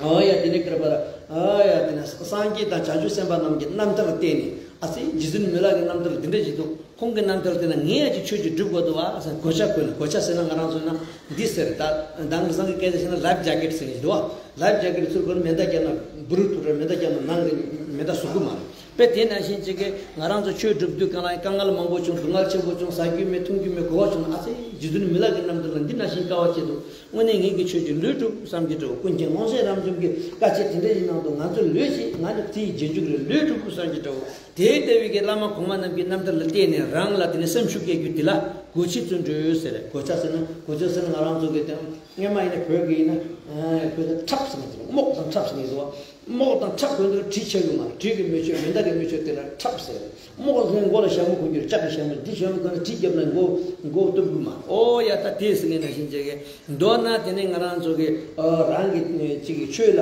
ཨོ་ཡ་དེ་ནི་ཀིར་པ་ལ། ཨོ་ཡ་དེ་ནི་སངས་རྒྱས་དང་བྱང་ཆུབ་སེམས་དཔའ་རྣམས་ཀྱི་རྣམ་ཐར་ལ་བརྟེན་ནས། ཨ་ཙི་རྗེ་བཙུན་མི་ལ་གི་རྣམ་ཐར་ལ་འདི་འདྲ་ཞིག་འདུག་ཁོང་གི་རྣམ་ཐར་དེ་ན་ངས་ཡང་ཅིག་ཆོས་ཅིག་སྒྲུབ་དགོས་འདུག་བ་ཟེར། གོ་ཆ་བགོས་ནས། གོ་ཆ་ཟེར་ན་ང་རང་ཚོ་ན་འདི་ཟེར། ད་མདང་གི་སང་གི་སྐད་ཆ་བཤད་ན་ལའིཕ་ཇེ་ཀེཊ་ཟེར་གྱི་འདུག་བ། ལའིཕ་ཇེ་ཀེཊ་ཚུར་བཀོལ་ན་མེ་མདའ་བརྒྱབ་ན་འབུ་རུ་ཐུག་ར། མེ་མདའ་བརྒྱབ་ན་ནང་གི་མེ་མདའ་ཟུག་གི་མ་རེད། དཔེ་དེ་ནང་བཞིན་ཅིག་གི་ང་རང་ཚོ་ཆོས་སྒྲུབ་དུས་སྒང་ལ་དཀའ་ངལ་མང་པོ་བྱུང་། སྡུག་བསྔལ་ཆེན་པོ་བྱུང་། ཟ་རྒྱུ་མེད་འཐུང་རྒྱུ་མེད་གོ་བ་བྱུང་ན། ཨ་ཙི་རྗེ་བཙུན་མི་ལ་གི་རྣམ་ཐར་ལ་འདི་ནང་བཞིན་དཀའ་བ་སྤྱད་འདུག་དངོས་གནས་ངེད་ཀྱི་ཆོས་ཀྱི་ལུས་གྲུབ་བསམ་གྱི་འདྲ་བོ། ཀུན་མཁྱེན་དབང་ཆེན་རབ་འབྱམས་ཀྱི་བཀའ་ཆད་དེ་འདྲ་ཡིན་ནང་དུ་ང་ཚོ་ལུས་ཤིག་ང་ནི་དེའི་རྗེས་འཇུག་རེད། ལུས་གྲུབ་དགོས་བསམ་གྱི་འདྲ་བོ། དེ་ལྟ་བུའི་གི་བླ་མ་གོང་མ་རྣམས་ཀྱི་རྣམ་ཐར་ལ་བརྟེན་ནས་རང་ལ་དེ་ནས་སེམས་ཤུགས་སྐྱེད་རྒྱུ་དེ་ལ་སྒོ་ཕྱི་བརྩོན་འགྲུས་ཟེར། གོ་ཆ་ཟེར་ན། གོ་ཆ་ཟེར་ན་ང་རང་ཚོ་གི་དེ་སྔོན་མ་ཡིན་ན་བོད་ཀྱི་ཡིན་ན་བོད་ཀྱི་ཁྲབ་ཟེར་ན་དེ་རྨོག་དང་ཁྲབ་ཟེར་ནས་བཟོ་བ། རྨོག་དང་ཁྲབ་གོན་དུས་གྲི་ཆག་གི་མ་རེད། གྲི་གི་མེ་མཆོད། མེ་མདའ་གི་མེ་མཆོད་དེ་ལ་ཁྲབ་ཟེར། རྨོག་ཟེར་མགོ་ལ་ཞྭ་མོ་གོན་རྒྱུ་རེད། ལྕགས་ཀྱི་ཞྭ་མོ། འདི་ཞྭ་མོ་གོན་ན་གྲི་བརྒྱབ་ན་མགོ་མགོ་གཏུབ་གི་མ་རེད། ཨོ་ཡ། ད་དེ་ཟེར་ངེས་ན་ཤིན་ཅེ་གི། མདོར་ན་དེ་ནས་ང་རང་ཚོ་གི་ཨ་རང་གི་ཅིག་གི་ཆོས་ལ་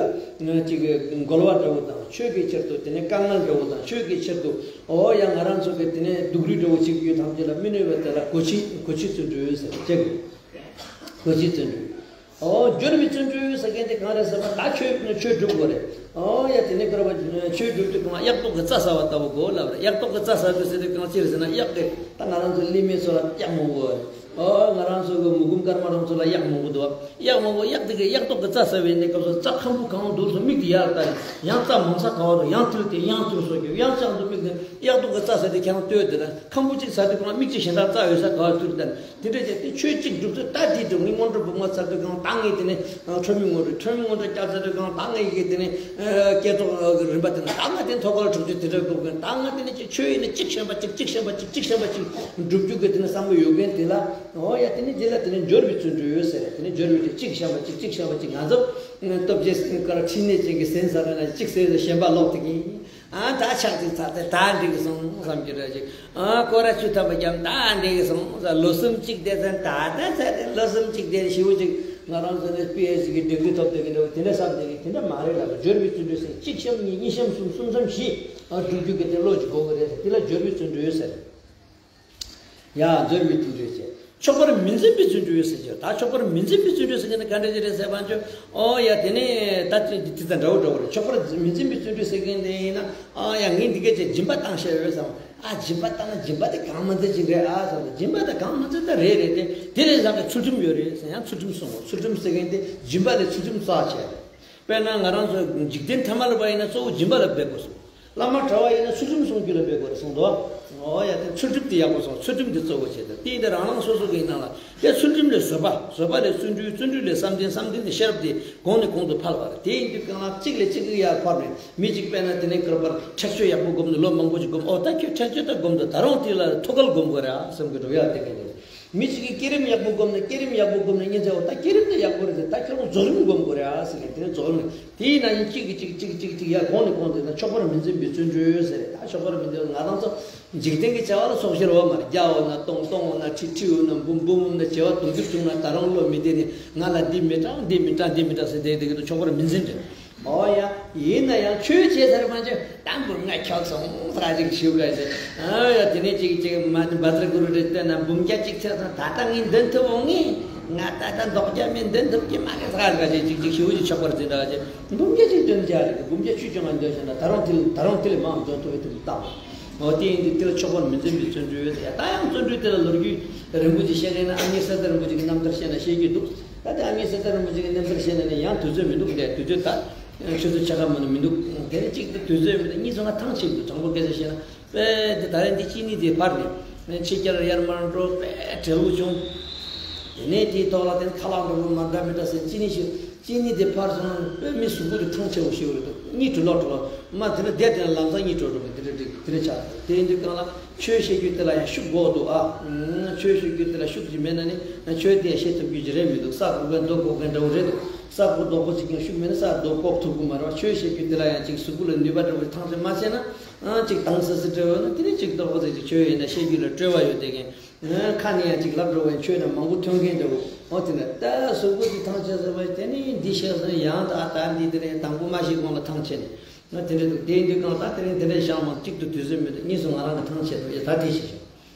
ཅིག་གི་རྒོལ་བ་འདྲ་བོ་དང་། ཆོས་ཀྱི་ཕྱིར་དུ་དེ་ནས་དཀའ་ངལ་འདྲ་བོ་དང་། ཆོས་ཀྱི་ཕྱིར་དུ་ཨོ་ཡ་ང་རང་ཚོ་གི་དེ་ནས་སྡུག་རུས་འདྲ་བོ་བྱེད་ཀྱི་ཡོད་ཐམས་ཅད་ལ་མི་གནོད་པའི་དེ་ལ་སྒོ་ཕྱི་སྒོ་ཕྱི་བརྩོན་འགྲུས་ཟེར་ཅེས། སྒོ་ཕྱི་བརྩོན་འགྲུས། ཨོ། སྦྱོར་བའི་བརྩོན་འགྲུས་ཟེར་མཁན་དེ་གང་རེད་ཟེར་ན། ད་ཆོས་ཆོས་སྒྲུབ་དགོས་རེད། ཨོ་ཡ། དེ་ནས་ཀིར་པ་ཆོས་སྒྲུབ་དུས་གང་གཡག་ཏོག་གི་རྩྭ་ཟ་བ་ལྟ་བུ་དགོས་ལབ་རེད། གཡག་ཏོག་གི་རྩྭ་ཟ་དུས་ཟེར་དུས་གང་ཅི་རེད་ཟེར་ན། གཡག་དེ་ད་ང་རང་ཚོ་གླེ་མེད་ཚོ་ལ་གཡག་མང་པོ་རེད། ཨོ། ང་རང་ཚོ་གི་མུ་གུམ་སྐར་མ་རང་ཚོ་ལ་གཡག་མང་པོ་འདུག་གཡག་མང་པོ། གཡག་དེ་གི་གཡག་ཏོག་གི་རྩྭ་ཟ་བའི་གནས་སྐབས་སུ་རྩྭ་ཁམ་བུ་གང་འདུག་སོང་། མིག་དེ་ཡར་ལྟ་རེད། ཡང་རྩྭ་མང་ས་ག་བ་དང་། ཡང་ཐུར་དེ་ཡང་ཐུར་སོ་རྒྱུ། ཡང་ལྕགས་འདུག་མིག་དེ་གཡག་ཏོག་གི་རྩྭ་ཟ་དེ་ཁྱེད་རང་ལྟོས་དེ་ལ། ཁམ་བུ་གཅིག་ཟ་དུས་གང་མིག་གཅིག་གཞན་དག་རྩྭ་ཡོད་ས་ག་བ་ཐུར་དེ། དེ་འདྲ་བྱས་ཏེ་ཆོས་གཅིག་སྒྲུབ་ཚུལ་ལྟ་དེ་སྒྲུབ། ངས་སྔོན་འགྲོ་སྦུག་མ་ཚར་དུས་གང་ད་ངས་དེ་ནས་ཁྲོ་མོའི་སྔོན་འགྲོ། ཁྲོ་མོའི་སྔོན་འགྲོ་སྐྱབས་ཚར་དུས་གང་ད་ངས་ཡི་གེ་དེ་ནས་བསྐྱེད་རྫོགས་ཀྱི་རིམ་པ་དེ་ནས་ད་ངས་དེ་ཐོད་རྒལ་དྲུག་ཅུ་དེ་འདྲ་སྒྲུབ་དགོས། ད་ངས་དེ་ནས་ཅིག་ཆོས་ཡིན་ན་གཅིག་ཤེས་པ་གཅིག་གཅིག་ཤེས་པ་གཅིག་གཅིག་ཤེས་པ་གཅིག་སྒྲུབ་རྒྱུ་གི་དེ་ནས་བསམ་བློ་ཡོད་མཁན་དེ་ལ། ཨོ་ཡ། དེ་ནས་རྗེས་ལ་དེ་ནས་སྦྱོར་བའི་བརྩོན་འགྲུས་ཟེར། དེ་ནས་སྦྱོར་བའི་གཅིག་ཤེས་པ་གཅིག་གཅིག་ཤེས་པ་གཅིག་ང་ཚོ་སྟོབས་རྒྱལ་སྲས་ཀྱི་ཁར་ཕྲིན་ལས་ཅན་གྱི་ཟན་ཟ་བས་ན་གཅིག་ཟས་ཟ་ཞེན་པ་ལོག་དེ་གིན། ཨ་ད་ཕྱག་ཅིག་འཚལ་ཏེ་ད་འགྲིག་སོང་བསམ་གྱི་རེད་ཅིག་ཨ་སྐོར་ར་བཅུ་ཐམ་པ་བརྒྱབ། ད་འགྲིག་སོང་ཟེར། ལོ་གསུམ་གཅིག་བསྡད་ཙང་ད་ད་ཚར་ཏེ་ལོ་གསུམ་གཅིག་བསྡད། ཞེ་པོ་ཅིག་ང་རང་ཚོ་ནི་པི་ཨེཆ་ཌི་གི་སྒྲིང་སྒྲིང་ཐོབ་བསྡད་ཀྱི་འདྲ་བོ་དེ་འདྲ་བསམ་བསྡད་ཀྱི། དེ་འདྲ་མ་རེད་ལབ། སྦྱོར་བའི་བརྩོན་འགྲུས་ཟེར། གཅིག་གཤམ་གཉིས། གཉིས་གཤམ་གསུམ། གསུམ་གཤམ་བཞི། ཨ་སྒྲུབ་རྒྱུ་གི་དེ་བློ་ཅིག་དགོས་ཀྱི་རེད། དེ་ལ་སྦྱོར་བའི་བརྩོན་འགྲུས་ཟེར། ཡ། སྦྱོར་བའི་བརྩོན་འགྲུས་བྱས། ཆོག་པར་མི་འཛིན་པའི་བརྩོན་འགྲུས་ཟེར་གྱི། ད་ཆོག་པར་མི་འཛིན་པའི་བརྩོན་འགྲུས་ཟེར་གྱི་ནི་ག་འདྲ་ཅིག་རེད་ཟེར་བ་ཅོ། ཨོ་ཡ། དེ་ནི་ད་ཅི་དེ་དང་འདྲ་བོ་འདྲ་བོ་རེད། ཆོག་པར་མི་འཛིན་པའི་བརྩོན་འགྲུས་ཟེར་མཁན་དེ་ཡིན་ན། ཨ་ཡ། ངས་འདི་སྐད་ཅེས་སྦྱིན་པ་བཏང་བཞག་ཡོད་བསམ། ཨ་སྦྱིན་པ་བཏང་ན་སྦྱིན་པ་དེ་གང་མ་འཛིན་ཅིག་རེད་ཨ་བསམ། སྦྱིན་པ་དེ་གང་མ་འཛིན་ད་རེད་རེད་དེ། དེ་ལས་ལྷག་གི་ཚུལ་ཁྲིམས་ཡོད་རེད་ཟེར། ཡང་ཚུལ་ཁྲིམས་སྲུང་དགོས། ཚུལ་ཁྲིམས་ཟེར་མཁན་དེ་སྦྱིན་པ་ལས་ཚུལ་ཁྲིམས་རྩ་ཆེ་རེད། དཔེར་ན་ང་རང་ཚོ་འཇིག་རྟེན་ཐ་མལ་པ་ཡིན་ན་གཙོ་བོ་སྦྱིན་པ་ལ་འབད་དགོས་སོ། བླ་མ་གྲྭ་བ་ཡིན་ན་ཚུལ་ཁྲིམས་སྲུང་རྒྱུ་ལ་འབད་དགོས་རེད་གསུངས་འདུག་ཨོ་ཡ། དེ་ཚུལ་ཁྲིམས་དེ་ཡག་པོ་སོང་། ཚུལ་ཁྲིམས་དེ་གཙོ་བོ་བྱས་ཏེ། དེ་ཡིན་དུས་རང་རང་སོ་སོ་གི་ནང་ལ་དེ་ཚུལ་ཁྲིམས་ལས་བཟོད་པ། བཟོད་པ་ལས་བརྩོན་འགྲུས། བརྩོན་འགྲུས་ལས་བསམ་གཏན། བསམ་གཏན་ལས་ཤེས་རབ་དེ་གོང་ནས་གོང་དུ་འཕེལ་བ་རེད། དེ་ཡིན་དུས་གང་ལ་གཅིག་ལས་གཅིག་གི་ཡར་འཕར་ནས། མི་གཅིག་དཔེར་ན་དེ་ནས་ཀིར་པར་ཁྲེགས་ཆོད་ཡག་པོ་སྒོམ་ནས་ལོ་མང་པོ་ཞིག་སྒོམ། ཨོ་ད་ཁྱོད་ཁྲེགས་ཆོད་ད་སྒོམ་འདུག་ད་རུང་དེ་ལ་ཐོད་རྒལ་སྒོམ་དགོས་རེད་ཨ་བསམ་གྱི་འགྲོ་ཡ་དེ་ག་ནས། མི་གཅིག་གིས་བསྐྱེད་རིམ་ཡག་པོ་བསྒོམས་ནས། བསྐྱེད་རིམ་ཡག་པོ་བསྒོམས་ནས་ཉིན་མཚན་འོ་ད་བསྐྱེད་རིམ་དེ་ཡག་པོ་རེད་ཟེར། ད་ཁྱོད་རང་རྫོགས་རིམ་སྒོམ་དགོས་རེད་ཨ་ཟེར་མཁན་དེ་ནས་རྫོགས་རིམ། དེའི་ནང་བཞིན་གཅིག་གིས་གཅིག་གཅིག་གཅིག་གཅིག་ཡར་གོང་ནས་གོང་དུ་ན་ཆོག་པར་མི་འཛིན་པའི་བརྩོན་འགྲུས་ཟེར། ད་ཆོག་པར་མི་འཛིན། ང་རང་ཚོ་འཇིག་རྟེན་གྱི་བྱ་བ་ལ་སོགས་བཞིར་བ་མ་རེད། རྒྱ་འོ་ན་སྟོང་། སྟོང་འོ་ན་ཁྲི། ཁྲི་འོ་ན་འབུམ། འབུམ་འོ་ན་བྱེ་བ་དུང་ཕྱུར་བྱུང་ན་ད་རུང་བློ་མི་བདེ་ནས་ང་ལ་འདི་མི་སྤྲང་། འདི་མི་སྤྲང་། འདི་མི་སྤྲང་ཟེར་བསྡད་བསྡད་ཀྱི་འདུག་ཆོག་པར་མི་འཛིན་ཏེ། ཨོ་ཡ། ཡིན་ན་ཡང་ཆོས་བྱས་ཚར་མ་ཆོད་ད་འབུམ་ལྔ་ཁྱབ་སོང་ཟེར་ཅིག་ཞུ་དགོས་ཟེར། ཨོ་ཡ། དེ་ནས་ཅིག་ཅིག་མ་ནི་བཛྲ་གུ་རུ་རེ་བསྟེན་ན་འབུམ་བརྒྱ་ཅིག་ཚར་སོང་། ད་ལྟ་ངས་འདོན་ཐུབ་འོང་ངས། ང་ད་ལྟ་ལྡོག་རྒྱ་མེད། འདོན་ཐུབ་ཀྱི་མ་རེད་ཟེར་ཟེར་ཅིག་ཅིག་ཞུ་ཅིག་ཆོག་པར་འཛིན་འདྲ་ཅིག་འབུམ་བརྒྱ་ཅིག་འདོན་བྱ་རེད། འབུམ་བརྒྱ་ཆུ་ཅང་ང་འདོན་བྱ་ན་ད་རུང་དེ་ད་རུང་དེ་ལས་མང་འདོན་ཐུབ་པའི་དེ་ལ་བཏང་། ཨོ་དེ་ཡིན་དུས་དེ་ལ་ཆོག་པར་མི་འཛིན་པའི་བརྩོན་འགྲུས་ཡོད་ཟེར། ད་ཡང་བརྩོན་འགྲུས་དེ་ལ་ལོ་རྒྱུས་རིང་པོ་ཅིག་བཤད་མཁན་ན་ཨ་མྱེས་གསེར་རྟ་རིན་པོ་ཆེ་གི་རྣམ་ཐར་བཤད་ན་བཤད་རྒྱུ་འདུག་ད་ལྟ་ཨ་མྱེས་གསེར་རྟ་རིན་པོ་ཆེ་གི་རྣམ་ཐར་བཤད་ན་ནི་ཡང་དུས་ཚོད་མི་འདུག་འདས་དུས་ཚོད་ད་ཆུ་ཚོད་ཕྱེད་ཀ་མ་ནི་མི་འདུག་དེ་ནི་གཅིག་ཏུ་དུས་ཚོད་མི་འདུག་གཉིས་སུ་ང་ཐང་ཆད་འདུག་དྲང་པོ་སྐད་ཆ་བཤད་ན་དཔེ་དེ་ད་རེས་འདི་གཅིག་ནི་དེ་ཕར་ནས་ཕྱི་རྒྱལ་ཡར་མར་འགྲོ་དཔེ་བྲེལ་བོ་བྱུང་། དེ་ནས་དེའི་ཐོག་ལ་དེ་ཁ་ལག་འགྲོ་བོ་མ་འདྲ་མི་འདྲ་ཟེར་གཅིག་ནི་ཞིག་གཅིག་ནི་དེ་ཕར་སོང་ན་དཔེ་མི་གཟུགས་པོ་དེ་ཐང་ཆད་བོ་ཞིག་རེད་འདུག་གཉིད་འགྲོ་ལོག་འགྲོ་ལོག་མ་དེ་ནི་བསྡད་དེ་ན་ལམ་སང་གཉིད་འགྲོ་འགྲོ་གི་དེ་འདྲ་འདྲ་དེ་འདྲ་ཆགས་དེ་ཡིན་དུས་གང་ལ། ཆོས་བཤད་རྒྱུ་དེ་ལ་ཡང་ཤུགས་དགོས་འདུག་ཨ། ཆོས་བཤད་རྒྱུ་དེ་ལ་ཤུགས་ཅིག་མེད་ན་ནི་ཆོས་དེ་ཡང་བཤད་ཐུབ་རྒྱུ་ཅིག་རེད་མི་འདུག་ས་སྒོར་མཁན་རྡོ་སྒོར་མཁན་འདྲ་བོ་རེད་འདུག་ས་སྒོར་རྡོག་པོ་ཅིག་ཀྱང་ཤུགས་མེད་ན་ས་རྡོ་བཀོག་ཐུབ་ཀྱི་མ་རེད་བ། ཆོས་བཤད་རྒྱུ་དེ་ལ་ཡང་ཅིག་གཟུགས་པོ་ལ་ནུས་པ་འདྲ་བོ་ཐང་ཆད་མ་བྱས་ན། ཨ་ཅིག་དྭངས་སིལ་སིལ་འདྲ་བོ་ན་དེ་ནི་ཅིག་རྡོག་པོ་ཅིག་ཅིག་ཆོས་ཡིན་ན་བཤད་རྒྱུ་ལ་སྤྲོ་བ་ཡོད་དེ་གན། ཁ་ནས་ཡང་ཅིག་ལབ་འགྲོ་བའི་ཆོས་ན་མང་པོ་ཐོན་མཁན་འདྲ་བོ། འོ་དེ་ན་ད་གཟུགས་པོ་ཅིག་ཐང་ཆད་ཟེར་བ་དེ་ནི་འདི་བཤད་ཟེར་ཡང་ད་ད་འདི་དེ་རེད། དང་པོ་མ་བཤད་གོང་ལ་ཐང་ཆད་ནས། ང་དེ་འདྲ་འདུག་དེ་ཡིན་དུས་གང་ལྟར་དེ་རིང་དེ་འདྲའི་ཞག་མང་གཅིག་ཏུ་དུས་ཚོད་མེད་དུས་གཉིས་སུ་ང་རང་གི་ཐང་ཆད་འདུག་ཡ་ད་དེ་ཞིག་བྱུང་།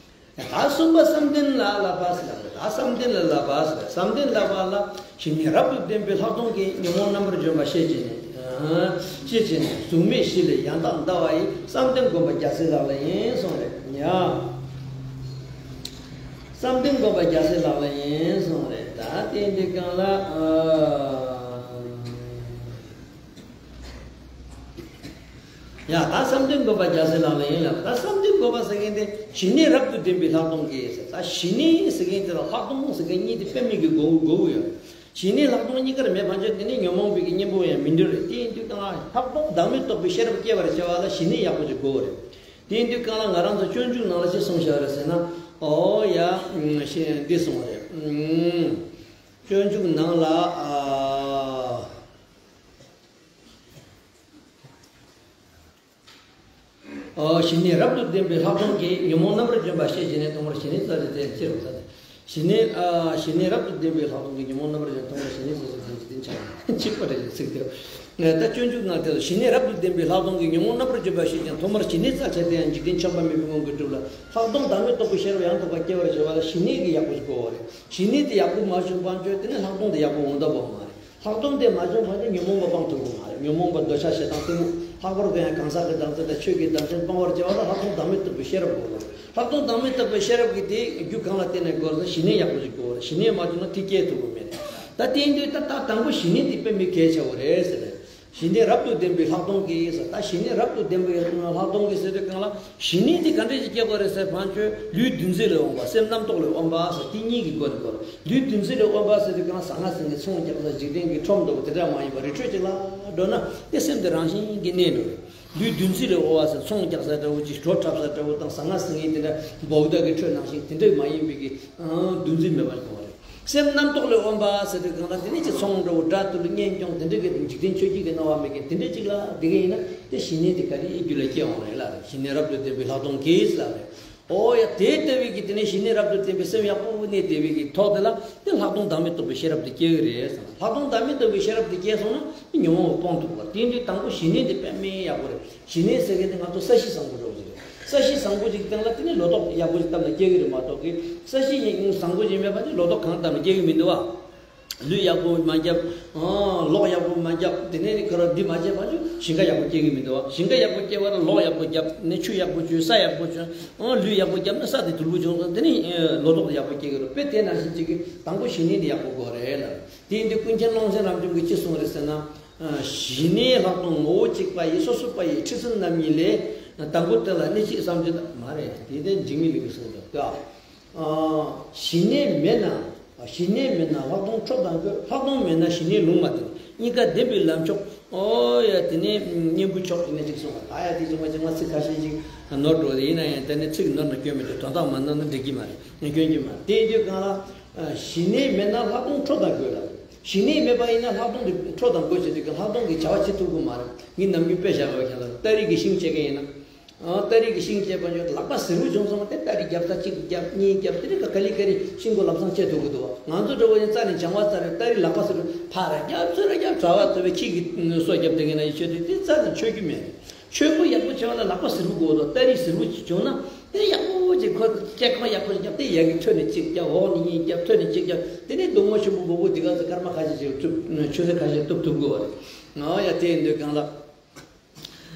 ད་གསུམ་པ་བསམ་གཏན་ལ་བསླབ་པ་ཟེར་ལ། ད་བསམ་གཏན་ལ་བསླབ་པ་ཟེར། བསམ་གཏན་བསླབ་པ་ལ་ཞི་གནས་རབ་ཏུ་ལྡན་པའི་ལྷག་མཐོང་གིས་ཉོན་མོངས་རྣམ་པར་འཇོམས་པ་ཤེས་བྱས་ནས། ཨ། ཤེས་བྱས་ནས་གཟུགས་མེད་གཞི་ལས་ཡང་དག་འདའ་བ་ཡི། བསམ་གཏན་སྒོམ་པ་རྒྱལ་སྲས་ལག་ལེན་ཡིན་གསུངས་རེད་ཡ། བསམ་གཏན་སྒོམ་པ་རྒྱལ་སྲས་ལག་ལེན་ཡིན་གསུངས་རེད། ད་དེ་འདི་གང་ལ། ཨ། ཡ། ད་བསམ་གཏན་སྒོམ་པ་རྒྱལ་སྲས་ལག་ལེན་ཡིན་ལ། ད་བསམ་གཏན་སྒོམ་པ་ཟེར་མཁན་དེ་ཞི་གནས་རབ་ཏུ་ལྡན་པའི་ལྷག་མཐོང་གིས་ཟེར། ད་ཞི་གནས་ཟེར་མཁན་དེ་དང་ལྷག་མཐོང་ཟེར་མཁན་གཉིས་དེ་དཔེ་མེད་ཀྱི་དགོས་དགོས་ཀྱི་ཡོད། ཞི་གནས་ལྷག་མཐོང་གཉིས་ཀར་མེད་པ་ཅོ་དེ་ནི་ཉོན་མོངས་པའི་གི་གཉེན་པོ་ཡང་མི་འདོད་རེད། དེ་ཡིན་དུས་གང་ལ་ལྷག་མཐོང་བདག་མེད་རྟོགས་པའི་ཤེས་རབ་སྐྱེ་བར་བྱ་བ་ལ་ཞི་གནས་ཡག་པོ་ཅིག་དགོས་རེད། དེ་ཡིན་དུས་གང་ལ་ང་རང་ཚོ་སྤྱོད་འཇུག་ནང་ལ་ཅི་གསུངས་བཞག་རེད་ཟེར་ན། ཨོ་ཡ། ཞེས་འདི་གསུངས་རེད། སྤྱོད་འཇུག་ནང་ལ། ཨ། ཨོ། ཞི་གནས་རབ་ཏུ་ལྡན་པའི་ལྷག་མཐོང་གིས་ཉོན་མོངས་རྣམ་པར་འཇོམས་པ་ཤེས་བྱས་ནས། ཐོག་མར་ཞི་གནས་རྩ་ལས་དེ་ཅི་རུང་ས། ཞི་གནས། ཨ། ཞི་གནས་རབ་ཏུ་ལྡན་པའི་ལྷག་མཐོང་གིས་ཉོན་མོངས་རྣམ་པར་འཇོམས། ཐོག་མར་ཞི་གནས་རྩ་ལས་དེ་འཇིག་རྟེན་ཆགས་པ་གཅིག་པ་རེད་ཟེར་ཏེ། ད་སྤྱོད་འཇུག་ནང་དེ་ལ་ཞི་གནས་རབ་ཏུ་ལྡན་པའི་ལྷག་མཐོང་གིས་ཉོན་མོངས་རྣམ་པར་འཇོམས་པ་ཤེས་བྱས་ནས། ཐོག་མར་ཞི་གནས་རྩ་ལས་དེ་ཡང་འཇིག་རྟེན་ཆགས་པ་མེད་པའི་ངང་གིས་འགྲུབ་ལ། ལྷག་མཐོང་བདག་མེད་རྟོགས་པའི་ཤེས་རབ་ཡང་དག་པར་སྐྱེ་བར་བྱ་བ་ལ་ཞི་གནས་ཀྱི་ཡག་པོ་ཞིག་དགོས་པ་རེད། ཞི་གནས་དེ་ཡག་པོ་མ་བྱུང་བ་ཅོ་དེ་ནི་ལྷག་མཐོང་དེ་ཡག་པོ་འོང་ཐུབ་པ་མ་རེད། ལྷག་མཐོང་དེ་མ་བྱུང་བར་དུ་ཉོན་མོངས་པ་སྤང་ཐུབ་ཀྱི་མ་རེད། ཉོན་མོངས་པ་འདོད་ཆགས་ཞེ་སྡང་གཏི་མུག་ལྷག་པར་དུ་ཡང་གང་ཟག་གི་བདག་འཛིན་དང་ཆོས་ཀྱི་བདག་འཛིན་སྤང་བར་བྱ་བ་ལ་ལྷག་མཐོང་བདག་མེད་རྟོགས་པའི་ཤེས་རབ་དགོས་པ་རེད། ལྷག་མཐོང་བདག་མེད་རྟོགས་པའི་ཤེས་རབ་ཀྱི་དེ་རྒྱུ་གང་ལ་བརྟེན་ནས་དགོས་ཟེར་ན་ཞི་གནས་ཡག་པོ་ཞིག་དགོས་པ་རེད། ཞི་གནས་མ་བྱུང་ན་དེ་སྐྱེ་ཐུབ་ཀྱི་མེད་རེད། ད་དེ་ཡིན་དུས་ད་ད་དང་པོ་ཞི་གནས་དེ་དཔེ་མི་གལ་ཆེ་བ་རེད་ཟེར་རེད། ཞི་གནས་རབ་ཏུ་ལྡན་པའི་ལྷག་མཐོང་གིས་ཟེར། ད་ཞི་གནས་རབ་ཏུ་ལྡན་པའི་ལྷག་མཐོང་གིས་ཟེར་དུས་གང་ལ། ཞི་གནས་དེ་ག་འདྲ་ཞིག་སྐྱེ་དགོས་རེད་ཟེར་བ་ཅོ། ལུས་འདུ་འཛི་ལས་འོངས་པ། སེམས་རྣམ་རྟོག་ལས་འོངས་པ་ཟེར་དེ་གཉིས་ཀྱི་སྒོ་ནས་གོ། ལུས་འདུ་འཛི་ལས་འོངས་པ་ཟེར་དུས་གང་ལ་ཟ་ང་ཟ་མཁན་གྱི་ཚོང་རྒྱག་ས། འཇིག་རྟེན་གྱི་ཁྲོམ་འདྲ་བོ་དེ་འདྲ་མ་ཡིན་པ་རི་ཁྲོད་ཅིག་ལ་འགྲོ་ན་དེ་སེམས་དེ་རང་བཞིན་གྱིས་གནས་འགྲོ་རེད། ལུས་འདུ་འཛི་ལས་འོངས་པ་ཟེར་ཚོང་རྒྱག་ས་འདྲ་བོ་ཅིག་བྲོ་འཁྲབ་ས་འདྲ་བོ་དང་ཟ་ང་ཟ་མཁན་དེ་འདྲ་འབོག་ད་གི་ཁྲོད་ནང་བཞིན་དེ་འདྲ་མ་ཡིན་པའི་གི་འདུ་འཛི་མེད་པར་གོ་བ་རེད། སེམས་རྣམ་རྟོག་ལས་འོངས་པ་ཟེར་དུས་གང་ལ་དེ་ནི་ཅི་ཚོང་འགྲོ་དགྲ་བཏུལ་གཉེན་སྐྱོང་དེ་འདྲ་གི་འཇིག་རྟེན་ཆོས་བརྒྱད་ཀྱི་སྣང་བ་མེད་མཁན་དེ་འདྲ་ཅིག་ལ་དེ་ག་ཡིན་ན་དེ་ཞི་གནས་དེ་ག་རེ་རྒྱུད་ལ་སྐྱེ་འོང་རེད་ལ། ཞི་གནས་རབ་ཏུ་ལྡན་པའི་ལྷག་མཐོང་གིས་ལ་རེད། ཨོ་ཡ། དེ་ལྟ་བུའི་གི་དེ་ནས་ཞི་གནས་རབ་ཏུ་ལྡན་པའི་སེམས་ཡག་པོ་གནས་བསྡད་པའི་གི་ཐོག་དེ་ལ་དེ་ལྷག་མཐོང་བདག་མེད་རྟོགས་པའི་ཤེས་རབ་དེ་སྐྱེ་གི་རེད། ལྷག་མཐོང་བདག་མེད་རྟོགས་པའི་ཤེས་རབ་དེ་སྐྱེས་སོང་ན་དེ་ཉོན་མོངས་པ་སྤོང་ཐུབ་པ། དེ་འདྲའི་དང་པོ་ཞི་གནས་དེ་དཔེ་མི་ཡག་པོ་རེད། ཞི་གནས་ཟེར་མཁན་དེ་ང་ཚོ་ས་གཞི་བཟང་པོ་འདྲ་བོ་ཅིག་རེད། ས་གཞི་བཟང་པོ་ཅིག་སྟེང་ལ་དེ་ནས་ལོ་ཏོག་ཡག་པོ་ཅིག་བཏབ་ན་སྐྱེ་གི་རེད་མ་གཏོགས་གི། ས་གཞི་ཡིན་བཟང་པོ་ཅིག་མེད་པ་ཅིག་ལོ་ཏོག་གང་བཏབ་ན་སྐྱེ་གི་མི་འདུག་བ། ལུད་ཡག་པོ་མ་བརྒྱབ། ཨ། གློག་ཡག་པོ་མ་བརྒྱབ། དེ་ནས་ཁ་རོག་འདི་མ་བྱས་པ་ཅིག་ཞིང་ཁ་ཡག་པོ་སྐྱེ་གི་མི་འདུག་བ། ཞིང་ཁ་ཡག་པོ་སྐྱེ་བ་ལ་གློག་ཡག་པོ་བརྒྱབ་ནས་ཆུ་ཡག་པོ་བཅུས། ས་ཡག་པོ་བཅུས། ཨ། ལུད་ཡག་པོ་བརྒྱབ་ན་ས་དེ་དུལ་པོ་བྱུང་སོང་། དེ་ནས་ལོ་ཏོག་དེ་ཡག་པོ་སྐྱེ་གི་རེད། དཔེ་དེ་ནང་བཞིན་ཅིག་གི་དང་པོ་ཞི་གནས་དེ་ཡག་པོ་དགོས་རེད་ལ། དེ་ཡིན་དུས་ཀུན་མཁྱེན་ཀློང་ཆེན་རབ་འབྱམས་ཀྱིས་ཅི་གསུངས་རེད་ཟེར་ན། ཞི་གནས་ལྷག་མཐོང་ངོ་བོ་གཅིག་པ་ཡི། སོ་སོ་པ་ཡི་ཁྲིད་ཚུལ་རྣམ་གཉིས་ལས། དང་པོ་དེ་ལ་གནད་གཅིག་བསམ་གྱིས་མ་རེད། དེ་དེ་འཇིགས་མེད་གླིང་གིས་གསུངས་འདུག་ད། ཞི་གནས་མེད་ན། ཞི་གནས་མེད་ན་ལྷག་མཐོང་འཕྲོ་དང་རྒོལ། ལྷག་མཐོང་མེད་ན་ཞི་གནས་ལུང་མ་བསྟན། གཉིས་ཀ་བདེན་པའི་ལམ་མཆོག་ཨོ་ཡ། དེ་ནས་གཉེན་པོ་མཆོག་ཡིན་ན་ཅིག་གསུངས་པ། ད་ཡ་དེ་ཚོ་མ་ཅིག་མ་ཚིག་ཁ་ཤས་ཤིག་ནོར་འགྲོ་དེ་ཡིན་ན་ཡང་དེ་ནས་ཚིག་ནོར་ན་སྐྱོན་མི་འདུག་དོན་དག་མ་ནོར་ན་འགྲིག་གི་མ་རེད། སྐྱོན་གྱི་མ་རེད། དེ་ཡིན་དུས་གང་ལ། ཞི་གནས་མེད་ན་ལྷག་མཐོང་འཕྲོ་དང་རྒོལ་ལ། ཞི་གནས་མེད་པ་ཡིན་ན་ལྷག་མཐོང་གི་འཕྲོ་དང་རྒོལ་བྱེད་དུས་ཀྱི་ལྷག་མཐོང་གི་བྱ་བ་བྱེད་ཐུབ་ཀྱི་མ་རེད། ངས་ནམ་རྒྱུན་དཔེ་བཞག་པ་ཁྱེད་ལ་སྟ་རེ་གི་ཤིང་བཅད་མཁན་ཡིན་ན། ཨ། སྟ་རེ་གི་ཤིང་བཅད་པ་ཡོད། ལག་པ་ཟུར་པོ་བྱུང་སོང་བ་དེ་སྟ་རེ་རྒྱབ་ད་གཅིག་རྒྱབ་གཉིས་རྒྱབ་དེ་རེ་ག་ག་ལེ་ག་ལེ་ཤིང་གོ་ལམ་སང་བཅད་ཐུབ་ཀྱི་འདུག་ང་ཚོ་འདྲ་བོ་ཡིན་རྩ་ནས་སྦྱང་བ་རྩ་རེད། སྟ་རེ་ལག་པ་ཟུར་པོ་ཕར་རྒྱབ་ཚུར་རྒྱབ་དྲ་བ་ཚོ་བའི་ཁྱི་གི་སོ་རྒྱབ་དེ་ག་ན་ཡི་ཆོས་དེ་དེ་རྩ་ནས་ཆོས་རྒྱུ་མེད། ཆོས་པོ་ཡག་པོ་བྱེད་པ་ལ་ལག་པ་ཟུར་པོ་དགོས་འདུག་སྟ་རེ་ཟུར་པོ་བྱུང་ན་དེ་ཡག་པོ་ཅིག་ཁོ་སྐྱེ་ཁམས་ཡག་པོ་ཞིག་བརྒྱབ། དེ་ཡ་གི་ཐོད་ནས་གཅིག་བརྒྱབ། འོག་ནས་གཉིས་བརྒྱབ། ཐོད་ནས་གཅིག་བརྒྱབ། དེ་ནས་གདུང་མ་ཆེན་པོ་མགོ་བོ་འདི་ག་ཚོ་སྐར་མ་ཁ་ཤས་ཤིག་གཏུབ། ཆུ་ཚོད་ཁ་ཤས་གཏུབ་ཐུབ་དགོས་པ་རེད། ཨོ་ཡ། དེ་ཡིན་དུས་གང་ལ།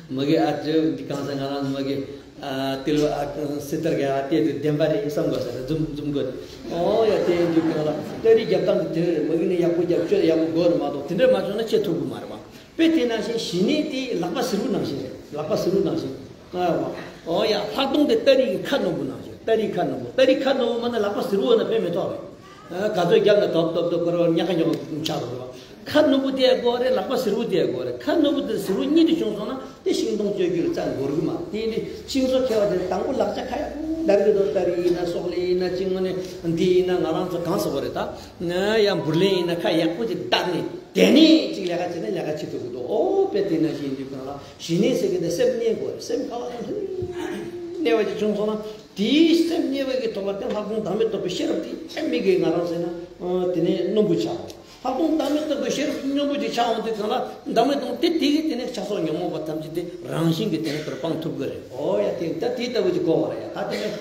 མ་གི་ཨ་ཅོ་འདི་གང་ཟེར་ང་རང་མ་གི་ཨ་ཏིལ་བ་ཨ་སི་ཏར་ག་ཨ་དེ་དུ་བདེན་པ་རེད་བསམ་དགོས་ཟེར་འཛུམ་འཛུམ་དགོས། ཨོ་ཡ། དེ་ཡིན་དུས་གང་ལ་སྟ་རེ་རྒྱབ་སྟངས་དེ་དེ་རེད། མ་གི་ནས་ཡག་པོ་རྒྱབ། ཆོས་ཡག་པོ་དགོས་རེད་མ་གཏོགས་དེ་འདྲ་མ་བྱུང་ན་བྱེད་ཐུབ་ཀྱི་མ་རེད་བ། དཔེ་དེ་ནང་བཞིན་ཞི་གནས་དེ་ལག་པ་ཟུར་པོ་ནང་བཞིན་རེད། ལག་པ་ཟུར་པོ་ནང་བཞིན། ཨོ་ཡ། ལྷག་མཐོང་དེ་སྟ་རེ་གི་ཁ་རྣོན་པོ་ནང་བཞིན། སྟ་རེ་ཁ་རྣོན་པོ། སྟ་རེ་ཁ་རྣོན་པོ་མ་ན་ལག་པ་ཟུར་པོ་ན་ཕན་མི་ཐོགས་རེད། ཨ། ག་ཚོད་རྒྱབ་ན་དོབ་དོབ་དོབ་ཁོ་རང་ཉག་ཁ་ཉོག་ཆགས་འགྲོ། ཁ་རྣོན་པོ་དེ་དགོས་རེད། ལག་པ་ཟུར་པོ་དེ་དགོས་རེད། ཁ་རྣོན་པོ་དེ་ཟུར་པོ་གཉིས་དེ་བྱུང་སོང་ན་དེ་ཤིང་སྡོང་གཅོད་རྒྱུར་རྩ་འགོར་གི་མ་རེད། དེ་ཡིན་དུས་ཤིང་བཟོ་མཁས་པ་དེ་དང་པོ་ལག་ཆ་ཁ་ཡག་པོ་བརྡར་གི་འདུག་སྟ་རེ་ཡིན་ན་སོག་ལེ་ཡིན་ན་ཅིག་དངོས་གནས་འདི་ཡིན་ན་ང་རང་ཚོ་གང་ཟེར་བ་རེད་ད། ཡང་འབུར་ལེན་ཡིན་ན་ཁ་ཡག་པོ་ཅིག་བརྡར་ནས་དེ་ནས་ཅིག་ལས་ཀ་བྱས་ན་ལས་ཀ་བྱེད་ཐུབ་ཀྱི་འདུག་ཨོ་དཔེ་དེ་ནང་བཞིན་ཡིན་དུས་གང་ལ་ཞི་གནས་ཟེར་གི་དེ་སེམས་གནས་དགོས་རེད། སེམས་ཁ་བ་དང་གནས་པ་ཅིག་བྱུང་སོང་ན། དེའི་སེམས་གནས་པ་གི་ཐོག་ལ་དེ་ལྷག་མཐོང་བདག་མེད་རྟོགས་པའི་ཤེས་རབ་དེ་ཨེ་མི་དགེ་ང་རང་ཟེར་ན། ཨ། དེ་ནས་རྣོན་པོ་ཆགས། ལྷག་མཐོང་བདག་མེད་རྟོགས་པའི་ཤེས་རབ་རྣོན་པོ་ཅིག་ཆགས་འོང་དུས་གང་ལ་བདག་མེད་རྟོགས་དེ་དེ་གི་དེ་ནས་ཆགས་སོགས་ཉོན་མོངས་པ་ཐམས་ཅད་དེ་རང་བཞིན་གྱིས་དེ་ནས་དེར་སྤང་ཐུབ་ཀྱི་རེད། ཨོ་ཡ། དེ་ད་དེ་ལྟ་བུ་ཅིག་གོ་བ་རེད་ཡ། ད་དེ་ནས་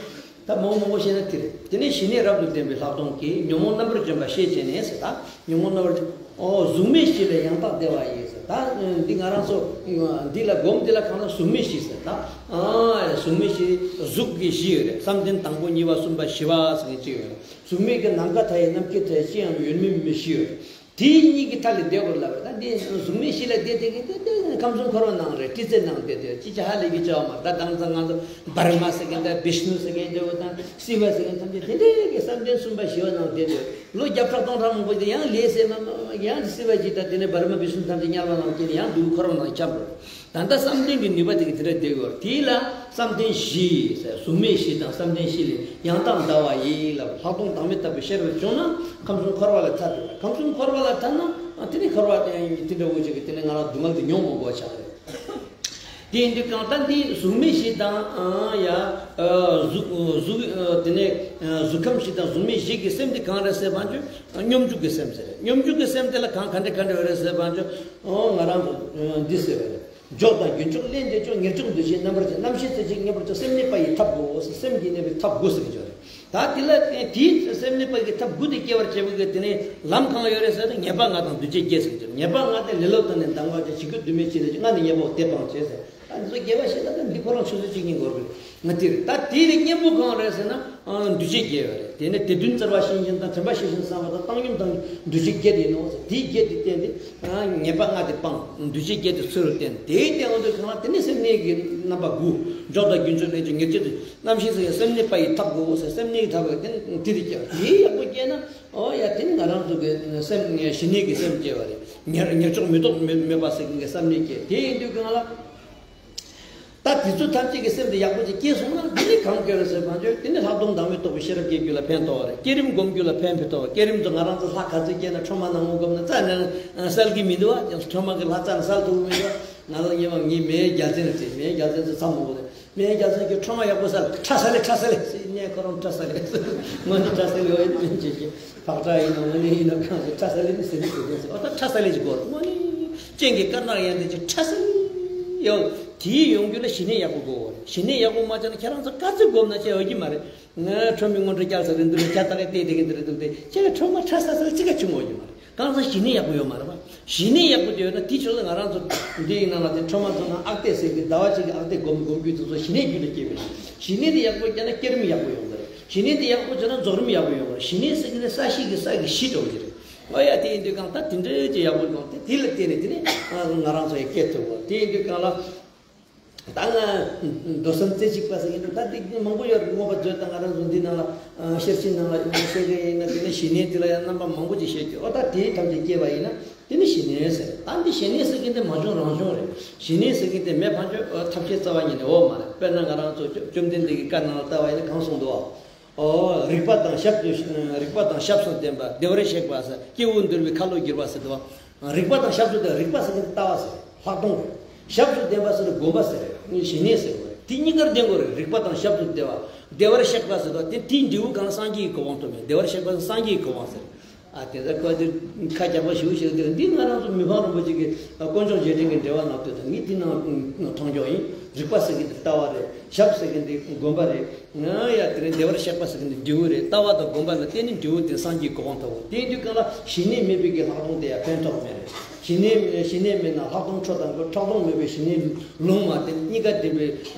ད་མང་མང་པོ་བཤད་ན་དེ་རེད། དེ་ནས་ཞི་གནས་རབ་ཏུ་ལྡན་པའི་ལྷག་མཐོང་གིས་ཉོན་མོངས་རྣམ་པར་འཇོམས་པ་ཤེས་བྱས་ནས་ཟེར། ད་ཉོན་མོངས་རྣམ་པར་འཇོམས། ཨོ་གཟུགས་མེད་བཞི་ལས་ཡང་དག་བདེ་བ་ཡི་ཟེར། ད་འདི་ང་རང་ཚོ་འདི་ལ་སྒོམ་འདི་ལ་གང་ལ་གཟུགས་མེད་བཞི་ཟེར། ད་ཨ་གཟུགས་མེད་བཞི། གཟུགས་ཀྱི་བཞི་ཡོད་རེད། བསམ་གཏན་དང་པོ་གཉིས་པ་གསུམ་པ་བཞི་པ་ཟེར་མཁན་གཅིག་ཡོད་རེད། གཟུགས་མེད་ཀྱི་ནམ་མཁའ་མཐའ་ཡས། ནམ་མཁའི་མཐའ་ཡས་ཅི་ཡང་མེད། ཡོད་མིན་མེད་བཞི་ཡོད་རེད། དེ་གཉིས་ཀྱི་མཐའ་ལས་འདས་པར་ལབ་པ། ད་འདི་གཟུགས་མེད་བཞི་ལས་འདས་དེ་གི་དེ་དེ་ཁམས་གསུམ་འཁོར་བ་ནང་རེད། ཏི་ཙེ་ནང་བསྡད་དེ་ཅི་ཅི་ཧ་ལས་ཀྱི་བྱ་བ་མ། ད་དང་ཚ་ང་ཚོ་བར་མ་ཟེར་མཁན་དང་བིཤ་ནུ་ཟེར་མཁན་དེ་དང་སི་བ་ཟེར་མཁན་ཐམས་ཅད་དེ་འདྲའི་གི་བསམ་གཏན་གསུམ་པ་བཞི་པ་ནང་བསྡད་དེ་ལོ་བརྒྱ་ཕྲག་སྟོང་ཕྲག་མང་པོ་དེ་ཡང་ལས་ཟེར་མ་མ་ཡང་སི་བ་ཅིག་ད་དེ་ནས་བར་མ་བིཤ་ནུ་ཐམས་ཅད་དམྱལ་བ་ནང་སྐྱེས་ནས་ཡང་སྡུག་འཁོར་བ་ནང་འཁྱམས་འགྲོ། ད་ལྟ་བསམ་གཏན་གྱི་ནུས་པ་དེ་གི་དེ་འདྲ་བསྡད་ཡོད། དེ་ལ་བསམ་གཏན་བཞི་ཟེར། གཟུགས་མེད་བཞི་དང་བསམ་གཏན་བཞི་ལས་ཡང་དག་འདའ་བ་ཡིན་ལ། ལྷག་མཐོང་བདག་མེད་ལྟ་བུའི་ཤེས་རབ་བྱུང་ན་ཁམས་གསུམ་འཁོར་བ་ལས་ཐར་འགྲོ། ཁམས་གསུམ་འཁོར་བ་ལས་ཐར་ན་དེ་ནི་འཁོར་བ་དེ་འདྲ་བོ་ཅིག་གི་དེ་ནི་ང་རང་སྡུག་བསྔལ་དེ་མྱོང་མི་དགོས་ཆགས་རེད། དེ་ཡིན་དུས་གང་ལྟར་འདི་གཟུགས་མེད་བཞི་དང་ཡ་གཟུགས་གཟུགས་དེ་ནས་གཟུགས་ཁམས་བཞི་དང་གཟུགས་མེད་བཞི་གི་སེམས་དེ་གང་རེད་ཟེར་བ་ཅོ། སྙོམས་འཇུག་གི་སེམས་ཟེར། སྙོམས་འཇུག་གི་སེམས་དེ་ལ་གང་ག་འདྲ་ག་འདྲ་ཡོད་རེད་ཟེར་བ་ཅོ། ང་རང་ཚོ་འདི་ཟེར་བ་རེད། འཇོག་དང་རྒྱུན་ཕྱོགས་བརླན་དེ་ཕྱོགས། ཉེར་ཕྱོགས་འདུ་བྱེད་རྣམ་པར་བྱེད། རྣམ་ཤེས་རྩེ་གཅིག་གཉེན་པོར་གྱུར། སེམས་གནས་པ་ཡི་ཐབས་དགུའོ། སེམས་ཀྱིས་གནས་པའི་ཐབས་དགུ་ཟེར་གྱི་ཡོད་རེད། ད་དེ་ལ་དེའི་སེམས་གནས་པ་ཡི་ཐབས་དགུ་དེ་སྐྱེ་བར་བྱེད་པ་གི་དེ་ནས་ལམ་གང་ཡོད་རེད་ཟེར་ན་ངེས་པ་ལྔ་དང་འདུ་བྱེད་བརྒྱད་ཟེར་གྱི་ཡོད་རེད། ངེས་པ་ལྔ་དེ་ལེ་ལོ་དང་ནི་གདམས་ངག་ཅན། བྱིང་རྒོད་འདུན་མའི་བྱེད་ལས་ཀྱང་། ལྔ་ནི་གཉེན་པོ་དེ་སྤང་བྱེད་ཟེར། ད་འདི་ཚོ་དགེ་བ་བྱེད་ན་ད་འདི་ཁོ་རང་ཆུ་ཚོད་གཅིག་གཉིས་འགོར་གི་རེད། ང་དེ་རེད། ད་དེ་ལ་གཉེན་པོ་གང་རེད་ཟེར་ན། ཨ་འདུ་བྱེད་བརྒྱད་ཡོད་རེད། དེ་ནས་སྡེ་བདུན་བཙིར་བ་ཤིང་བཞིན་དང་། དྲན་པ་ཤེས་བཞིན་བསམ་པ་དང་། བཏང་སྙོམས་དང་འདུ་བྱེད་བརྒྱད་ཡིན་ནོ། དེའི་བརྒྱད་དེ་བསྟན་ཏེ། ཨ་ངེས་པ་ལྔ་དེ་སྤངས། འདུ་བྱེད་བརྒྱད་དེ་ཚུར་བསྟན། དེའི་སྟེང་དུ་གང་ལ་དེ་ནི་སེམས་གནས་ཀྱི་རྣམ་པ་དགུ། འཇོག་དང་རྒྱུན་ཕྱོགས་བརླན་དེ་ཕྱོགས། ཉེར་ཕྱོགས་དེ་རྣམ་ཤེས་སུ་ཡང་སེམས་གནས་པ་ཡི་ཐབས་དགུའོ་ཟེར། སེམས་གནས་ཀྱི་ཐབས་དེ་ནི་དེ་དེ་སྐྱེ་བ། དེའི་ཡག་པོ་སྐྱེས་ན་ཨོ་ཡ་དེ་ནི་ང་རང་ཚོ་གི་སེམས་ཞི་གནས་ཀྱི་སེམས་སྐྱེ་བ་རེད། ཉེར་ཉེར་ཕྱོགས་མི་རྟོག་མེད་པ་ཟེར་མཁན་གྱི་བསམ་གནས་སྐྱེ། དེ་ཡིན་དུས་གང་ལ། ད་དེ་ཚོ་ཐམས་ཅད་ཀྱི་སེམས་དེ་ཡག་པོ་ཅིག་སྐྱེས་སོང་ན་དེ་ནི་གང་སྐྱེ་རེད་ཟེར་བ་ཅོ། དེ་ནི་ལྷག་མཐོང་བདག་མེད་རྟོགས་པའི་ཤེས་རབ་སྐྱེ་རྒྱུ་ལ་ཕན་ཐོགས་པ་རེད། བསྐྱེད་རིམ་སྒོམ་རྒྱུ་ལ་ཕན་ཕན་ཐོགས་པ། བསྐྱེད་རིམ་དུ་ང་རང་ཚོ་ལྷ་ག་ཚོད་སྐྱེས་ན་ཁྲོས་མ་ནག་མོ་སྒོམ་ན་རྩ་ནས་གསལ་གྱི་མི་འདུག་བ། ཁྲོས་མ་གི་ལྷ་རྩ་ནས་གསལ་ཐུབ་མི་འདུག་ང་ཚོ་ཉེ་བ་ངའི་མའི་རྒྱལ་མཚན་ལ་བརྩིས། མའི་རྒྱལ་མཚན་ཚོ་ཚ་མོ་གོ་རེད། མའི་རྒྱལ་མཚན་གྱིས་ཁྲོས་མ་ཡག་པོ་སལ། ཁྲ་ས་ལེ་ཁྲ་ས་ལེ་ཟེར། ནས་ཁོ་རང་ཁྲ་ས་ལེ་ཟེར། ངོ་ནི་ཁྲ་ས་ལེ་ཡོད་ཡིན་ཅེས་ཀྱི་བག་ཁྲ་ཡིན་ནོ་ངོ་ནི་ཡིན་ནོ་གང་ཟེར། ཁྲ་ས་ལེ་ནི་ཟེར་ནི་ཟེར་ནི་ཟེར། ཨོ་ད་ཁྲ་ས་ལེ་ཅིག་གོ་རེད། ངོ་ནི་སྤྱན་གྱི་དཀར་ནག་ཡང་དེ་ཅིག་ཁྲ་ས་ལེ་ཡོད། དེའི་ཡོང་རྒྱུ་ལ་ཞི་གནས་ཡག་པོ་དགོས། ཞི་གནས་ཡག་པོ་མ་བྱས་ན་ཁྱེད་རང་ཚོ་ག་ཚོད་སྒོམ་ན་ཅི་ཡོད་ཀྱི་མ་རེད། ང་ཁྲོས་མའི་སྔོན་འགྲོ་བསྐྱལ་ས་རེད་འདུག་རེད། ཇ་ད་ག་བལྟས་བསྡད་ཀྱི་འདུག་རེད་འདུག་སྟེ་ཁྱེད་ལ་ཁྲོས་མ་ཁྲ་ས་ས་ལ་ཅི་ག་བྱུང་ཡོད་ཀྱི་མ་རེད། གང་ཟག་ཞི་གནས་ཡག་པོ་ཡོད་མ་རེད་པ། ཞི་གནས་ཡག་པོ་དེ་ཡོད་ན་དེའི་ཕྱོགས་ལ་ང་རང་ཚོ་འདི་ཡིན་ན་ལ་དེ་ཁྲོས་མ་ཚོ་ན་ཨག་ཏེ་ཟེར་གི་ཟླ་བ་གཅིག་གི་ཨག་ཏེ་སྒོམ་སྒོམ་རྒྱུ་དེ་ཚོ་ཞི་གནས་རྒྱུད་ལ་སྐྱེས་པ་རེད། ཞི་གནས་དེ་ཡག་པོ་སྐྱེས་ན་བསྐྱེད་རིམ་ཡག་པོ་ཡོང་གི་རེད། ཞི་གནས་ཟེར་གི་ནི་ས་གཞི་གི་ས་གི་གཞི་འདྲ་བོ་ཅིག་རེད། ཨོ་ཡ་དེ་ཡིན་དུས་ས་གཞི་གི་ས་གི་གཞི་འདྲ་བོ་ཅིག་རེད། ཨོ་ཡ་དེ་ཡིན་དུས་གང་ལྟར་དེ་འདྲ་ཅིག་ཡག་པོ་ཡོང་སྟེ་དེ་ལ་བརྟེན་ནས་དེ་ནས་ང་རང་ཚོ་ཡི་སྐད་ཐོས་པ་དེ་ཡིན་དུས་གང་ལ། ད་ང་མདོ་སེམས་རྩེ་གཅིག་པ་ཟེར་གྱི་འདུག་ད་དེ་མང་པོ་ཡོད་རེད། མངོན་པ་མཛོད་དང་ང་རང་ཚོ་འདི་ནང་ལ་ཤེར་ཕྱིན་ནང་ལ་བཤད་གི་ཡིན་ན་དེ་ནི་ཞི་གནས་དེ་ལ་ཡང་རྣམ་པ་མང་པོ་ཅིག་བཤད་ཀྱི། ཨོ་ད་དེའི་ཐམས་ཅད་སྐྱེས་པ་ཡིན་ན་དེ་ནི་ཞི་གནས་ཟེར། ད་འདི་ཞི་གནས་ཟེར་གྱི་འདི་མ་བྱུང་རང་བྱུང་རེད། ཞི་གནས་ཟེར་གྱི་འདི་མེད་ཕན་ཆོད་ཐབས་ཤེས་རྩ་བ་ཉིད་ནས་ཡོད་མ་རེད། དཔེར་ན་ང་རང་ཚོ་བཅོམ་ལྡན་འདས་ཀྱི་བཀའ་ནང་ལ་ལྟ་བ་ཡིན་ན་གང་གསུངས་འདུག་ཨ། ཨོ། རིག་པ་དང་ཞབས་ཏུ་རིག་པ་དང་ཞབས་སུ་ལྡན་པ་བདེ་བར་གཤེགས་པ་ཟེར། སྐྱེས་བུ་འདུལ་བའི་ཁ་ལོ་བསྒྱུར་བ་ཟེར་འདུག་བ། རིག་པ་དང་ཞབས་སུ་ལྡན། རིག་པ་ཟེར་གྱི་ལྟ་བ་ཟེར་ལྷག་མཐོང་རེད། ཞབས་སུ་ལྡན་པ་ཟེར་སྒོམ་པ་ཟེར་ཞི་གནས་ཟེར་བ་རེད། དེ་གཉིས་ཀར་ལྡན་དགོས་རེད། རིག་པ་དང་ཞབས་སུ་ལྡན་པ། བདེ་བར་གཤེགས་པ་ཟེར་བ་དེ་དེའི་འབྲས་བུ་གང་ལ་སངས་རྒྱས་ཀྱི་གོ་འཕང་ཐོབ་ཡོད། བདེ་བར་གཤེགས་པ་ཟེར་སངས་རྒྱས་ཀྱི་གོ་འཕང་ཟེར། ཨ་དེ་ཚོ་ཁ་དེ་ཁ་རྒྱག་པ་ཞིག་ཞིག་དེ་འདི་ང་རང་ཚོ་མི་ཕམ་རིན་པོ་ཆེ་གི་དཀོན་མཆོག་རྗེས་དྲན་གྱི་འགྲེལ་པ་ནང་དུ་དང་ངས་འདི་ནང་མཐོང་ཆོག་ཡིན། རིག་པ་ཟེར་གྱི་འདི་ལྟ་བ་རེད། ཞབས་ཟེར་གྱི་འདི་སྒོམ་པ་རེད། ང་ཡ་དེ་རིང་བདེ་བར་གཤེགས་པ་ཟེར་གྱི་འདི་འབྲས་བུ་རེད། ལྟ་བ་དང་སྒོམ་པ་ལ་བརྟེན་ནས་འབྲས་བུ་དེ་སངས་རྒྱས་གོ་འཕང་ཐོབ་བོ། དེ་ཡིན་དུས་གང་ལ་ཞི་གནས་མེད་པའི་གི་ལྷག་མཐོང་དེ་ཡང་ཕན་ཐོགས་མེད་རེད། ཞི་གནས་ཞི་གནས་མེད་ན་ལྷག་མཐོང་འཕྲོ་དང་གི་ལྷག་མཐོང་མེད་པའི་ཞི་གནས་ལུང་མ་བསྟན། གཉིས་ཀ་ལྡན་པའི་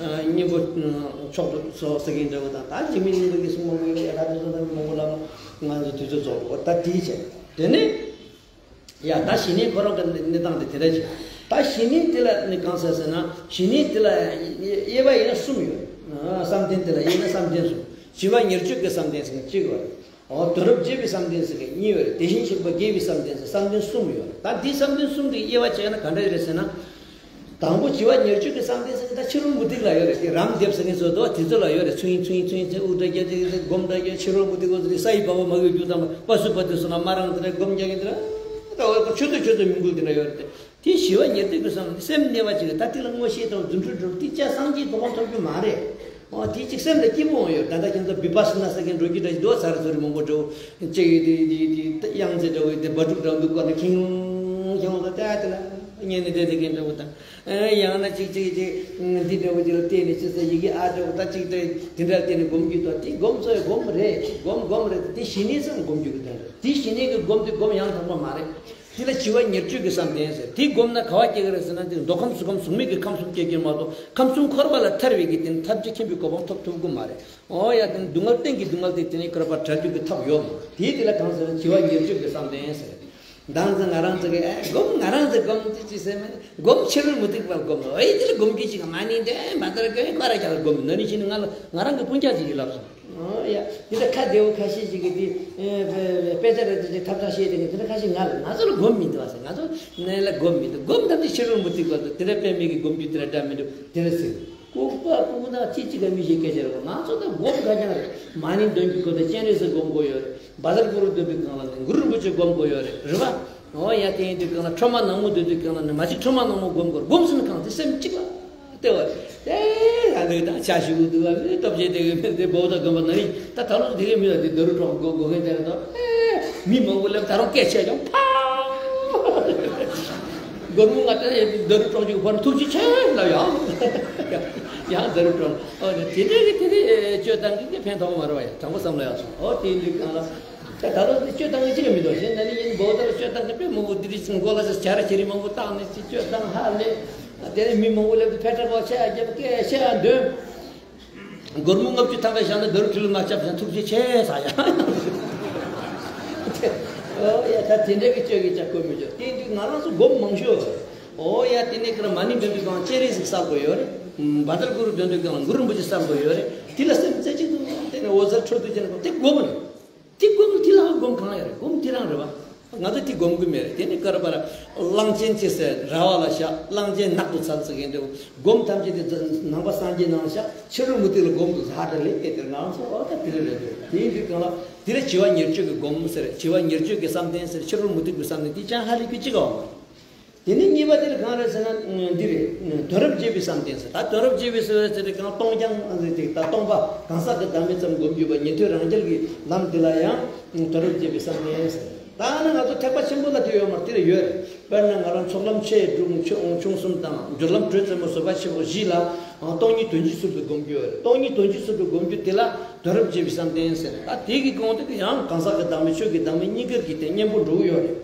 གཉེན་པོ་མཆོག་ཏུ་གསོལ་ཟེར་གྱི་འདྲ་བོ་དང་། ད་འཇིགས་མེད་གླིང་པ་གི་གསུང་མང་པོ་ཡོད་རེད། ད་དེ་ཚོ་ད་མང་པོ་ལབ་ན་ང་ཚོ་དུས་ཚོད་རྫོགས་འགྲོ། ད་དེའི་ཆེད་དེ་ནས། ཡ་ད་ཞི་གནས་ཁོ་རང་གི་གནས་སྟངས་དེ་དེ་འདྲ་ཞིག་ད་ཞི་གནས་དེ་ལ་ནི་གང་ཟེར་ཟེར་ན། ཞི་གནས་དེ་ལ་དབྱེ་བ་ཡིན་ན་གསུམ་ཡོད། བསམ་གཏན་དེ་ལ་དབྱེ་ན་བསམ་གཏན་གསུམ། བྱིས་པ་ཉེར་སྤྱོད་ཀྱི་བསམ་གཏན་ཟེར་མཁན་གཅིག་ཡོད་རེད། འོ་དོན་རབ་རྒྱས་པའི་བསམ་གཏན་ཟེར་མཁན་གཉིས་ཡོད་རེད། དེ་བཞིན་གཤེགས་པ་དགྱེས་པའི་བསམ་གཏན་ཟེར། བསམ་གཏན་གསུམ་ཡོད་རེད། ད་འདིའི་བསམ་གཏན་གསུམ་དེ་དབྱེ་བ་ཕྱེ་ན་ག་འདྲ་རེད་ཟེར་ན། དང་པོ་བྱིས་པ་ཉེར་སྤྱོད་ཀྱི་བསམ་གཏན་ཟེར་ན་ད་ཕྱི་རོལ་མུ་སྟེགས་ལ་ཡོད་རེད། དེ་རམ་འདེབས་ཟེར་མཁན་ཚོ་དོ་དེ་ཚོ་ལ་ཡོད་རེད། ཚུན་ཚུན་ཚུན་ཚུན་དབུ་སྐྲ་རྒྱ་ཆེ་གི་སྒོམ་སྒྲ་རྒྱ་ཕྱི་རོལ་མུ་སྟེགས་ཚོ་དེ་ས་ཡི་བ་བ་མ་གི་རྒྱུ་དང་པ་སུ་པ་དེ་སོ་ན་མ་རང་དེ་རེད། སྒོམ་རྒྱག་གི་དེ་ར་ད་འོ་ཁོ་ཆོས་དུ་ཆོས་དུ་མི་འགུལ་དེ་འདྲ་ཡོད་རེད། དེ་བྱིས་པ་ཉེར་སྤྱོད་ཀྱི་བསམ་སེམས་གནས་པ་ཅིག་རེད། ད་དེ་ལ་ངོ་ཤེས་དང་རྫུ་འཕྲུལ་འགྲུབ་དེ་ཅག་སངས་རྒྱས་གོ་འཕང་ཐོབ་རྒྱུ་མ་རེད། འོ་དེ་ཅིག་སེམས་ལ་སྐྱིད་པོ་ཡོད། ད་ལྟ་ཁྱེད་ཚོ་བི་པ་སི་ན་ཟེར་མཁན་འགྲོ་རྒྱུ་འདྲ་ཞིག་འདུག་ཚར་ཚུར་མང་པོ་འགྲོ་ཅིག་དེ་དེ་དེ་དབྱངས་ཚེ་འདྲ་བོ་དེ་སྦ་ཕྲུག་འདྲ་བོ་འདུག་ག་ནས་ཁེང་ཁེང་ལ་ལྟ་དེ་ལ། ཉན་ནས་བསྡད་དེ་གན་འདྲ་བོ་དང་། ཡང་ན་ཅིག་ཅིག་ཅིག་འདི་འདྲ་བོ་ཅིག་ལ་བལྟས་ནས་ཅི་ཟེར་ཡི་གེ་ཨ་འདྲ་བོ་དང་ཅིག་དེ་དེ་འདྲ་བལྟས་ནས་སྒོམ་རྒྱུ་དང་དེ་སྒོམ་ཚོ་ཡ་སྒོམ་རེད། སྒོམ་སྒོམ་རེད་དེ་ཞི་གནས་སམ་སྒོམ་རྒྱུ་གི་དོན་རེད། དེ་ཞི་གནས་ཀྱི་སྒོམ་དེ་སྒོམ་ཡང་དག་པ་མ་རེད། དེ་ལ་བྱི་བ་ཉེར་སྤྱོད་ཀྱི་བསམ་གཏན་ཟེར། དེ་བསྒོམས་ན་ག་བ་སྐྱེ་གི་རེད་ཟེར་ན། དེ་མདོ་ཁམས་གཟུགས་ཁམས་གཟུགས་མེད་ཀྱི་ཁམས་གསུམ་སྐྱེ་རྒྱུ་མ་གཏོགས། ཁམས་གསུམ་འཁོར་བ་ལ་ཐར་བའི་གི་དེ་ནི་ཐམས་ཅད་མཁྱེན་པའི་གོ་འཕང་ཐོབ་ཐུབ་ཀྱི་མ་རེད། འོ་ཡ། དེ་ནི་སྡུག་བསྔལ་གཏན་གྱི་སྡུག་བསྔལ་དེ་དེ་ནི་བསྐལ་པ་བྲལ་རྒྱུ་གི་ཐབས་ཡོད་མ་རེད། དེ་དེ་ལ་གང་ཟེར་ན་བྱི་བ་ཉེར་སྤྱོད་ཀྱི་བསམ་གཏན་ཟེར། མདང་ཟེར་ང་རང་ཚོ་གི་ཨེ་སྒོམ་ང་རང་ཚོ་སྒོམ་དེ་ཅི་ཟེར་མེད། སྒོམ་ཕྱི་རོལ་མུ་སྟེགས་པ་སྒོམ། འོ་ཡ། དེ་ལ་སྒོམ་རྒྱུ་ཅིག་མ་ནི་འདྲེན་པ་ལྟར་གོས་ཀ་ར་རྒྱ་ལ་སྒོམ་ན་ནི་ཕྱི་ནི་ང་ལ་ང་རང་གི་སྤུན་ཀྱག་ཅིག་གིས་ལབ་སོང་། ཨོ་ཡ། འདི་འདྲ་ཁ་བདེ་བོ་ཁ་ཤས་ཤིག་གིས་འདི་དཔེ་ཆ་རེ་འདི་ཅིག་ཐབས་ཆག་བཤད་དེ་ནི་འདི་འདྲ་ཁ་ཤས་ང་ལ་ང་ཚོ་ལ་སྒོམ་མི་འདུག་བ་ཟེར། ང་ཚོ་ནས་ལ་སྒོམ་མི་འདུག་སྒོམ་ཐམས་ཅད་ཕྱི་རོལ་མུ་སྟེགས་པ་དང་དེ་འདྲ་དཔེ་མེད་ཀྱི་སྒོམ་རྒྱུ་དེ་འདྲ་འདྲ་མི་འདུག་དེ་འདྲ་ཟེར། ལྐུགས་པ་ལྐུགས་ན་ཅི་ཅི་ག་མི་ཤེས་སྐད་ཆ་རེད་བ། ང་ཚོ་ད་སྒོམ་ག་རྐྱང་རེད། མ་ཎི་འདོན་རྒྱུ་དགོས་ད་སྤྱན་རས་གཟིགས་སྒོམ་དགོས་ཡོད་རེད། བཛྲ་གུ་རུ་འདོན་པའི་སྒང་ལ་ནི་གུ་རུ་རིན་པོ་ཆེ་སྒོམ་དགོས་ཡོད་རེད། རེད་བ། ཨོ་ཡ། དེ་ཡིན་དུས་གང་ལ་ཁྲོས་མ་ནག་མོ་འདོན་དུས་གང་ལ་ནི་མ་གཅིག་ཁྲོས་མ་ནག་མོ་སྒོམ་དགོས། སྒོམ་ཟིན་གང་དེ་སེམས་གཅིག་ལ་ལྟེ་བ་དེ་ལ་འདུག་ད་ཆ་ཞུ་འདུག་བ་མི་སྟོབས་ཆེ་དེ་གི་མི་དེ་བོ་ད་དགོན་པ་ན་ནི་ད་ད་ལོ་དེ་གི་མི་ལ་དེ་རྡོ་རུ་གྲོགས་སྒོ་སྒོ་ཁན་དེ་ལ་ད་མི་མང་པོ་ལ་ད་རུང་སྐད་ཆ་ཀྱང་ཕ་སྒོར་མོ་ང་ད་རྡོ་རུ་གྲོགས་ཀྱི་བར་ཐུགས་རྗེ་ཆེ་ལ་ཡང་ཡང་རྡོ་རུ་གྲོགས་ཨོ་དེ་དེ་གི་དེ་དེ་སྤྱོད་སྟངས་ཀྱི་ཕན་ཐོགས་མ་རེད་བ། ཡ་དྲང་པོ་བསམ་ལ་ཡག་སོང་ཨོ་དེ་འདུག་གང་ལ། ད་ད་དུང་དེ་སྤྱོད་སྟངས་གཅིག་མི་འདུག་གཞན་ན་ནི་ཡིན་འབོ་ལྟར་སྤྱོད་སྟངས་དཔེ་མང་པོ་དེ་རིགས་ཚང་མགོ་ལ་ཆ་ར་ཁྱེར་མང་པོ་བཏང་ནས་ཅི་སྤྱོད་སྟངས་ཧ་ལས། དེ་ནས་མི་མང་པོ་སླེབས་དུས་ཕེ་ཏྲ་པོ་ཆེ་ཡ་རྒྱབ་སྐད་ཆེ་ཡ་འདོན། སྒོར་མོ་ལྔ་བཅུ་ཐམ་པ་བཞག་ན་རྡོ་རུ་ཁྲི་ལོ་མ་ཆབ་ཟིན་ཐུགས་རྗེ་ཆེ་ས་ཡ། ཨོ་ཡ་ད་དེ་འདྲ་གི་སྤྱོད་གི་ཅག་གོ་མི་འཇོག་དེ་དུས་ང་རང་ཚོ་སྒོམ་མང་ཤོས། ཨོ་ཡ་དེ་ནས་ཁར་མ་ཎི་འདོན་དུས་གང་སྤྱན་རས་གཟིགས་གསལ་དགོས་ཡོད་རེད། བཛྲ་གུ་རུ་འདོན་དུས་གང་གུ་རུ་རིན་པོ་ཆེ་གསལ་དགོས་ཡོད་རེད། དེ་ལ་སེམས་རྩེ་གཅིག་ཏུ་དེ་ནས་འོད་གསལ་འཕྲོ་འདུ་ཅན་དེ་སྒོམ་རེད། དེ་སྒོམ་དེ་ལའང་སྒོམ་གང་ཡོད་རེད། སྒོམ་དེ་རང་རེད་བ། ང་ཚོ་དེ་སྒོམ་གི་མེད་རེད། དེ་ནི་ཀར་པར་གླང་ཆེན་ཅེས་ཟེར་ར་བ་ལ་བཞག་གླང་ཆེན་ནག་ཏུ་ཚར་ཟེར་མཁན་དེ་སྒོམ་ཐམས་ཅད་དེ་ནང་པ་སངས་རྒྱས་ནང་བཞག་ཕྱི་རོལ་མུ་སྟེགས་ལ་སྒོམ་དུ་ཧ་ད་ལེ་ཨེ་དེར་ང་ཚོ་ཨོ་ད་དེ་རེད་རེད། དེ་ཡིན་དུས་གང་ལ་དེ་ལ་བྱི་བ་ཉེར་སྤྱོད་ཀྱི་སྒོམ་ཟེར། བྱི་བ་ཉེར་སྤྱོད་ཀྱི་བསམ་གཏན་ཟེར། ཕྱི་རོལ་མུ་སྟེགས་ཀྱི་བསམ་གཏན་དེ་ཅང་ཧ་ལས་ཀྱི་གཅིག་ག་འོང་བ། དེ་ནས་གཉིས་པ་དེ་ལ་གང་རེད་ཟེར་ན་འདི་རེད། དོན་རབ་རྒྱས་པའི་བསམ་གཏན་ཟེར། ད་དོན་རབ་རྒྱས་པའི་ཟེར་བ་ཟེར་དེ་གང་སྟོང་རྐྱང་ཟེར་དེ་ད་སྟོང་པ་གང་ཟག་གི་བདག་མེད་ཙམ་སྒོམ་རྒྱུ་བ་ཉན་ཐོས་རང་རྒྱལ་གྱི་ལམ་དེ་ལ་ཡང་དོན་རབ་རྒྱས་པའི་བསམ་གཏན་ཟེར། ད་ནི་ང་ཚོ་ཐེག་པ་ཆེན་པོ་ལ་དེ་ཡོད་མ་རེད། དེ་ལ་ཡོད་རེད། དཔེར་ན་ང་རང་ཚོགས་ལམ་ཆེ་འབྲིང་ཆུང་གསུམ་དང་སྦྱོར་ལམ་དྲོད་རྩེ་མོ་བཟོད་པ་ཆེན་པོ་བཞི་ལ་སྟོང་ཉིད་དོན་སྤྱི་གསུམ་དུ་སྒོམ་རྒྱུ་ཡོད་རེད། སྟོང་ཉིད་དོན་སྤྱི་གསུམ་དུ་སྒོམ་རྒྱུ་དེ་ལ་དོན་རབ་རྒྱས་པའི་བསམ་གཏན་ཟེར། ད་དེ་གི་གོང་དེ་གི་ཡང་གང་ཟག་གི་བདག་མེད་ཆོས་ཀྱི་བདག་མེད་གཉིས་ཀར་གྱི་དེ་གཉེན་པོ་འགྲོ་གི་ཡོད་རེད།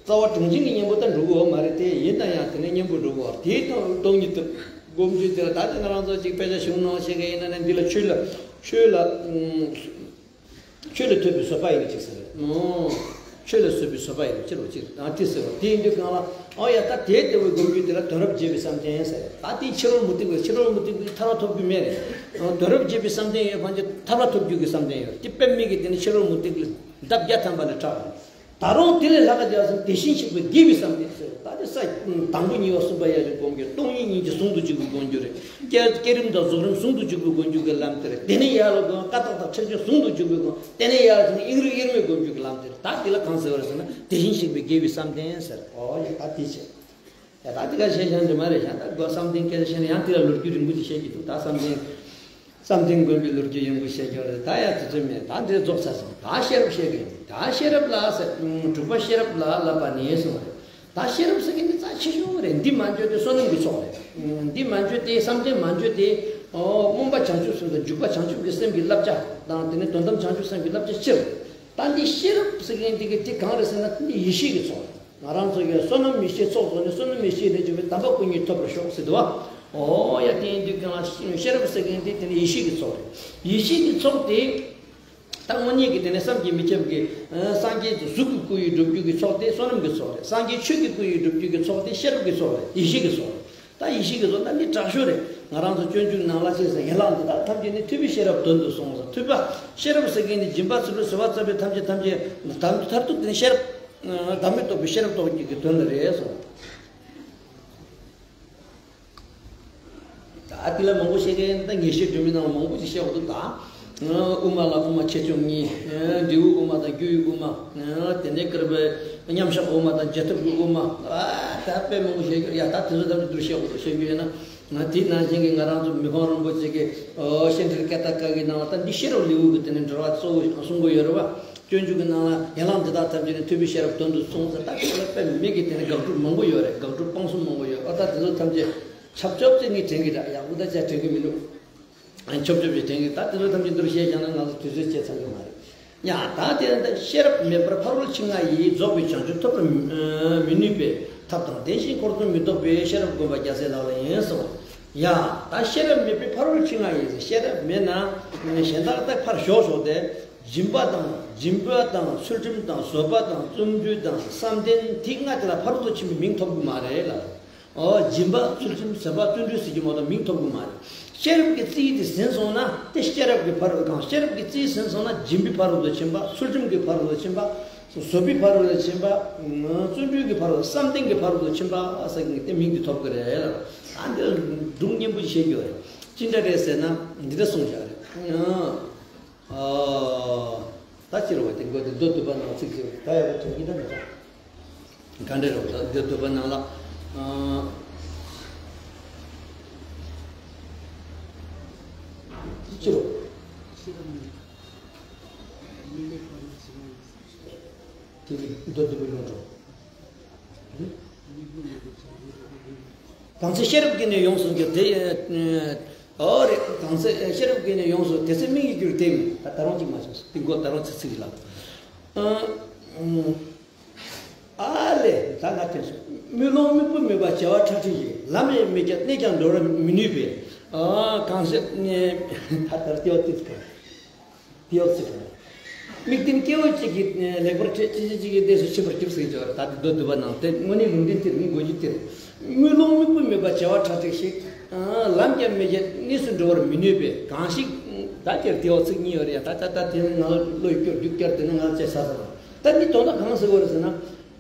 རྩ་བ་དྲུང་ཆེན་གྱི་གཉེན་པོ་ད་འགྲོ་གི་ཡོད་མ་རེད་དེ། ཡིན་ན་ཡང་དེ་ནས་གཉེན་པོ་འགྲོ་གི་ཡོད་རེད། དེའི་སྟོང་ཉིད་དུ་སྒོམ་རྒྱུ་དེ་ལ་ད་དེ་ང་རང་ཚོ་ཅིག་དཔེ་ཆ་ཞུ་གནང་བཤད་མཁན་ཡིན་ན་ནི་འདི་ལ་ཆོས་ལ་ཆོས་ལ་ཆོས་ལ་ཐོས་པའི་བཟོད་པ་ཡིན་ཅིག་ཟེར་རེད། ཨོ། ཆོས་ལ་བཟོད་པའི་བཟོད་པ་ཡིན་ཅི་རུ་ཅིག་ཨ་དེ་ཟེར་བ་དེ་ཡིན་དུས་གང་ལ་ཨོ་ཡ་ད་དེ་ལྟ་བུའི་སྒོམ་རྒྱུ་དེ་ལ་དོན་རབ་རྒྱས་པའི་བསམ་གཏན་ཟེར། ད་དེ་ཕྱི་རོལ་མུ་སྟེགས་པའི་ཕྱི་རོལ་མུ་སྟེགས་པའི་ཐར་པ་ཐོབ་རྒྱུ་མེད་རེད། དོན་རབ་རྒྱས་པའི་བསམ་གཏན་ཡོད་ཕན་ཆད་ཐར་པ་ཐོབ་རྒྱུ་གི་བསམ་གཏན་ཡོད། དེ་དཔེ་མེད་ཀྱི་དེ་ནི་ཕྱི་རོལ་མུ་སྟེགས་ལ་ལྡབ་བརྒྱ་ཐམ་པ་ལས་དྲག་རེད། ད་རུང་དེ་ལས་ལྷག་ག་རྒྱག་སོང་དེ་བཞིན་གཤེགས་པའི་དགེ་བའི་བསམ་གཏན་ཟེར། ད་དེ་ས་དང་པོ་གཉིས་པ་གསུམ་པ་ཡ་ཞིག་སྒོམ་རྒྱུ་སྟོང་ཉིད་སྙིང་རྗེ་ཟུང་དུ་འཇུག་པའི་སྒོམ་རྒྱུ་རེད། བསྐྱེད་བསྐྱེད་རིམ་དང་རྫོགས་རིམ་ཟུང་དུ་འཇུག་པའི་སྒོམ་རྒྱུ་གི་ལམ་དེ་རེད། དེ་ནས་ཡར་ལ་སྒོམ་ཀ་དག་དང་ཁྲེགས་ཆོད་ཟུང་དུ་འཇུག་པའི་སྒོམ། དེ་ནས་ཡར་ལ་དེ་ནས་དབྱིངས་རིག་དབྱེར་མེད་སྒོམ་རྒྱུ་གི་ལམ་དེ་རེད། ད་དེ་ལ་གང་ཟེར་བ་རེད་ཟེར་ན་དེ་བཞིན་གཤེགས་པའི་དགེ་བའི་བསམ་གཏན་ཟེར། ཨོ་ཡ་ད་དེ་བྱས། ཡ་ད་དེ་ག་བཤད་བྱ་འདི་མ་རེད་ཤག་ད་སྒོ་བསམ་གཏན་སྐད་ཆ་བཤད་ན་ཡང་དེ་ལ་ལོ་རྒྱུས་རིང་པོ་ཅིག་བཤད་ཀྱི་འདུག་ད་བསམ་གཏན། བསམ་གཏན་སྒོམ་པའི་ལོ་རྒྱུས་ཡོང་གི་བཤད་རྒྱུ་རེད། ད་ཡ་དེ་ཚོ་མེད། ད་འདི་རྫོགས་ཚར་སོང་། ད་ཤེས་རབ་བཤད་གི་ཡིན། ད་ཤེས་རབ་ལ་ཟེར། དྲུག་པ་ཤེས་རབ་ལ་བསླབ་པ་ནས་གསུངས་རེད། ད་ཤེས་རབ་ཟེར་གི་འདི་རྩ་ཆེ་ཤོས་རེད། འདི་མ་འཇོན་དེ་བསོད་ནམས་ཀྱི་ཚོགས་རེད། འདི་མ་འཇོན་དེ་བསམ་གཏན་མ་འཇོན་དེ་ཨོ་མངོན་པ་བྱང་ཆུབ་སེམས་དང་འཇུག་པ་བྱང་ཆུབ་ཀྱི་སེམས་ཀྱི་བསླབ་བྱ་དང་དེ་ནས་དོན་དམ་བྱང་ཆུབ་སེམས་ཀྱི་བསླབ་བྱ་སྤྱིར། ད་འདི་ཤེས་རབ་ཟེར་གི་འདི་གི་དེ་གང་རེད་ཟེར་ན་འདི་ཡེ་ཤེས་ཀྱི་ཚོགས་རེད། ང་རང་ཚོ་གིས་བསོད་ནམས་ཡེ་ཤེས་ཚོགས་རྫོགས་ནས་བསོད་ནམས་ཡེ་ཤེས་ལས་བྱུང་བའི་དམ་པ་སྐུ་གཉིས་ཐོབ་པར་ཤོག་ཟེར་འདུག་བ། ཨོ་ཡ་དེ་ཡིན་དུས་གང་ལ་ཤེས་རབ་ཟེར་མཁན་དེ་དེ་ནི་ཡེ་ཤེས་ཀྱི་ཚོགས་རེད། ཡེ་ཤེས་ཀྱི་ཚོགས་དེ། ད་དངོས་གནས་ཀྱི་དེ་ནི་བསམ་གྱིས་མི་ཁྱབ་ཀྱི་སངས་རྒྱས་ཀྱི་གཟུགས་ཀྱི་སྐུ་ཡིས་སྒྲུབ་རྒྱུ་གི་ཚོགས་དེ་བསོད་ནམས་ཀྱི་ཚོགས་རེད། སངས་རྒྱས་ཆོས་ཀྱི་སྐུ་ཡིས་སྒྲུབ་རྒྱུ་གི་ཚོགས་དེ་ཤེས་རབ་ཀྱི་ཚོགས་རེད། ཡེ་ཤེས་ཀྱི་ཚོགས་རེད། ད་ཡེ་ཤེས་ཀྱི་ཚོགས་ད་འདི་དྲག་ཤོས་རེད། ང་རང་ཚོ་སྤྱོད་འཇུག་ནང་ལ་ཅེས་ཟེར་ཡན་ལག་འདི་དག་ཐམས་ཅད་ནི་ཐུབ་པའི་ཤེས་རབ་དོན་དུ་གསུངས་སོ། ཐུབ་པ་ཤེས་རབ་ཟེར་མཁན་ནི་སྦྱིན་པ་ཚུལ་ཁྲིམས་བཟོད་པ་བརྩོན་འགྲུས་ཐམས་ཅད་ཐམས་ཅད་དམ་མཐར་ཐུག་དེ་ནི་ཤེས་རབ། བདག་མེད་རྟོགས་པའི་ཤེས་རབ་རྟོགས་རྒྱུ་གི་དོན་ལ་རེད་གསུངས། ད་དེ་ལ་མང་པོ་བཤད་མཁན་ད་ངེས་ཤེས་སྒྲོན་མེའི་ནང་ལ་མང་པོ་ཞིག་བཤད་དགོས་འདུག་ད་དབུ་མ་ལ་དབུ་མ་ཆེ་ཆུང་གཉིས། འབྲས་བུ་དབུ་མ་དང་རྒྱུ་ཡི་དབུ་མ། དེ་ནས་བསྐུར་བའི་མཉམ་བཞག་དབུ་མ་དང་རྗེས་ཐོབ་ཀྱི་དབུ་མ། ད་དཔེ་མང་པོ་བཤད་རྒྱུ་ཡ། ད་དེ་ཚོ་ད་དུང་བསྡུར་བཤད་དགོས་འདུག་བཤད་རྒྱུ་ཡིན་ན། དེའི་ནང་བཞིན་གྱི་ང་རང་ཚོ་མི་ཕམ་རིན་པོ་ཆེ་གིས་ཤེས་འདྲིར་སྐད་བཏགས་ཀ་གི་ནང་ལ་ད་འདི་ཤེས་རབ་ལེའུ་གི་དེ་ནས་འགྲེལ་བ་གཙོ་བོ་གསུང་གི་ཡོད་རེད་བ། སྤྱོད་འཇུག་གི་ནང་ལ་ཡན་ལག་འདི་དག་ཐམས་ཅད་ནི་ཐུབ་པའི་ཤེས་རབ་དོན་དུ་གསུངས་ཟེར། ད་དེ་ལ་དཔེ་མི་སྲིད་ཀྱི་དེ་ནི་དགག་སྒྲུབ་མང་པོ་ཡོད་རེད། དགག་སྒྲུབ་སྤང་གསུམ། ཚོ་ཐམས་ཅད་ཆབ་ཆོབ་ཅིག་ནི་དྲན་གི་ར། ཡག་པོ་ད་ཆ་དྲན་གི་མི་འདུག་ཨ། ཆོབ་ཆོབ་ཅིག་དྲན་གི། ད་དེ་ཚོ་ཐམས་ཅད་འདུར་བཤད་བྱས་ན་ང་ཚོ་དུས་ཚོད་བྱས་ཚར་གི་མ་རེད། ཡ། ད་དེ་ད་ཤེས་རབ་མེད་པར་ཕ་རོལ་ཕྱིན་ལྔ་ཡིས། རྫོགས་པའི་བྱང་ཆུབ་ཐོབ་པར་མི་ནུས་པའི་ཐབས་དང་། བདེན་ཞེན་འཁོར་གསུམ་མི་རྟོགས་པའི། ཤེས་རབ་བསྒོམ་པ་རྒྱལ་སྲས་ལག་ལེན་ཡིན་གསུངས། ཡ། ད་ཤེས་རབ་མེད་པའི་ཕ་རོལ་ཕྱིན་ལྔ་ཡིས། ཤེས་རབ་མེད་ན་གཞན་དག་ད་ཕར་ཞོག་ཞོག་སྟེ། སྦྱིན་པ་དང་། སྦྱིན་པ་དང་། ཚུལ་ཁྲིམས་དང་། བཟོད་པ་དང་། བརྩོན་འགྲུས་དང་། བསམ་གཏན། དེ་ལྔ་དེ་ལ་ཕ་རོལ་ཏུ་ཕྱིན་པའི་མིང་ཐོབ་གི་མ་རེད་ལ། ཨོ། སྦྱིན་པ། ཚུལ་ཁྲིམས། བཟོད་པ། བརྩོན་འགྲུས་ཟེར་གྱི་མ་གཏོགས་མིང་ཐོབ་གི་མ་རེད། ཤེས་རབ་ཀྱི་རྩི་ཡུལ་དེ་ཟིན་སོང་ན་དེ་ཤེས་རབ་ཀྱི་ཕ་རོལ་གང་། ཤེས་རབ་ཀྱི་རྩི་ཡུལ་ཟིན་སོང་ན་སྦྱིན་པའི་ཕ་རོལ་ཏུ་ཕྱིན་པ། ཚུལ་ཁྲིམས་ཀྱི་ཕ་རོལ་ཏུ་ཕྱིན་པ། བཟོད་པའི་ཕ་རོལ་ཏུ་ཕྱིན་པ། བརྩོན་འགྲུས་ཀྱི་ཕ་རོལ། བསམ་གཏན་གྱི་ཕ་རོལ་ཏུ་ཕྱིན་པ་ཟེར་གྱི་དེ་མིང་དེ་ཐོབ་གི་རེད་ལ། ཨ། འདི་ལ་སྒྲུང་སྙན་པོ་ཞིག་བཤད་རྒྱུ་རེད། ཅི་འདྲ་རེད་ཟེར་ན་འདི་འདྲ་གསུངས་བཞག་རེད། ཨ། ད་ཕྱིར་བ་དེ་འགོ་དེ་མདོ་སྡུད་པ་ནང་ཚིག་ཅིག་ད་ཡག་པོ་དྲན་གྱི་འདུག་མི་འདུག་ག་འདྲ་རེད་བ། ད་མདོ་སྡུད་པ་ནང་ལ། ཨ། ཕྱིར་བ། དེ་ནི་མདོ་སྡུད་པའི་ལུང་འགྲོ། གང་ཚེ་ཤེས་རབ་ཀྱིས་ནི་ཡོངས་སུ་གྱུར། དེ། ཨོ་རེད། གང་ཚེ་ཤེས་རབ་ཀྱིས་ནི་ཡོངས་སུ། དེ་ཚེ་མིག་གིས་གྱུར་དེ་མིན། ད་ད་རུང་གཅིག་མ་བྱུང་། དེ་འགོ་ད་རུང་ཚིག་ཚིག་ལ། ཨ། ཨ་ལས། ད་ང་དྲན་སོང་། དམུས་ལོང་དམིགས་བུ་མེད་པ་བྱེ་བ་ཁྲག་ཁྲིག་ཞིག །ལམ་ཡང་མི་རྒྱག །གནས་ཀྱང་འགྲོ་བར་མི་ནུས་པས། ཨ། གང་ཟག་ད་ལྟར་ལྟེ་བ་ཏིག་ཙམ། ལྟེ་བ་ཚིག་ཙམ། དམིགས་རྟེན་སྐྱེ་བོ་གཅིག་གིས་ལེགས་པར་ཁྲིད། ཅི་ཕྱིར་གཅིག་གི་གནས་སུ་ཕྱིན་པར་གྱུར་ཟེར་གྱི་ཡོད་རེད། ད་དེ་མདོ་སྡུད་པ་ནང་དེ་དངོས་གནས་ལུང་བསྟན་དེ་རེད། ངས་གོ་རྒྱུ་དེ་རེད། དམུས་ལོང་དམིགས་བུ་མེད་པ་བྱེ་བ་ཁྲག་ཁྲིག་ཞིག །ལམ་ཡང་མི་རྒྱག །གནས་སུ་འགྲོ་བར་མི་ནུས་པས། གང་ཞིག་ད་དེར་ལྟེ་བ་ཚིག་གཉིས་ཡོད་རེད་ཡ། ད་ད་ད་དེ་ནི་ང་ལ་བློ་ཡི་སྐྱོར་རྒྱུག་བསྐྱར་དེ་ནི་ང་ལ་བྱས་ས་ས་རེད། ད་འདི་དོན་དག་གང་ཟེར་བ་རེད་ཟེར་ན།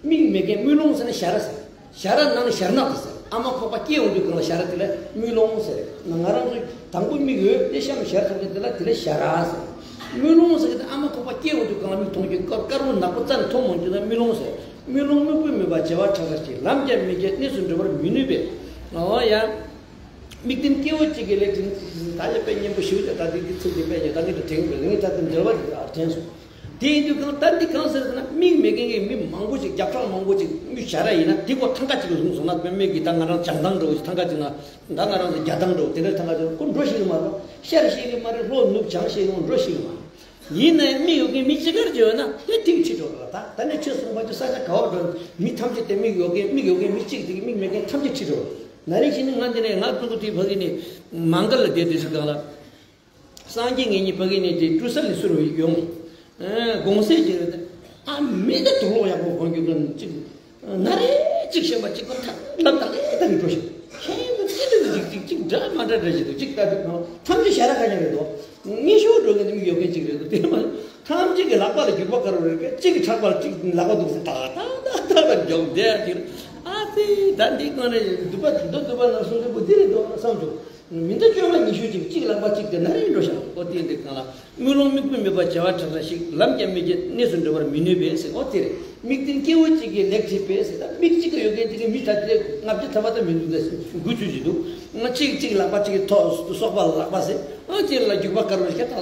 མིག་མེད་མཁན། དམུས་ལོང་ཟེར་ན་ཞ་ར་ཟེར། ཞ་ར་ནང་ནས་ཞར་ནག་ཏུ་ཟེར། ཨ་མ་ཁོག་པ་སྐྱེ་ཡོང་དུས་གང་ལ་ཞ་ར་དེ་ལ་དམུས་ལོང་ཟེར། ང་རང་ཚོ་དང་པོ་མིག་ཡོད་དེ་གཤམ་ཞར་ཐོག་དེ་ལ་དེ་ལ་ཞ་ར་ཟེར། དམུས་ལོང་ཟེར་གི་དེ་ཨ་མ་ཁོག་པ་སྐྱེ་ཡོང་དུས་གང་ལ་མིག་མཐོང་རྒྱུ་དཀར་དཀར་པོ་ནག་པོ་རྩ་ནས་མཐོང་མ་འོང་རྒྱུ་ལ་དམུས་ལོང་ཟེར། དམུས་ལོང་དམིགས་བུ་མེད་པ་བྱེ་བ་ཁྲག་ཁྲིག་།ལམ་ཡང་མི་རྒྱག །གནས་སུ་འགྲོ་བར་མི་ནུས་པས། ཨོ་ཡ། དམིགས་རྟེན་སྐྱེ་བོ་གཅིག་གིས་ལེགས་ཁྲིད། ད་ཡོད་པའི་སྙན་པོ་ཞིག་ད་དེ་གི་ཚིག་དེ་དཔེ་ཉེ་ད་ངས་ད་དྲན་གི་ངས་ད་དེ་འགྲེལ་པ་དེ་དྲན་སོང་། དེ་ཡིན་དུས་གང་ལྟར་འདི་གང་ཟེར་ཟེར་ན། མིག་མེད་མཁན་གྱི་མི་མང་པོ་ཅིག་བརྒྱ་ཕྲག་མང་པོ་ཅིག་དམུས་ཞ་ར་ཡིན་ན་དེ་ཁོ་ཐང་ཀ་ཅིག་ལ་བཟུང་སོང་ན། དཔེ་མེད་ཀྱི་ད་ང་རང་བྱང་ཐང་འགྲོ་ཐང་ཀ་ཅིག་ན། ད་ང་རང་ཚོ་རྒྱ་ཐང་འགྲོ་དེ་འདྲ་ཐང་ཀ་ཅིག་ཁོ་འགྲོ་ཤེས་ཀྱི་མ་རེད། ཤར་ཤེས་ཀྱི་མ་རེད། ལྷོ་ནུབ་བྱང་ཤེས་ཀྱི་མ་རེད། འགྲོ་ཤེས་ཀྱི་མ་རེད། ཡིན་ན་ཡང་མིག་ཡོད་མཁན་མི་གཅིག་གར་བྱས་ཡོད་ན་དེ་ཐིག་ཁྲིད་འགྲོ་ར། ད་ད་ནས་ཁྱོད་གསུངས་པ་ཅིག་ས་ཆ་ག་བ་འགྲོ་མི་ཐམས་ཅད་དེ་མིག་ཡོད་མཁན་མིག་ཡོད་མཁན་མི་གཅིག་དེ་གི་མིག་མེད་མཁན་ཐམས་ཅད་ཁྲིད་འགྲོ། ན་རིང་ཞིག་ནི་ང་འདི་ནས་ང་ཀྲུང་གོ་དེའི་ཕ་གི་ནས་མང་ག་ལ་བསྡད་དེ་ཞིག་གང་ལ། སངས་རྒྱས་ངེད་གཉིས་ཕ་གི་ནས་དེ་ཀྲུའུ་ས་ལི་སུར་ཡོང་། དགོང་ཟས་ཀྱི་ཨ་མི་དེ་དུག་ལོག་ཡག་པོ་གོན་རྒྱུ་ཀུན་ཅིག་ན་རེ་གཅིག་བཤད་པ་གཅིག་པ་ཐ་ལབ་ད་ལེ་ད་གི་འགྲོ་ཞིག་ཁྱེད་ཀྱི་ཅི་ལྟ་ཅིག་ཅིག་ཅིག་འདྲ་མ་འདྲ་འདྲ་ཞིག་འདུག་ཅིག་ལྟ་དུས་ཐམས་ཅད་ཞ་ར་ཁ་ཉན་རེད་དོ། ངེས་ཤོག་འགྲོ་མཁན་དེ་མིག་ཡོད་མཁན་གཅིག་རེད་དོ། དེ་མ་ཐམས་ཅད་ཀྱི་ལག་པ་ལ་རྒྱུག་པ་དཀར་པོ་རེད་པས། གཅིག་གི་ཕྲག་པ་ལ་གཅིག་ལག་པ་འདུག་ཟེར་ཏག་ཏག་ཏག་ཏག་ལ་རྒྱོག་བསྡད་ཡ་དེ་རེད། ཨ་ཙི་ད་འདི་སྒང་ནས་སྡུག་པ་མདོ་སྡུག་པ་ནང་གསུངས་དུས་པོ་འདི་རེད་དོ་བསམ་བྱུང་། མི་འདི་བཅོས་མ་ཉི་ཤུ་གཅིག་གཅིག་ལག་པ་གཅིག་དེ་ན་རེ་འགྲོ་ཤག་ཨོ་དེ་འདི་གང་ལ། དམུས་ལོང་དམིགས་བུ་མེད་པ་བྱེ་བ་ཁྲག་ཁྲིག་ཞིག །ལམ་ཡང་མི་རྒྱག་གནས་སུ་འགྲོ་བར་མི་ནུས་པས་ཟེར། ཨོ་དེ་རེད། དམིགས་རྟེན་སྐྱེ་བོ་གཅིག་གིས་ལེགས་ཁྲིད་པས་ཟེར། ད་མིག་གཅིག་གིས་ཡོད་མཁན་དེ་གི་མི་ད་དེ་ལྔ་བརྒྱ་ཐམ་པ་ད་མི་འདུག་ད་དགུ་བཅུ་ཞིག་འདུག་ང་གཅིག་གཅིག་ལག་པ་གཅིག་གི་ཐོག་སོག་པ་ལག་པ་ཟེར། ཨོ་དེ་ལ་རྒྱུག་པ་དཀར་པོ་ཞིག་ད་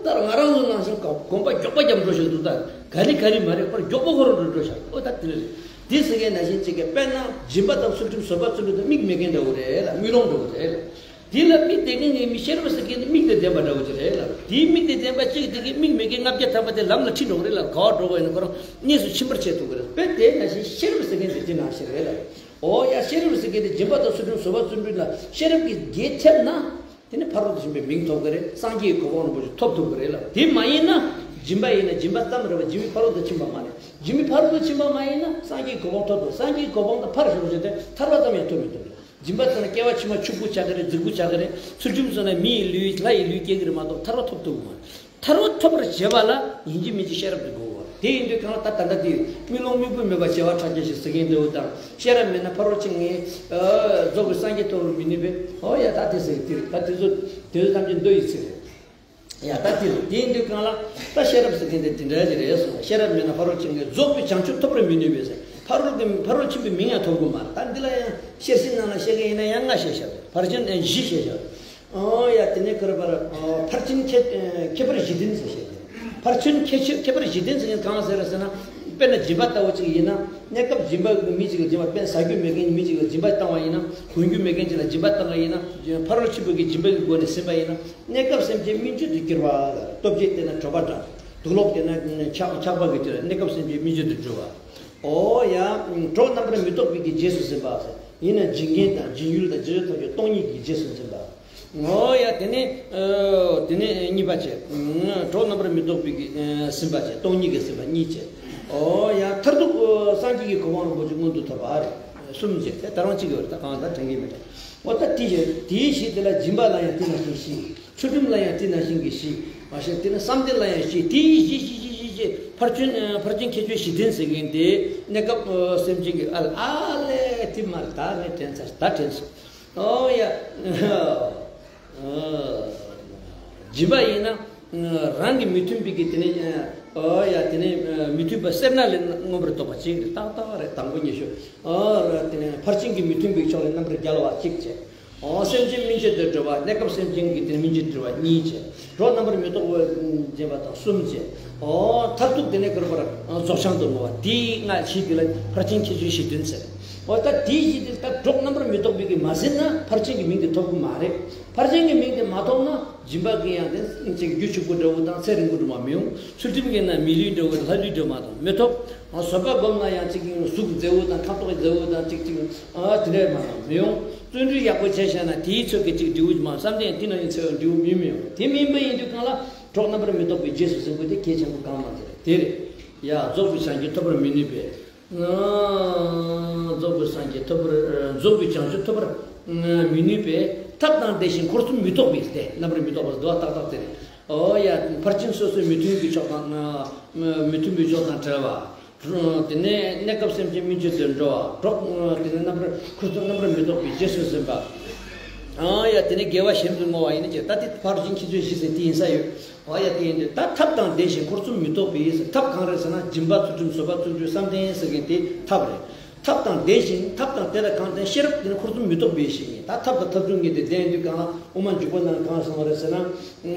ད་ང་རང་ཚོ་ནང་བཞིན་གོམ་པ་མགྱོགས་པ་རྒྱབ་འགྲོ་ཞིག་འདུག་ད་ག་ལི་ག་ལི་མ་རེད། པར་མགྱོགས་པོ་ཁོ་རང་འགྲོ་འགྲོ་ཤག་ཨོ་ད་དེ་རེད། དེ་ཟེར་མཁན་ནང་བཞིན་གཅིག་གི་དཔེར་ན་སྦྱིན་པ་དང་ཚུལ་ཁྲིམས་བཟོད་པ་བརྩོན་འགྲུས་དང་མིག་མེད་མཁན་འདྲ་བོ་རེད་ལ། དམུས་ལོང་འདྲ་བོ་རེད་ལ། དེ་ལ་མིག་ལྡན་མཁན་གྱི་མི་ཤེས་རབ་ཟེར་མཁན་དེ་མིག་དང་ལྡན་པ་འདྲ་བོ་ཅིག་རེད་ལ། དེའི་མིག་དང་ལྡན་པ་གཅིག་དེ་གིས་མིག་མེད་མཁན་ལྔ་བརྒྱ་ཐམ་པ་དེ་ལམ་ལ་ཁྲིད་འགྲོ་གི་རེད་ལ། ག་བར་འགྲོ་དགོས་ཡིན་ན་ཁོ་རང་གནས་སུ་ཕྱིན་པར་བྱེད་ཐུབ་ཀྱི་རེད། དཔེ་དེ་ནང་བཞིན་ཤེས་རབ་ཟེར་མཁན་དེ་དེ་ནང་བཞིན་རེད་ལ། ཨོ་ཡ། ཤེས་རབ་ཟེར་མཁན་དེ་སྦྱིན་པ་དང་ཚུལ་ཁྲིམས་བཟོད་པ་བརྩོན་འགྲུས་ལ་ཤེས་རབ་ཀྱིས་རྒྱས་ཐེབས་ན། དེ་ནི་ཕ་རོལ་ཏུ་ཕྱིན་པའི་མིང་ཐོབ་ཀྱི་རེད། སངས་རྒྱས་ཀྱི་གོ་འཕང་རིན་པོ་ཆེ་ཐོབ་ཐུབ་ཀྱི་རེད་ལ། དེ་མ་ཡིན་ན་སྦྱིན་པ་ཡིན་ན་སྦྱིན་པ་ཙམ་རེད་པ། སྦྱིན་པའི་ཕ་རོལ་ཏུ་ཕྱིན་པ་མ་རེད། སྦྱིན་པའི་ཕ་རོལ་ཏུ་ཕྱིན་པ་མ་ཡིན་ན་སངས་རྒྱས་ཀྱི་གོ་འཕང་ཐོབ་ཐུབ། སངས་རྒྱས་ཀྱི་གོ་འཕང་དང་ཕར་ཞོག་བྱས་ཏེ་ཐར་པ་ཙམ་ཡང་ཐོབ་མི་ཐུབ་ལ། སྦྱིན་པ་ཙམ་ན་སྐྱེ་བ་ཕྱི་མ་ཕྱུག་པོ་ཆགས་ཀྱི་རེད། རྫིག་པོ་ཆགས་ཀྱི་རེད། ཚུལ་ཁྲིམས་ཙམ་ན་མི་ཡི་ལུས་ལྷ་ཡི་ལུས་སྐྱེ་གི་རེད་མ་གཏོགས་ཐར་པ་ཐོབ་ཐུབ་ཀྱི་མ་རེད། ཐར་པ་ཐོབ་པར་བྱེད་པ་ལ་ཡིན་གཅིག་མིན་གཅིག་ཤེས་རབ་ཀྱི་དགོས་པ། དེ་ཡིན་དུས་གང་ལ་ད་ད་ལྟ་དེ་དམུས་ལོང་དམིགས་བུ་མེད་པ་བྱེ་བ་ཕྲག་བརྒྱ་ཞིག་ཟེར་མཁན་འདྲ་བོ་དང་། ཤེས་རབ་མེད་ན་ཕ་རོལ་ཕྱིན་ངས་རྫོགས་པའི་སངས་རྒྱས་ཐོབ་པར་མི་ནུས་པས། ཨོ་ཡ། ད་དེ་ཟེར་གི་དེ་རེད། ད་དེ་ཚོ་དེ་ཚོ་ཐམས་ཅད་མདོ་ཡི་ཚིག་རེད། ཡ། ད་དེ་རེད། དེ་ཡིན་དུས་གང་ལ་ད་ཤེས་རབ་ཟེར་མཁན་དེ་དེ་འདྲ་ཞིག་རེད་གསུངས། ཤེས་རབ་མེད་ན་ཕ་རོལ་ཕྱིན་ངས་རྫོགས་པའི་བྱང་ཆུབ་ཐོབ་པར་མི་ནུས་པས་ཟེར། ཕ་རོལ་གྱི་ཕ་རོལ་ཕྱིན་པའི་མིང་ཡང་ཐོབ་དགོས་མ་རེད། ད་འདི་ལ་ཡང་ཤེར་ཕྱིན་ནང་ལ་བཤད་མཁན་ཡིན་ན་ཡང་ལྔ་བཤད་བཞག་ཕར་ཕྱིན་ཨ་བཞི་བཤད་བཞག་ཨོ་ཡ། དེ་ནས་ཁོ་ར་བར་ཕར་ཕྱིན་ཁྱད་ཁྱད་པར་བཞི་ལྡན་ཟེར་བཤད་དེ། ཕར་ཕྱིན་ཁྱད་ཁྱད་པར་བཞི་ལྡན་ཟེར་མཁན་གང་ཟེར་ཟེར་ན། དཔེར་ན་སྦྱིན་པ་ལྟ་བུ་ཅིག་ཡིན་ན། གནས་སྐབས་སྦྱིན་པ་མི་གཅིག་ལ་སྦྱིན་པ་དཔེར་ཟ་རྒྱུ་མེད་མཁན་མི་གཅིག་ལ་སྦྱིན་པ་བཏང་བ་ཡིན་ན། གོན་རྒྱུ་མེད་མཁན་གཅིག་ལ་སྦྱིན་པ་བཏང་བ་ཡིན་ན། ཕ་རོལ་ཕྱིན་པོ་གི་སྦྱིན་པ་གི་སྒོ་ནས་ཟིན་པ་ཡིན་ན། གནས་སྐབས་སེམས་ཅན་སྨིན་བྱེད་དུ་གྱུར་པ། སྟོབས་བརྒྱད་དེ་ན་གྲོད་པ་འགྲངས། དུག་ལོག་དེ་ན་འཁྱག་འཁྱག་པ་གི་དུས་ལ་གནས་སྐབས་སེམས་ཅན་སྨིན་བྱེད་དུ་གྱུར་པ། ཨོ་ཡ། གྲོགས་རྣམ་པར་མི་རྟོག་པའི་གི་རྗེས་སུ་ཟིན་པ། ཡིན་ན་སྦྱིན་མཁན་དང་སྦྱིན་ཡུལ་དང་སྦྱིན་ཡུལ་ཐམས་ཅད་སྟོང་ཉིད་ཀྱི་རྗེས་སུ་འཛིན་པ། ཨོ་ཡ། དེ་ནས་ཨ་དེ་ནས་གཉིས་པ་བྱས། གྲོགས་རྣམ་པར་མི་རྟོག་པའི་གི་ཨ་ཟིན་པ་བྱས། སྟོང་ཉིད་ཀྱི་ཟིན་པ་གཉིས་བྱས། ཨོ་ཡ། མཐར་ཐུག་སངས་རྒྱས་ཀྱི་གོ་འཕང་རིན་པོ་ཆེ་མངོན་དུ་ཐོབ་པ་རེད། གསུམ་བྱས། དེ་ད་རང་གཅིག་ཡོད་རེད། ད་གང་ལྟར་དྲན་གྱི་མེད་དྲ། ཨོ་ད་དེ་བྱས། དེའི་གཞི་དེ་ལ་སྦྱིན་པ་ལ་ཡང་དེ་ནང་བཞིན་གཤིས། ཚུལ་ཁྲིམས་ལ་ཡང་དེ་ནང་བཞིན་གྱི་གཤིས། མ་གཞི་དེ་ནི་བསམ་གཏན་ལ་ཡང་གཤིས། དེའི་གཞི་གཞི་གཞི་གཞི་གཞི་ཕར་ཕྱིན་ཨ་ཕར་ཕྱིན་ཁྱད་ཆོས་བཞི་ལྡན་ཟེར་མཁན་དེ། གནས་སྐབས་ཨ་སེམས་ཅན་གྱི་ཨ་ལ་ཨ་ལས་དེ་མར་ད་ངས་དྲན་ཚར། ད་དྲན་སོང་། ཨོ་ཡ། སྦྱིན་པ་ཡིན་ན་རང་གི་མི་མཐུན་པའི་གི་དེ་ནས། ཨོ་ཡ། དེ་ནས་མི་མཐུན་པ་སེར་སྣ་ལས་མངོན་པར་རྟོགས་པ་གཅིག་རེད། ཏག་ཏག་རེད། དང་པོ་ཉི་ཤུ། ཨོ་ར། དེ་ནས་ཕར་ཕྱིན་གྱི་མི་མཐུན་པའི་ཕྱོགས་ལས་རྣམ་པར་རྒྱལ་བ་གཅིག་བྱས། ཨོ་སེམས་ཅན་སྨིན་བྱེད་དུ་འགྲོ་བ། གནས་སྐབས་སེམས་ཅན་གྱི་དེ་ནས་སྨིན་བྱེད་དུ་འགྲོ་བ་གཉིས་བྱས། གྲོགས་རྣམ་པར་མི་རྟོག་པ་འཛིན་པ་དང་གསུམ་བྱས། ཨོ་མཐར་ཐུག་དེ་ནས་ག་རེ་བར་རྫོགས་བྱང་དུ་བསྔོ་བ། དེའི་སྔ་ཕྱི་དེ་ལ་ཕར་ཕྱིན་ཁྱད་ཆོས་བཞི་ལྡན་ཟེར། ཨོ་ད་དེའི་གཞི་དེ་ད་གྲོགས་རྣམ་པར་མི་རྟོག་པའི་གི་མ་ཟིན་ན་ཕར་ཕྱིན་གྱི་མིང་དེ་ཐོབ་གི་མ་རེད། ཕར་ཕྱིན་གྱི་མིང་དེ་མ་ཐོབ་ན། སྦྱིན་པ་གི་ཡང་དེ་ཅིག་རྒྱུ་ཕྱུག་པོ་འདྲ་བོ་དང་ཚེ་རིང་པོ་འགྲོ་མ་མི་ཡོང་། ཚུལ་ཁྲིམས་ཀྱི་ན་མི་ལུས་འདྲ་བོ་ལྷ་ལུས་འདྲ་མ་དང་མི་ཐོབ། ཨ་བཟོད་པ་སྒོམ་ན་ཡང་ཅིག་གཟུགས་མཛེས་བོ་དང་ཁ་དོག་མཛེས་བོ་དང་ཅིག་ཅིག་ཨ་དེ་འདྲ་མ་དང་མི་ཡོང་། བརྩོན་འགྲུས་ཡག་པོ་བྱས་བཞག་ན་དེའི་ཚོད་ཀྱི་ཅིག་འབྲས་བུ་མ་བསམ་གཏན་དེ་ན་ཡང་ཚེ་བ་འབྲས་བུ་མི་མི་ཡོང་། དེ་མིན་པ་ཡིན་དུས་གང་ལ་གྲོགས་རྣམ་པར་མི་རྟོག་པའི་རྗེས་སུ་ཟིན་དགོས་དེ་གལ་ཆེན་པོ་གང་མ་དེ་རེད། དེ་རེད། ཡ། རྫོགས་པའི་བྱང་ཆུབ་ཐོབ་པར་མི་ནུས་པས། རྫོགས་པའི་སངས་རྒྱས་ཐོབ་པར། རྫོགས་པའི་བྱང་ཆུབ་ཐོབ་པར་མི་ནུས་པས། ཐབས་དང་ལྡན་ཞིང་འཁོར་གསུམ་མི་རྟོག་པའི་སྟེ། རྣམ་པར་མི་རྟོག་པ་ཟེར་བ་ཏག་ཏག་དེ་རེད། ཨོ་ཡ། ཕར་ཕྱིན་སོ་སོའི་མི་མཐུན་གྱི་ཕྱོགས་དང་། མི་མཐུན་པའི་ཕྱོགས་དང་བྲལ་བ། དེ་ནས་གནས་སྐབས་སེམས་ཅན་སྨིན་བྱེད་དུ་འགྲོ་བ། གྲོགས། དེ་ནས་རྣམ་པར་འཁོར་གསུམ་རྣམ་པར་མི་རྟོག་པའི་རྗེས་སུ་ཟིན་པ། ཨོ་ཡ། དེ་ནས་དགེ་བ་གཞན་དུ་བསྔོ་བ་ཡིན་ན་ཅི། ད་དེ་ཕར་ཕྱིན་ཁྱད་ཆོས་བཞི་ཟེར་དེ་ཡིན་ས་ཡོད། ཨོ་ཡ། དེ་ཡིན་དུས་ད་ཐབས་དང་ལྡན་ཞིང་འཁོར་གསུམ་མི་རྟོག་པའི་ཟེར། ཐབས་གང་རེད་ཟེར་ན་སྦྱིན་པ་ཚུལ་ཁྲིམས་བཟོད་པ་བརྩོན་འགྲུས་བསམ་གཏན་ཟེར་མཁན་དེ་ཐབས་རེད། ཐབས་དང་ལྡན་ཞིང་། ཐབས་དང་དེ་ལ་གང་ལྡན། ཤེས་རབ་དེ་ནི་འཁོར་གསུམ་མི་རྟོག་པའི་ཞིང་ཡིན། ད་ཐབས་དང་ཐབས་ཆུང་གཉིས་དེ་ལྡན་དུས་གང་ལ་དབུ་མ་འཇུག་པ་ནང་གང་གསུངས་པ་རེད་ཟེར་ན།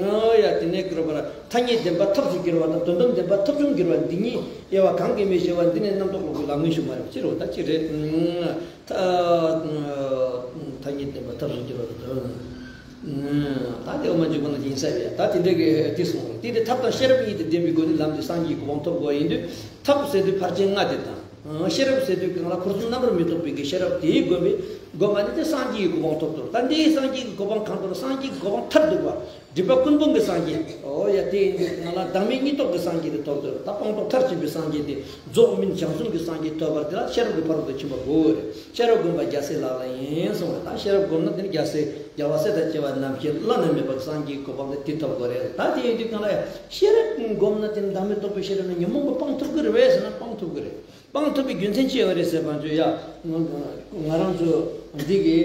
ཨོ་ཡ། དེ་ནས་ཀུན་རོ་པ་ལ་ཐ་སྙད་བདེན་པ་ཐབས་སུ་འགྱུར་བ་དང་དོན་དམ་བདེན་པ་ཐབས་ཆུང་འགྱུར་བ་འདི་གཉིས་དབྱེ་བ་གང་གིས་མི་ཕྱེ་བ་འདི་ནི་རྣམ་རྟོག་ལོག་པའི་ལམ་ངན་ཞུགས་མ་རེད། ཅི་རེད། ད་ཅི་རེད། ཐ་ཐ་སྙད་བདེན་པ་ཐབས་སུ་འགྱུར་བ་དང་། ད་དེ་འོ་མ་འཇུག་པ་ན་ཡིན་ས་རེད། ད་དེ་འདྲ་གི་དེ་གསུངས་རེད། དེ་འདྲ་ཐབས་དང་ཤེས་རབ་གཉིས་དེ་ལྡན་པའི་སྒོ་ནས་ལམ་དེ་སངས་རྒྱས་གོ་འཕང་ཐོབ་དགོས་ཡིན་དུས། ཐབས་ཟེར་དུས་ཕར་ཕྱིན་ལྔ་དེ་དང་། ཤེས་རབ་ཟེར་དུས་གང་ལ་འཁོར་གསུམ་རྣམ་པར་མི་རྟོག་པའི་གི་ཤེས་རབ་དེའི་སྒོམ་པའི་སྒོམ་པ་ནི་དེ་སངས་རྒྱས་ཀྱི་གོ་འཕང་ཐོབ་ཐུབ། ད་འདིའི་སངས་རྒྱས་ཀྱི་གོ་འཕང་གང་ཐོབ། སངས་རྒྱས་ཀྱི་གོ་འཕང་མཐར་ཐུག་པ། སྒྲིབ་པ་ཀུན་སྤོང་གི་སངས་རྒྱས། ཨོ་ཡ། དེ་ཡིན་དུས་ང་ལ་བདག་མེད་གཉིས་རྟོགས་ཀྱི་སངས་རྒྱས་དེ་ཐོབ་ཐུབ། ད་སྤངས་རྟོགས་མཐར་ཕྱིན་པའི་སངས་རྒྱས་དེ་རྫོགས་སྨིན་བྱང་གསུམ་གྱི་སངས་རྒྱས་ཐོབ་པར་དེ་ལ་ཤེས་རབ་ཀྱི་ཕ་རོལ་ཏུ་ཕྱིན་པ་དགོས་རེད། ཤེས་རབ་སྒོམ་པ་རྒྱལ་སྲས་ལག་ལེན་ཡིན་གསུངས་རེད། ད་ཤེས་རབ་སྒོམ་ན་དེ་ནི་རྒྱལ་སྲས་རྒྱལ་བ་སྲས་དང་བཅས་པ་རྣམས་ཀྱི་བླ་ན་མེད་པ་གི་སངས་རྒྱས་ཀྱི་གོ་འཕང་དེ་དེ་ཐོབ་དགོས་རེད། ད་དེ་ཡིན་དུས་གང་ལ་ཡ་ཤེས་རབ་སྒོམ་ན་དེ་ནི་བདག་མེད་རྟོགས་པའི་ཤེས་རབ་ནི་ཉོན་མོངས་པ་སྤང་ཐུབ་ཀྱི་རེད་པས་ཟེར་ན་སྤང་ཐུབ་ཀྱི་རེད། སྤང་ཐུབ་པའི་རྒྱུ་མཚན་ཅི་ཡོད་རེད་ཟེར་བ་ཚོ་ཡ། ང་རང་ཚོ་འདི་གི་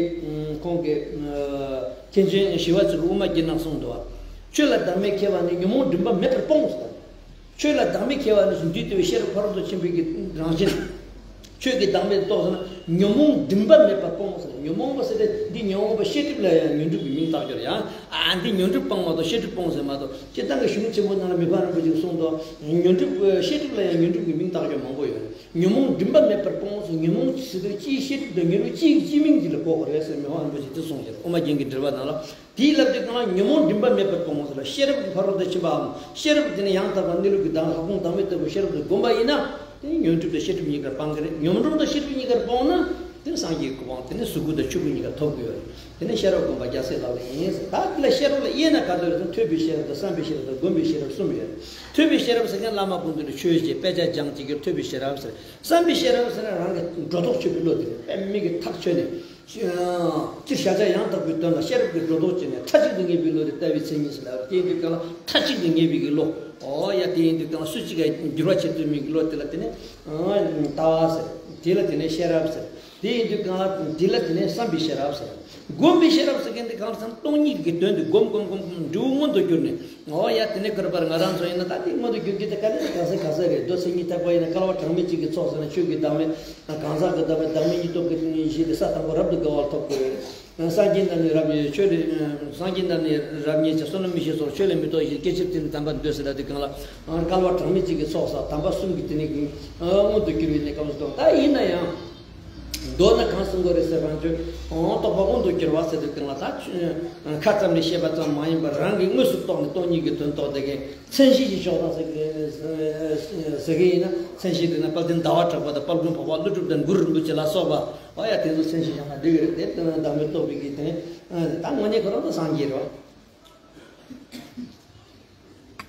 ཁོང་གི་མཁན་ཆེན་ཞི་བ་འཚོ་གི་དབུ་མ་འགྱུར་ན་གསུངས་འདུག་བ། ཆོས་ལ་བདག་མེད་མཁས་པ་ནི་ཉོན་མོངས་སྒྲིབ་པ་མེད་པར་སྤོང་ཟེར། ཆོས་ལ་བདག་མེད་མཁས་པ་ནི་འདུས་ཏེ་བའི་ཤེས་རབ་ཕ་རོལ་ཏུ་ཕྱིན་པའི་གི་རང་བཞིན། ཆོས་ཀྱི་བདག་མེད་རྟོགས་ཟེར་ན་ཉོན་མོངས་སྒྲིབ་པ་མེད་པར་སྤོང་ཟེར། ཉོན་མོངས་པ་ཟེར་ཏེ་འདི་ཉོན་མོངས་པ་ཤེས་སྒྲིབ་ལ་ཡང་ཉོན་སྒྲིབ་ཀྱི་མིང་བཏགས་ཡོད་རེད་ཡ། ཨ་འདི་ཉོན་སྒྲིབ་སྤོང་མ་གཏོགས་ཤེས་སྒྲིབ་སྤོང་ཟེར་མ་གཏོགས། སྤྱིར་བཏང་གི་གཞུང་ཆེན་པོ་ནང་ལ་མི་ཕམ་རིན་པོ་ཆེས་གསུངས་འདུག་ཉོན་སྒྲིབ་ཤེས་སྒྲིབ་ལ་ཡང་ཉོན་སྒྲིབ་ཀྱི་མིང་བཏགས་ཡོད་མང་པོ་ཡོད་རེད། ཉོན་མོངས་སྒྲིབ་པ་མེད་པར་སྤོང་ཟེར། ཉོན་མོངས་ཟེར་དུས་སྤྱིའི་ཤེས་སྒྲིབ་དང་ཉོན་སྒྲིབ་སྤྱིའི་སྤྱི་མིང་འདི་ལ་གོ་དགོས་རེད་ཟེར་མི་ཕམ་རིན་པོ་ཆེས་དེ་གསུངས་ཡོད་རེད། དབུ་མ་རྒྱན་གྱི་འགྲེལ་པ་ནང་ལ། དེའི་ལབ་དུས་གང་ལ་ཉོན་མོངས་སྒྲིབ་པ་མེད་པར་སྤོང་ཟེར་ལ། ཤེས་རབ་ཀྱི་ཕ་རོལ་ཏུ་ཕྱིན་པའམ། ཤེས་རབ་དེ་ནི་ཡང་དག་པ་གནས་ལུགས་ཀྱི་བདག་ལྷག་མཐོང་བདག་མེད་ལྟ་བུའི་ཤེས་རབ་དེ་བསྒོམ་པ་ཡིན་ན། དེ་ནི་ཉོན་སྒྲིབ་དང་ཤེས་སྒྲིབ་གཉིས་ཀར་སྤང་གི་རེད། ཉོན་སྒྲིབ་དང་ཤེས་སྒྲིབ་གཉིས་ཀར་སྤོང་ན། དེ་ནི་སངས་རྒྱས་ཀྱི་གོ་འཕང་དེ་ནི་གཟུགས་སྐུ་དང་ཆོས་སྐུ་གཉིས་ཀ་ཐོབ་དགོས་རེད། དེ་ནི་ཤེས་རབ་སྒོམ་པ་རྒྱལ་སྲས་ལག་ལེན་ཡིན་ཟེར། ད་དེ་ལ་ཤེས་རབ་ལ་དབྱེ་ན་ག་ཚོད་རེད་ཟེར། ཐོས་པའི་ཤེས་རབ་དང་བསམ་པའི་ཤེས་རབ་དང་སྒོམ་པའི་ཤེས་རབ་གསུམ་ཡོད་རེད། ཐོས་པའི་ཤེས་རབ་ཟེར་མཁན་བླ་མ་སྐུ་མདུན་དུ་ཆོས་བཤད་དཔེ་ཆ་སྦྱང་བྱེད་ཀྱི་ཐོས་པའི་ཤེས་རབ་ཟེར། བསམ་པའི་ཤེས་རབ་ཟེར་ན་རང་གི་སྒྲོ་འདོགས་ཆོད་པའི་བློ་དེ་རེད། དཔེ་མིག་གིས་ཐག་ཆོད་ནས། སྤྱིར་བཤད་བྱ་ཡང་དག་པའི་དོན་ལ་ཤེས་རབ་ཀྱི་སྒྲོ་འདོགས་བཅད་ནས་མཐའ་གཅིག་ཏུ་ངེས་པའི་བློ་དེ་ལྟ་བའི་མཚན་ཉིད་ཟེར་ལ། དེ་ཡིན་དུས་གང་ལ་མཐའ་གཅིག་ཏུ་ངེས་པའི་གི་བློ། ཨོ་ཡ། དེ་ཡིན་དུས་གང་ལ་སུ་གཅིག་ག་འགྱུར་བ་བྱེད་ཚུལ་མིན་གྱི་བློ་དེ་ལ་དེ་ནི་ལྟ་བ་ཟེར། དེ་ལ་དེ་ནི་ཤེས་རབ་ཟེར། དེ་ཡིན་དུས་གང་ལ་དེ་ལ་དེ་ནས་བསམ་པའི་ཤེས་རབ་ཟེར། སྒོམ་པའི་ཤེས་རབ་ཟེར་མཁན་དེ་གང་ལ་བསམ་སྟོང་ཉིད་ཀྱི་དོན་དེ་སྒོམ་སྒོམ་སྒོམ་སྒོམ་འབྲས་བུ་མངོན་དུ་གྱུར་ནས། འོ་ཡ་དེ་ནས་ཀར་པར་ང་རང་ཚོ་ཡིན་ན་ད་དེ་མངོན་དུ་གྱུར་གྱི་དེ་ག་ལེར་ག་ས་ག་ས་རེད། མདོ་མཚན་ཉིད་ཐེག་པ་ཡིན་ན་སྐལ་བ་གྲངས་མེད་ཅིག་གི་ཚོགས་ཟེར་ན་ཆོས་ཀྱི་བདག་མེད་གང་ཟག་གི་བདག་མེད་བདག་མེད་གཉིས་སྟོབས་ཀྱི་གཞི་དེ་ས་དང་པོ་རབ་ཏུ་དགའ་བ་ཐོབ་དགོས། སངས་རྒྱས་རྣམས་ནི་རབ་ཆོས་ལས། སངས་རྒྱས་རྣམས་ནི་རབ་རྙེད་ཅིང་། བསོད་ནམས་མི་ཤེས་སོགས་ཆོས་ལས་མི་ཐོགས་ཤིང་། སྐད་ཅིག་དེ་ནི་དམ་པར་འདོད་ཟེར་ལ་དེ་གང་ལ་སྐལ་བ་གྲངས་མེད་ཅིག་གི་ཚོགས་ས་དམ་པ་གསུམ་གྱི་དེ་ནི་མངོན་དུ་གྱུར་བའི་གནས་སྐབས་སུ་ད་ཡིན་ན་ཡང་མདོར་ན་གང་གསུང་དགོས་རེད་ཟེར་བ་ཚོས་རྟོགས་པ་མངོན་དུ་གྱུར་བ་ཟེར་དུས་གང་ལ་ད་ཁ་ཙམ་ནས་བཤད་པ་ཙམ་མ་ཡིན་པར་རང་གིས་དངོས་སུ་རྟོགས་ནས་སྟོང་ཉིད་ཀྱི་དོན་རྟོགས་དེ་གའི་མཚན་གཞི་ཞིག་ཕྱོགས་དང་ཟེར་གི་ཡིན་ན་མཚན་གཞི་དེ་ན་དཔལ་ལྡན་ཟླ་བ་གྲགས་པ་དང་དཔལ་མགོན་འཕགས་པ་ཀླུ་སྒྲུབ་དང་གུ་རུ་རིན་པོ་ཆེ་ལ་སོགས་པ། ཨོ་ཡ་དེ་ཚོ་མཚན་གཞི་བཞག་ན་འགྲིག་གི་རེད་དེ། དོན་བདག་མེད་རྟོགས་པའི་གི་དེ་ནི་ད་དངོས་གནས་ཁོ་རང་ཚོ་སངས་རྒྱས་རེད་བ།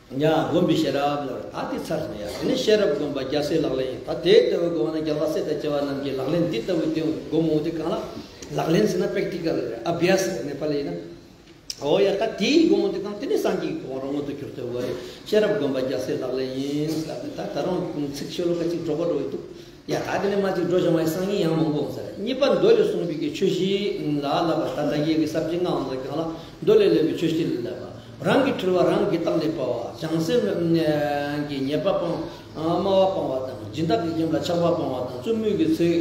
ཡ་སྒོམ་པའི་ཤེས་རབ་ལ་ད་དེ་ཚར་སོང་ཡ། དེ་ནི་ཤེས་རབ་སྒོམ་པ་རྒྱལ་སྲས་ལག་ལེན་ཡིན། ད་དེ་ལྟ་བུའི་སྒོམ་པ་ན་རྒྱལ་བ་སྲས་དང་བཅས་པ་རྣམས་ཀྱིས་ལག་ལེན་འདི་ལྟ་བུའི་དེ་སྒོམ་འོང་དུས་གང་ལ་ལག་ལེན་ཟེར་ན་པྲེག་ཊི་ཀལ་རེད། ཨ་བྷྱ་སི་ནེ་པ་ལི་ཡིན་ན། ཨོ་ཡ་ད་དེའི་སྒོམ་འོང་དུས་གང་དེ་ནི་སངས་རྒྱས་ཀྱི་གོ་འཕང་མངོན་དུ་གྱུར་ཐུབ་བ་རེད། ཤེས་རབ་སྒོམ་པ་རྒྱལ་སྲས་ལག་ལེན་ཡིན་ཟེར་ནས་ད་ད་རུང་ཚིག་ཤོ་ལོ་ཀ་གཅིག་འགྲོ་ག་འགྲོ་ཡི་འདུག་ཡ་ད་དེ་ནས་མ་ཅིག་འགྲོ་བྱུང་བའི་སང་ཉིན་ཡང་མང་པོ་ཟེར། གཉིས་པ་མདོ་ལས་གསུངས་པའི་གི་ཆོས་བཞི་ལ་བསླབ་པ། ད་ལྟ་ཡི་གེ་ས་བཅད་ལྔའམ་ཟེར་གང་ལ་མདོ་ལས་སློབ་པའི་ཆོས་བཞི་ལ་བསླབ་པ། རང་གི་འཁྲུལ་བ་རང་གིས་བརྟགས་ནས་སྤང་བ། བྱང་སེམས་ཀྱི་ཉེས་པ་སྤང་སྨྲ་བ་སྤང་བ་དང་། སྦྱིན་བདག་གི་སེམས་ལ་ཆགས་པ་སྤང་བ་དང་། བཙུན་མོའི་གི་ཚིག་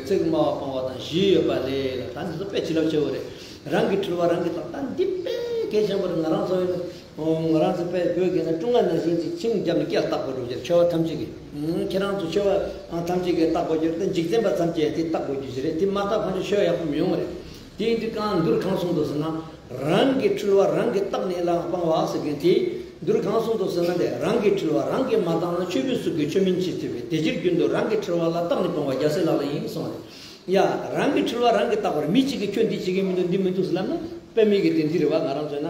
ཚིག་སྨྲ་བ་སྤང་བ་དང་བཞི་ཡོད་པ་ལས་ལ། ད་འདི་ཚོ་དཔེ་བྱིན་རླབས་ཆེ་བོ་རེད། རང་གི་འཁྲུལ་བ་རང་གིས་བརྟགས། ད་འདི་དཔེ་གལ་ཆེན་པོ་རེད། ང་རང་ཚོ་ཡིན་ན། ཨོ། ང་རང་ཚོ་དཔེ་བོད་སྐད་ན་ཀྲུང་ང་ནང་བཞིན་ཅིག་ཆིང་བརྒྱབ་ནས་སྐད་བཏགས་པ་འགྲོ་རྒྱུ་རེད། ཆོས་པ་ཐམས་ཅད་ཀྱིས། ཨང་། ཁྱེད་རང་ཚོ་ཆོས་པ་ཐམས་ཅད་ཀྱིས་བཏགས་པ་རྒྱུ་རེད། འཇིག་རྟེན་པ་ཐམས་ཅད་དེ་བཏགས་པ་རྒྱུ་ཞིག་རེད། དེ་མ་བཏགས་ཕན་ཆོད་ཆོས་ཡག་པོ་མི་ཡོང་བ་རེད། དེ་ཡིན་དུས་གང་མདོར་གང་གསུངས་འདུག་ཟེར་ན། རང་གི་འཁྲུལ་བ་རང་གིས་བརྟགས་ནས་ལ་སྤང་བ་ཟེར་མཁན་དེ་མདོར་གང་གསུངས་འདུག་ཟེར་ན། དེ་རང་གི་འཁྲུལ་བ་རང་གིས་མ་བརྟགས་ན། ཆོས་པའི་གཟུགས་ཀྱིས་ཆོས་མིན་ཕྱིར་ཐོས་པས། དེ་ཕྱིར་རྒྱུན་དུ་རང་གི་འཁྲུལ་བ་ལ་བརྟགས་ནས་སྤང་བ་རྒྱལ་སྲས་ལག་ལེན་ཡིན་གསུངས་པ་རེད། ཡ། རང་གི་འཁྲུལ་བ་རང་གིས་བརྟགས་པར། མི་གཅིག་གིས་ཁྱོད་འདི་བྱེད་ཀྱི་མི་འདུག་འདི་མི་འདུག་ཟེར་ལབ་ན། དཔེ་མེད་ཀྱི་དེ་འདི་རེད་བ། ང་རང་ཚོས་ན།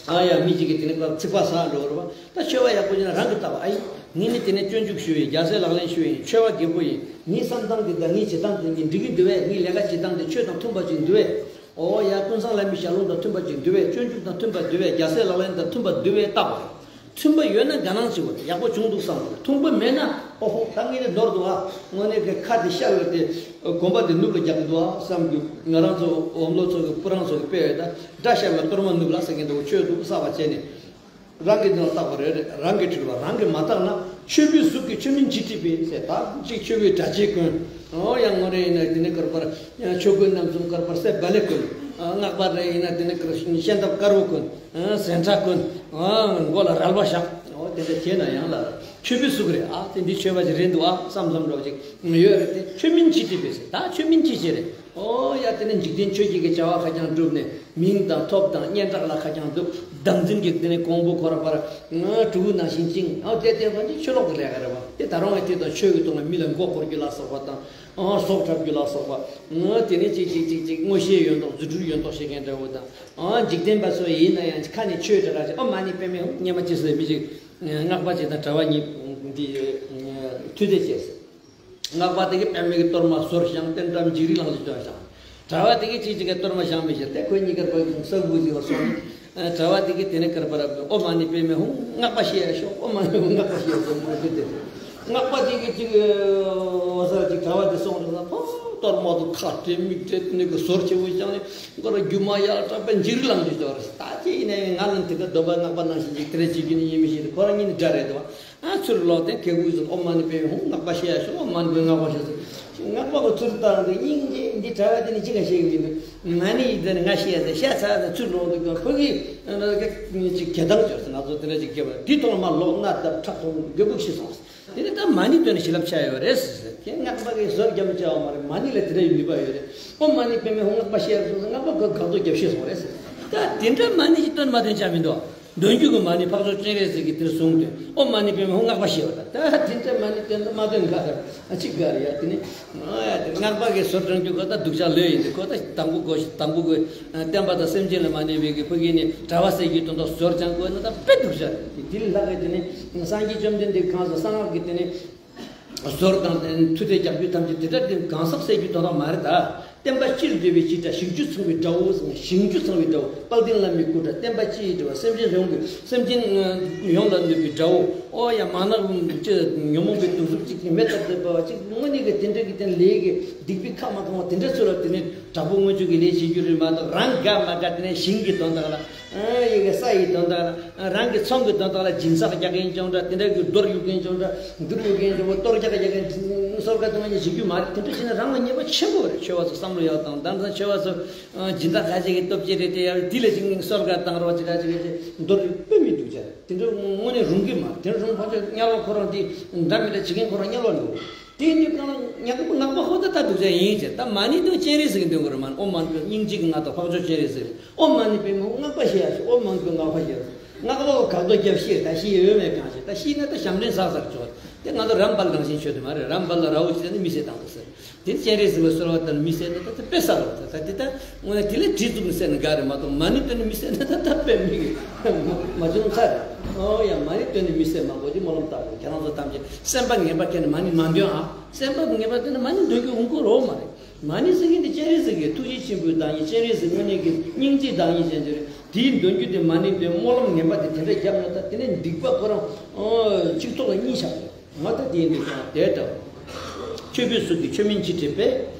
ཨ་ཡ། མི་གཅིག་གིས་དེ་ནི་ཚིག་པ་ཟ་འགྲོ་རེད་བ། ད་ཆོས་པ་ཡག་པོ་ཡིན་ན་རང་གིས་བརྟགས་པ། ཨ་ཡི། ངས་ནི་དེ་ནས་སྤྱོད་འཇུག་ཞུ་ཡིན། རྒྱལ་སྲས་ལག་ལེན་ཞུ་ཡིན། ཆོས་པ་རྒད་པོ་ཡིན། ངའི་བསམ་སྟངས་དེ་དང་ངའི་བྱེད་སྟངས་དེ་ངའི་འགྲིག་གི་འདུག་བས། ངའི་ལས་ཀ་བྱེད་སྟངས་དེ་ཆོས་དང་མཐུན་པ་ཅིག་འདུག་བས། ཨོ་ཡ། ཀུན་བཟང་བླ་མའི་ཞལ་ལུང་དང་མཐུན་པ་ཅིག་འདུག་བས། སྤྱོད་འཇུག་དང་མཐུན་པ་འདུག་བས། རྒྱལ་སྲས་ལག་ལེན་དང་མཐུན་པ་འདུག་བས་བརྟགས་པ། མཐུན་པ་ཡོད་ན་དགའ་སྣང་ཆེ་བ་རེད། ཡག་པོ་བྱུང་འདུག་བསམ་དགོས། མཐུན་པ་མེད་ན་ཨོ་ཧོ་ད་ངས་ནི་ནོར་འདུག་ཨ། དངོས་གནས་ཀྱི་ཁ་དེ་ཤ་ལ་དེ་གོམ་པ་དེ་ནུབ་ལ་རྒྱག་གི་འདུག་ཨ་བསམ་གྱི། ང་རང་ཚོ་འོམ་ལོ་ཚོ་གི་སྤུ་རང་ཚོ་གི་དཔེ་ཡོད་ད། དགྲ་ཤ་ལ་གཏོར་མ་ནུབ་ལ་ཟེར་མཁན་འདུག་ཆོས་འདུག་བསགས་པ་བྱས་ནས། རང་གི་དོན་ལ་བརྟགས་པ་རེད། རང་གི་འཁྲུལ་བ་རང་གིས་མ་བརྟགས་ན། ཆོས་པའི་གཟུགས་ཀྱིས་ཆོས་མིན་ཕྱིར་ཐོས་པས་ཟེར། ད་གཅིག་ཆོས་པའི་གྲྭ་ཆས་གོན། ཨོ་ཡ། ངོ་རེ་ཡིན་ན་དེ་ནི་ཀར་པར་ཆོས་གོས་རྣམ་གསུམ་ཀར་པར་གསེར་སྦ་ལེ་གོན། སྔགས་པ་རེ་ཡིན་ན་དེ་ནི་ཀར་ཤེས་འདབ་དཀར་པོ་གོན། ཟན་ཁྲ་གོན། མགོ་ལ་རལ་པ་བཞག་ཨོ་དེ་འདྲ་བྱས་ན་ཡང་ལ་ཆོས་པའི་གཟུགས་རེད། ཨ་དེ་འདི་ཆོས་པ་ཅིག་རེད་འདུག་ཨ་བསམ་བསམ་འདྲ་བ་ཅིག་ཡོད་རེད་དེ། ཆོས་མིན་ཕྱིར་ཐོས་པས་ཟེར། ད་ཆོས་མིན་ཕྱིར་ཐོས་རེད། ཨོ་ཡ། དེ་ནི་འཇིག་རྟེན་ཆོས་བརྒྱད་ཀྱི་བྱ་བ་ཁ་རྐྱང་བསྒྲུབས་ནས། མིང་དང་ཐོབ་དང་སྙན་གྲགས་ལ་ཁ་རྐྱང་འདུག་བདག་འཛིན་གྱི་དེ་ནི་གོང་བུ་ཁོ་ར་པར་གྲུ་གུ་ནང་བཞིན་བཅིངས། ཨོ་དེ་ལྟས་པ་འདི་ཆོས་ལོག་གི་ལས་ཀ་རེད་བ། དེ་ད་རུང་ཨེ་དེ་དང་ཆོས་ཀྱི་ཐོག་ནས་མི་ལ་མགོ་སྐོར་རྒྱུ་ལ་སོགས་པ་དང་། ཨོ་སྲོག་འཁྲབ་རྒྱུ་ལ་སོགས་པ། ཨོ་དེ་ནི་ཅིག་ཅིག་ཅིག་ཅིག་མངོན་ཤེས་ཡོད་མདོག་རྫུ་འཕྲུལ་ཡོད་མདོག་བྱེད་མཁན་འདྲ་བོ་དང་། ཨོ་འཇིག་རྟེན་པ་ཚོ་ཡིན་ན་ཡང་ཁ་ནས་ཆོས་འདྲ་འདྲ་ཅིག་ཨོཾ་མ་ཎི་པདྨེ་ཧཱུྃ། སྔོན་མ་ཅི་ཟེར་མི་ཅིག་སྔགས་པ་ཅིག་དང་གྲྭ་བ་གཉིས་འདི་མཐུ་སྟོབས་བྱས། སྔགས་པ་དེ་གིས་པདྨའི་གཏོར་མ་ཟོར་བཞེངས། རྟེན་འབྲེལ་འཇིགས་རིལ་ལང་ཅིག་ཅོག་བཞེངས། གྲྭ་བ་དེ་གིས་ཅིག་ཅིག་གི་གཏོར་མ་བཞེངས་མི་ཤེས་ཏེ། ཁོ་གཉིས་ཀར་པར་ས་བུ་ཅིག་ལ་སོང་། གྲྭ་བ་དེ་གིས་དེ་ནས་ཀར་པར་ཨོཾ་མ་ཎི་པདྨེ་ཧཱུྃ། སྔགས་པ་ཤི་ཡ་ཤོག་ཨོཾ་མ་ཎི་ཧཱུྃ། སྔགས་པ་ཤི་ཡ་ཤོག་མ་ཤི་སྟེ། སྔགས་པ་དེ་གིས་ཅིག་འོ་ཟེར་ཅིག་གྲྭ་བ་དེ་སོང་རེད་ན་ཕོ་གཏོར་མ་དུ་ཁ་བྲལ་མིག་བྲལ་དེ་ནས་གི་ཟོར་ཆེ་བོ་བཞེངས་ནས་མགོ་ལ་རྒྱུ་མ་ཡར་དྲངས་པས་འཇིགས་རིལ་ལང་ཅིག་ཅོག་རེད། ད་ཅི་ཡིན་ན་ཡང་ང་ལ་དེ་ག་སྡོམ་པ་སྔགས་པ་ནང་བཞིན་ཅིག་དེ་རེ་བྱེད་རྒྱུ་ནི་ཡིན་མི་ཤེས་ཏེ། ཁོ་རང་གཉིས་ནི་དགྲ་རེད་དོ། ཨ་ཚུར་ལོག་སྟེ་གེ་གུ་ཟིག་ཨོཾ་མ་ཎི་པདྨེ་ཧཱུྃ། སྔགས་པ་ཤི་ཡ་ཤོག་ཨོཾ་མ་ཎི་པདྨེ་ཧཱུྃ། སྔགས་པ་གི་ཚུར་བཏང་སྟེ་སྙིང་རྗེ། འདི་གྲྭ་བ་དེ་ནི་ཅི་ག་ཤེས་ཀྱི་མི་འདུག་མ་ཎི་ཡིག་དེ་ནི་ང་ཤི་ཡ་ཟེར་ཤ་ཚ་ཟེར་ཚུར་ལོག་འདུག་ཀྱང་ཁོ་གིས་ཅིག་གྱེས་དང་བཅོས་ཟེར། ང་ཚོ་དེ་འདྲ་ཅིག་སྐྱེས་པ་འདི་ཐོག་མ་ལོག་སྣ་བརྡབ་ཁྲག་འཐུང་རྒྱུ་འདུག་ཤི་སོང་ཟེར། དེ་ནི་ད་མ་ཎི་བཏོན་ནས་ཤི་ལབ་ཆ་ཡོད་རེད་ཟེར། ཁྱེད་སྔགས་པ་གིས་ཟོར་རྒྱབ་མི་བྱ་བ་མ་རེད། མ་ཎི་ལ་དེ་འདྲ་ཡི་ནུས་པ་ཡོད་རེད། ཨོཾ་མ་ཎི་པདྨེ་ཧཱུྃ། སྔགས་པ་ཤི་ཡ་སོང་ཟེར། སྔགས་པ་ག་གག་ཏུ་རྒྱབ་ཤི་སོང་རེད་ཟེར། ད་དེ་འདྲ་མ་ཎི་ཅིག་བཏོན་མ་བཏོན་ཆ་མི་འདུག་འདོན་རྒྱུ་གི་མ་ཎི་འཕགས་མཆོག་སྤྱན་རས་གཟིགས་ཀྱིས་དེར་གསུངས་ཏེ། ཨོཾ་མ་ཎི་པདྨེ་ཧཱུྃ། སྔགས་པ་ཤི་བ་དང་། ད་དེ་འདྲ་མ་ཎི་བཏོན་ད་མ་བཏོན་ག་རེ་ཨ་ཅིག་ག་རེ་ཡ། དེ་ནི་ཨ་ཡ་དེ་སྔགས་པ་གིས་ཟོར་དྲངས་རྒྱུ་ཁོ་ད་སྡུག་ཅག་ལོས་ཡིན་ཏེ། ཁོ་ད་དང་པོ་གོ་དང་པོ་གོ་བསྟན་པ་དང་སེམས་ཅན་ལ་མ་གནས་པའི་གི་ཕ་གི་ནི་གྲྭ་བ་ཟེར་རྒྱུ་དོན་དག་ཟོར་རྐྱང་དགོས་ན་ད་དཔེ་སྡུག་ཅག་རེད། དེ་ལྷག་གི་དེ་ནི་སངས་རྒྱས་བཅོམ་ལྡན་འདས་གང་ཟེར་གསང་སྔགས་ཀྱི་དེ་ནི། ཟོར་དང་མཐུ་རྩལ་རྒྱག་རྒྱུ་ཐམས་ཅད་དེ་འདྲ་དེ་གང་ཟག་བསད་རྒྱུ་དོན་དག་མ་རེད་ད། བསྟན་པ་སྤྱིར་འདུལ་བའི་སྤྱི་སྒྲ་ཞིང་བཅུ་ཚང་བའི་སྒྲ་བོ་ཟེར་ནས། ཞིང་བཅུ་ཚང་བའི་སྒྲ་བོ། དཔལ་ལྡན་བླ་མའི་སྐུ་སྒྲ། བསྟན་པ་སྤྱི་ཡི་སྒྲ་བོ། སེམས་ཅན་ཡོངས་ཀྱི་སེམས་ཅན་ཡོངས་ལ་གནོད་པའི་སྒྲ་བོ། ཨོ་ཡ་མ་ནག་ཅི་ཉོན་མོངས་པའི་གདུང་འཛིན་གཅིག་གིས་མེ་ལྟར་བསྲེགས་པ་བ་གཅིག་དངོས་གནས་ཀྱི་དེ་འདྲ་གི་དེ་ལས་ཀྱི་སྡིག་པའི་ཁ་མ་གང་བ་དེ་འདྲ་ཚོ་ལ་དེ་ནས་དྲག་པོ་མངོན་སྤྱོད་ཀྱི་ལས་བྱེད་རྒྱུ་རེད་མ་གཏོགས། རང་དགའ་མ་དགའ་དེ་ནས་ཞིང་གི་དོན་དག་ལ། ཨ་ཡི་གེ་ས་ཡི་དོན་དག་ལ། རང་གི་ཚོང་གི་དོན་དག་ལ་སྦྱིན་སྲེག་རྒྱག་མཁན་ཅོང་འདྲ། དེ་འདྲ་གི་རྡོར་གཡུག་མཁན་ཅོང་འདྲ། འདུར་གཡུག་མཁན་ཅོང་འདྲ། གཏོར་རྒྱག་རྒྱག་མཁན་སོར་ག་དུ་མ་ཉེ་ཞིག་རྒྱུ་མ་རེད། དེ་འདྲ་བྱས་ན་རང་ལ་ཉེས་པ་ཆེན་པོ་རེད། ཆོས་པ་ཚོ་བསམ་བློ་ཡག་དང་། ད་ནི་ཆོས་པ་ཚོ་སྦྱིན་བདག་ཁ་ཤས་ཀྱི་སྟོབས་ཆེ་རེད་དེ། ཡ་དེ་ལ་ཅིག་སོར་ག་བཏང་རོགས་ཅིག་ག་ཅིག་ག་ཅིག་རྡོར་གཡུག་དཔེ་མི་འདུག་ཅག་དེ་འདྲ་དངོས་གནས་རུང་གི་མ་རེད། དེ་འདྲ་རུང་ཕ་ཆོས་དམྱལ་བ་ཁོ་རང་དེ་འདྲ་མི་འདྲ་བྱེད་མཁན་ཁོ་རང་དམྱལ་བ་འགྲོ། དེ་ཡིན་དུས་གང་ལ་ཉག་གི་ངག་པ་ཧོ་ད་ལྟ་སྡུག་ཅག་ཡིན་ཟེར། ད་མ་ཎི་དང་སྤྱན་རས་གཟིགས་འདོན་དགོས་རེད་མ། ཨོཾ་མ་ཎི་པདྨེ་སྙིང་རྗེ་གི་ངག་དང་འཕགས་མཆོག་སྤྱན་རས་གཟིགས་རེད། ཨོཾ་མ་ཎི་པདྨེ་ཧཱུྃ། སྔགས་པ་ཤེས་ཡ་ཤེས། ཨོཾ་མ་ཎི་པདྨེ་ངག་པ་ཤེས་ཡ། ངག་པ་གོ་གག་རྡོ་རྒྱབ་ཤེས། ད་ཤེས་ཡོད་མེད་གང་ཤེས། ད་ཤེས་ན་ད་ཞབས་འདྲེན་ཟག་ཟག་ཆོག་དེ་ང་ཚོ་རམ་པ་རང་བཞིན་ཆོས་དེ་མ་རེད། རམ་པ་ལ་ར་བོ་ཆེ་ནི་མི་བསད་བཏང་འདུག་ཟེར། དེ་སྤྱན་རས་གཟིགས་ལ་གསོལ་བ་བཏབ་ནས་མི་བསད་ན་ད་ད་དཔེ་ཟ་རོགས། ད་ད་དེ་ད་དངོས་གནས་དེ་ལས་གྲི་བཙུགས་ནས་བསད་ན་དགའ་རེད་མ་གཏོགས། མ་ཎི་བཏོན་ནས་མི་བསད་ན་ད་ད་དཔེ་མི་གི་མ་བྱུང་ཚར་རེད། ཨོ་ཡ་མ་ཎི་བཏོན་ནས་མི་བསད་མ་གོ་ཅི་སྨོན་ལམ་བཏབ་རོགས། ཁྱེད་རང་ཚོ་ཐམས་ཅད་སེམས་པ་ངན་པ་ཁྱེར་ནས་མ་ཎི་མ་འདོན་ཨ། སེམས་པ་ངན་པ་བཏོན་ནས་མ་ཎི་འདོན་རྒྱུ་འོང་གི་རོགས་མ་རེད། མ་ཎི་ཟེར་མཁན་དེ་སྤྱན་རས་གཟིགས་ཀྱི་ཐུགས་རྗེ་ཆེན་པོའི་བདག་ཉིད། སྤྱན་རས་གཟིགས་དངོས་གནས་ཀྱི་སྙིང་རྗེའི་བདག་ཉིད་ཅན་དེ་རེད། དེའི་འདོན་རྒྱུ་དེ་མ་ཎི་འདོན། སྨོན་ལམ་ངན་པ་དེ་དེ་འདྲ་བརྒྱབ་ན་ད་དེ་ནས་སྡིག་པ་ཁོ་རང་གཅིག་ཐོག་ལ་གཉིས་ཆགས་རེད། ང་ད་དེ་འདི་ཀྱང་དེ་ལྟ་བུ། ཆོས་པའི་གཟུགས་ཀྱིས་ཆོས་མིན་ཅི་སྒྲུབ་པས།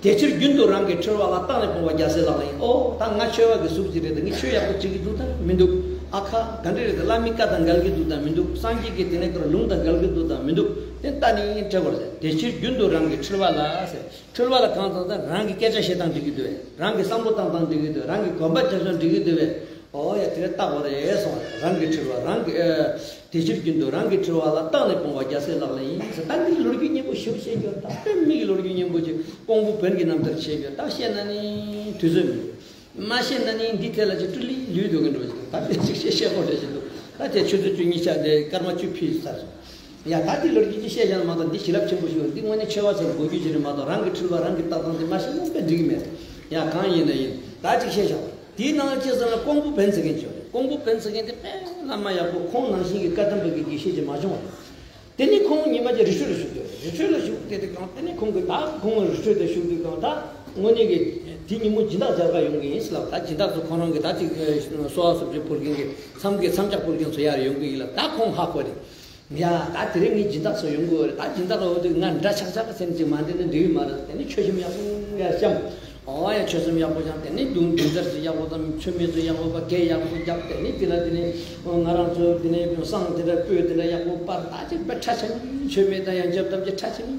དེ་ཕྱིར་རྒྱུན་དུ་རང་གི་འཁྲུལ་བ་ལ། བརྟགས་ནས་སྤོང་བ་རྒྱལ་སྲས་ལག་ལེན་ཡིན། ཨོ་ད་ང་ཆོས་པ་གི་གཟུགས་ཅིག་རེད་དེ། ངས་ཆོས་ཡག་པོ་བྱེད་ཀྱི་འདུག་ད་མི་འདུག་ཨ་ཁ་ག་འདྲ་རེད་དེ། བླ་མའི་བཀའ་དང་འགལ་གྱི་འདུག་དང་མི་འདུག་སངས་རྒྱས་ཀྱི་དེ་ནས་ཀར་ལུང་དང་འགལ་གྱི་འདུག་དང་མི་འདུག་དེ་ལྟ་ནས་ཡིན་འཕྲད་བར་ཟེར། དེ་ཕྱིར་རྒྱུན་དུ་རང་གི་འཁྲུལ་བ་ལ་ཟེར། འཁྲུལ་བ་ལ་གང་ཟག་དང་རང་གི་སྐད་ཆ་བཤད་སྟངས་འགྲིག་གི་འདུག་བས། རང་གི་བསམ་བློ་བཏང་སྟངས་འགྲིག་གི་འདུག་རང་གི་གོམ་པ་རྒྱག་སྟངས་འགྲིག་གི་འདུག་བས། ཨོ་ཡ་དེ་རེད། བརྟག་པ་རེད་སོང་། རང་གི་འཁྲུལ་བ་རང་གི་ཨེ། དེ་ཕྱིར་རྒྱུན་དུ་རང་གི་འཁྲུལ་བ་ལ། བརྟགས་ནས་སྤོང་བ་རྒྱལ་སྲས་ལག་ལེན་ཡིན་ཟེར། ད་འདི་ལོ་རྒྱུས་སྙན་པོ་ཞིག་བཤད་རྒྱུ། ད་དཔེ་མི་གི་ལོ་རྒྱུས་སྙན་པོ་ཅིག་ཀོང་པོ་བོན་གྱི་རྣམ་ཐར་བཤད་རྒྱུ། ད་བཤད་ན་ནི་དུས་ཚོད་མི་འདུག་མ་བཤད་ན་ནི་འདི་ཐད་ལ་ཅིག་སྤྲུལ་ལི་ལུས་འདུག་གི་འགྲོ་ཅིག་ད་དཔེ་ཅིག་བཤད་བཤད་དགོས་རེད་ཅིག་འདུག་ད་དེ་ཆུ་ཚོད་བཅུ་གཉིས་ཆ་དེ་སྐར་མ་བཅུ་ཕྱིན་ཚར་སོང་། ཡ་ད་འདི་ལོ་རྒྱུས་ཅིག་བཤད་བཞག་ན་མ་གཏོགས་འདི་བྱིན་རླབས་ཆེན་པོ་ཞིག་ཡོད། འདི་དངོས་གནས་ཆོས་པ་ཚོར་གོ་རྒྱུ་ཅིག་རེད་མ་གཏོགས། རང་གི་འཁྲུལ་བ་རང་གིས་བརྟག་སྟངས་དེ་མ་ཤེས་ན་དཔེ་འགྲིག་གི་མེད། ཡ་གང་ཡིན་ན་ཡིན། ད་ཅིག་བཤད་བཞག་དེའི་ནང་ཅི་ཟེར་ན་ཀོང་པོ་བོན་ཟེར་མཁན་ཅིག་ཡོད་རེད། ཀོང་པོ་བོན་ཟེར་མཁན་དེ་དཔེ་བླ་མ་ཡག་པོ། ཁོང་ནང་བཞིན་གྱི་བཀའ་གདམས་པ་གི་དགེ་བཤེས་ཅིག་མ་བྱུང་བ་རེད། དེ་ནས་ཁོང་ཉི་མ་ཅིག་རི་ཁྲོད་ལ་བཞུགས་ཡོད་རེད། རི་ཁྲོད་ལ་བཞུགས་དེ་དུས་གང་དེ་ནས་ཁོང་གིས་ད་ཁོང་རི་ཁྲོད་དུ་བཞུགས་དུས་གང་ད་དངོས་གནས་ཀྱི་དེ་ཉིན་མོ་སྦྱིན་བདག་སྦྱར་ག་ཡོང་གི་ཡིན་ཟེར་ལབ། ད་སྦྱིན་བདག་ཚོ་ཁོང་རང་གི་ད་ཅིག་གསོལ་བ་གསོལ་ཇ་ཕུལ་མཁན་གྱི་མཚམས་ཀྱི་མཚམས་འཇོག་ཕུལ་མཁན་ཚོ་ཡར་ཡོང་གི་ཡིན་ལབ། ད་ཁོང་ཧ་གོ་རེད། ཡ་ད་དེ་རིང་ངའི་སྦྱིན་བདག་ཚོ་ཡོང་གི་ཡོད་རེད། ད་སྦྱིན་བདག་ལ་འོ་དེ་ང་འདྲ་ཆགས་ཆགས་ཟེར་ནས་ཅིག་མ་འདྲེན་ན་འགྲིག་གི་མ་རེད། དེ་ནས་མཆོད་བཤམས་ཡག་པོ་ཡར་བཤམས། ཨོ་ཡ་མཆོད་བཤམས་ཡག་པོ་བཤམས། དེ་ནས་མདུང་མདུང་རྩེར་ཅིག་ཡག་པོ་བཏང་། མཆོད་མེ་ཚོ་ཡག་པོ་པ་གད་ཡག་པོ་བརྒྱབ། དེ་ནས་དེ་ལ་དེ་ནས་ང་རང་ཚོ་དེ་ནས་བསང་དེ་འདྲ་སྤོས་དེ་འདྲ་ཡག་པོ་སྤར། ད་ཅིག་དཔེ་ཁྲ་ཆ་མཆོད་མེ་དང་ཡང་འཇབ་དམ་ཅིག་ཁྲ་ཆ་མི་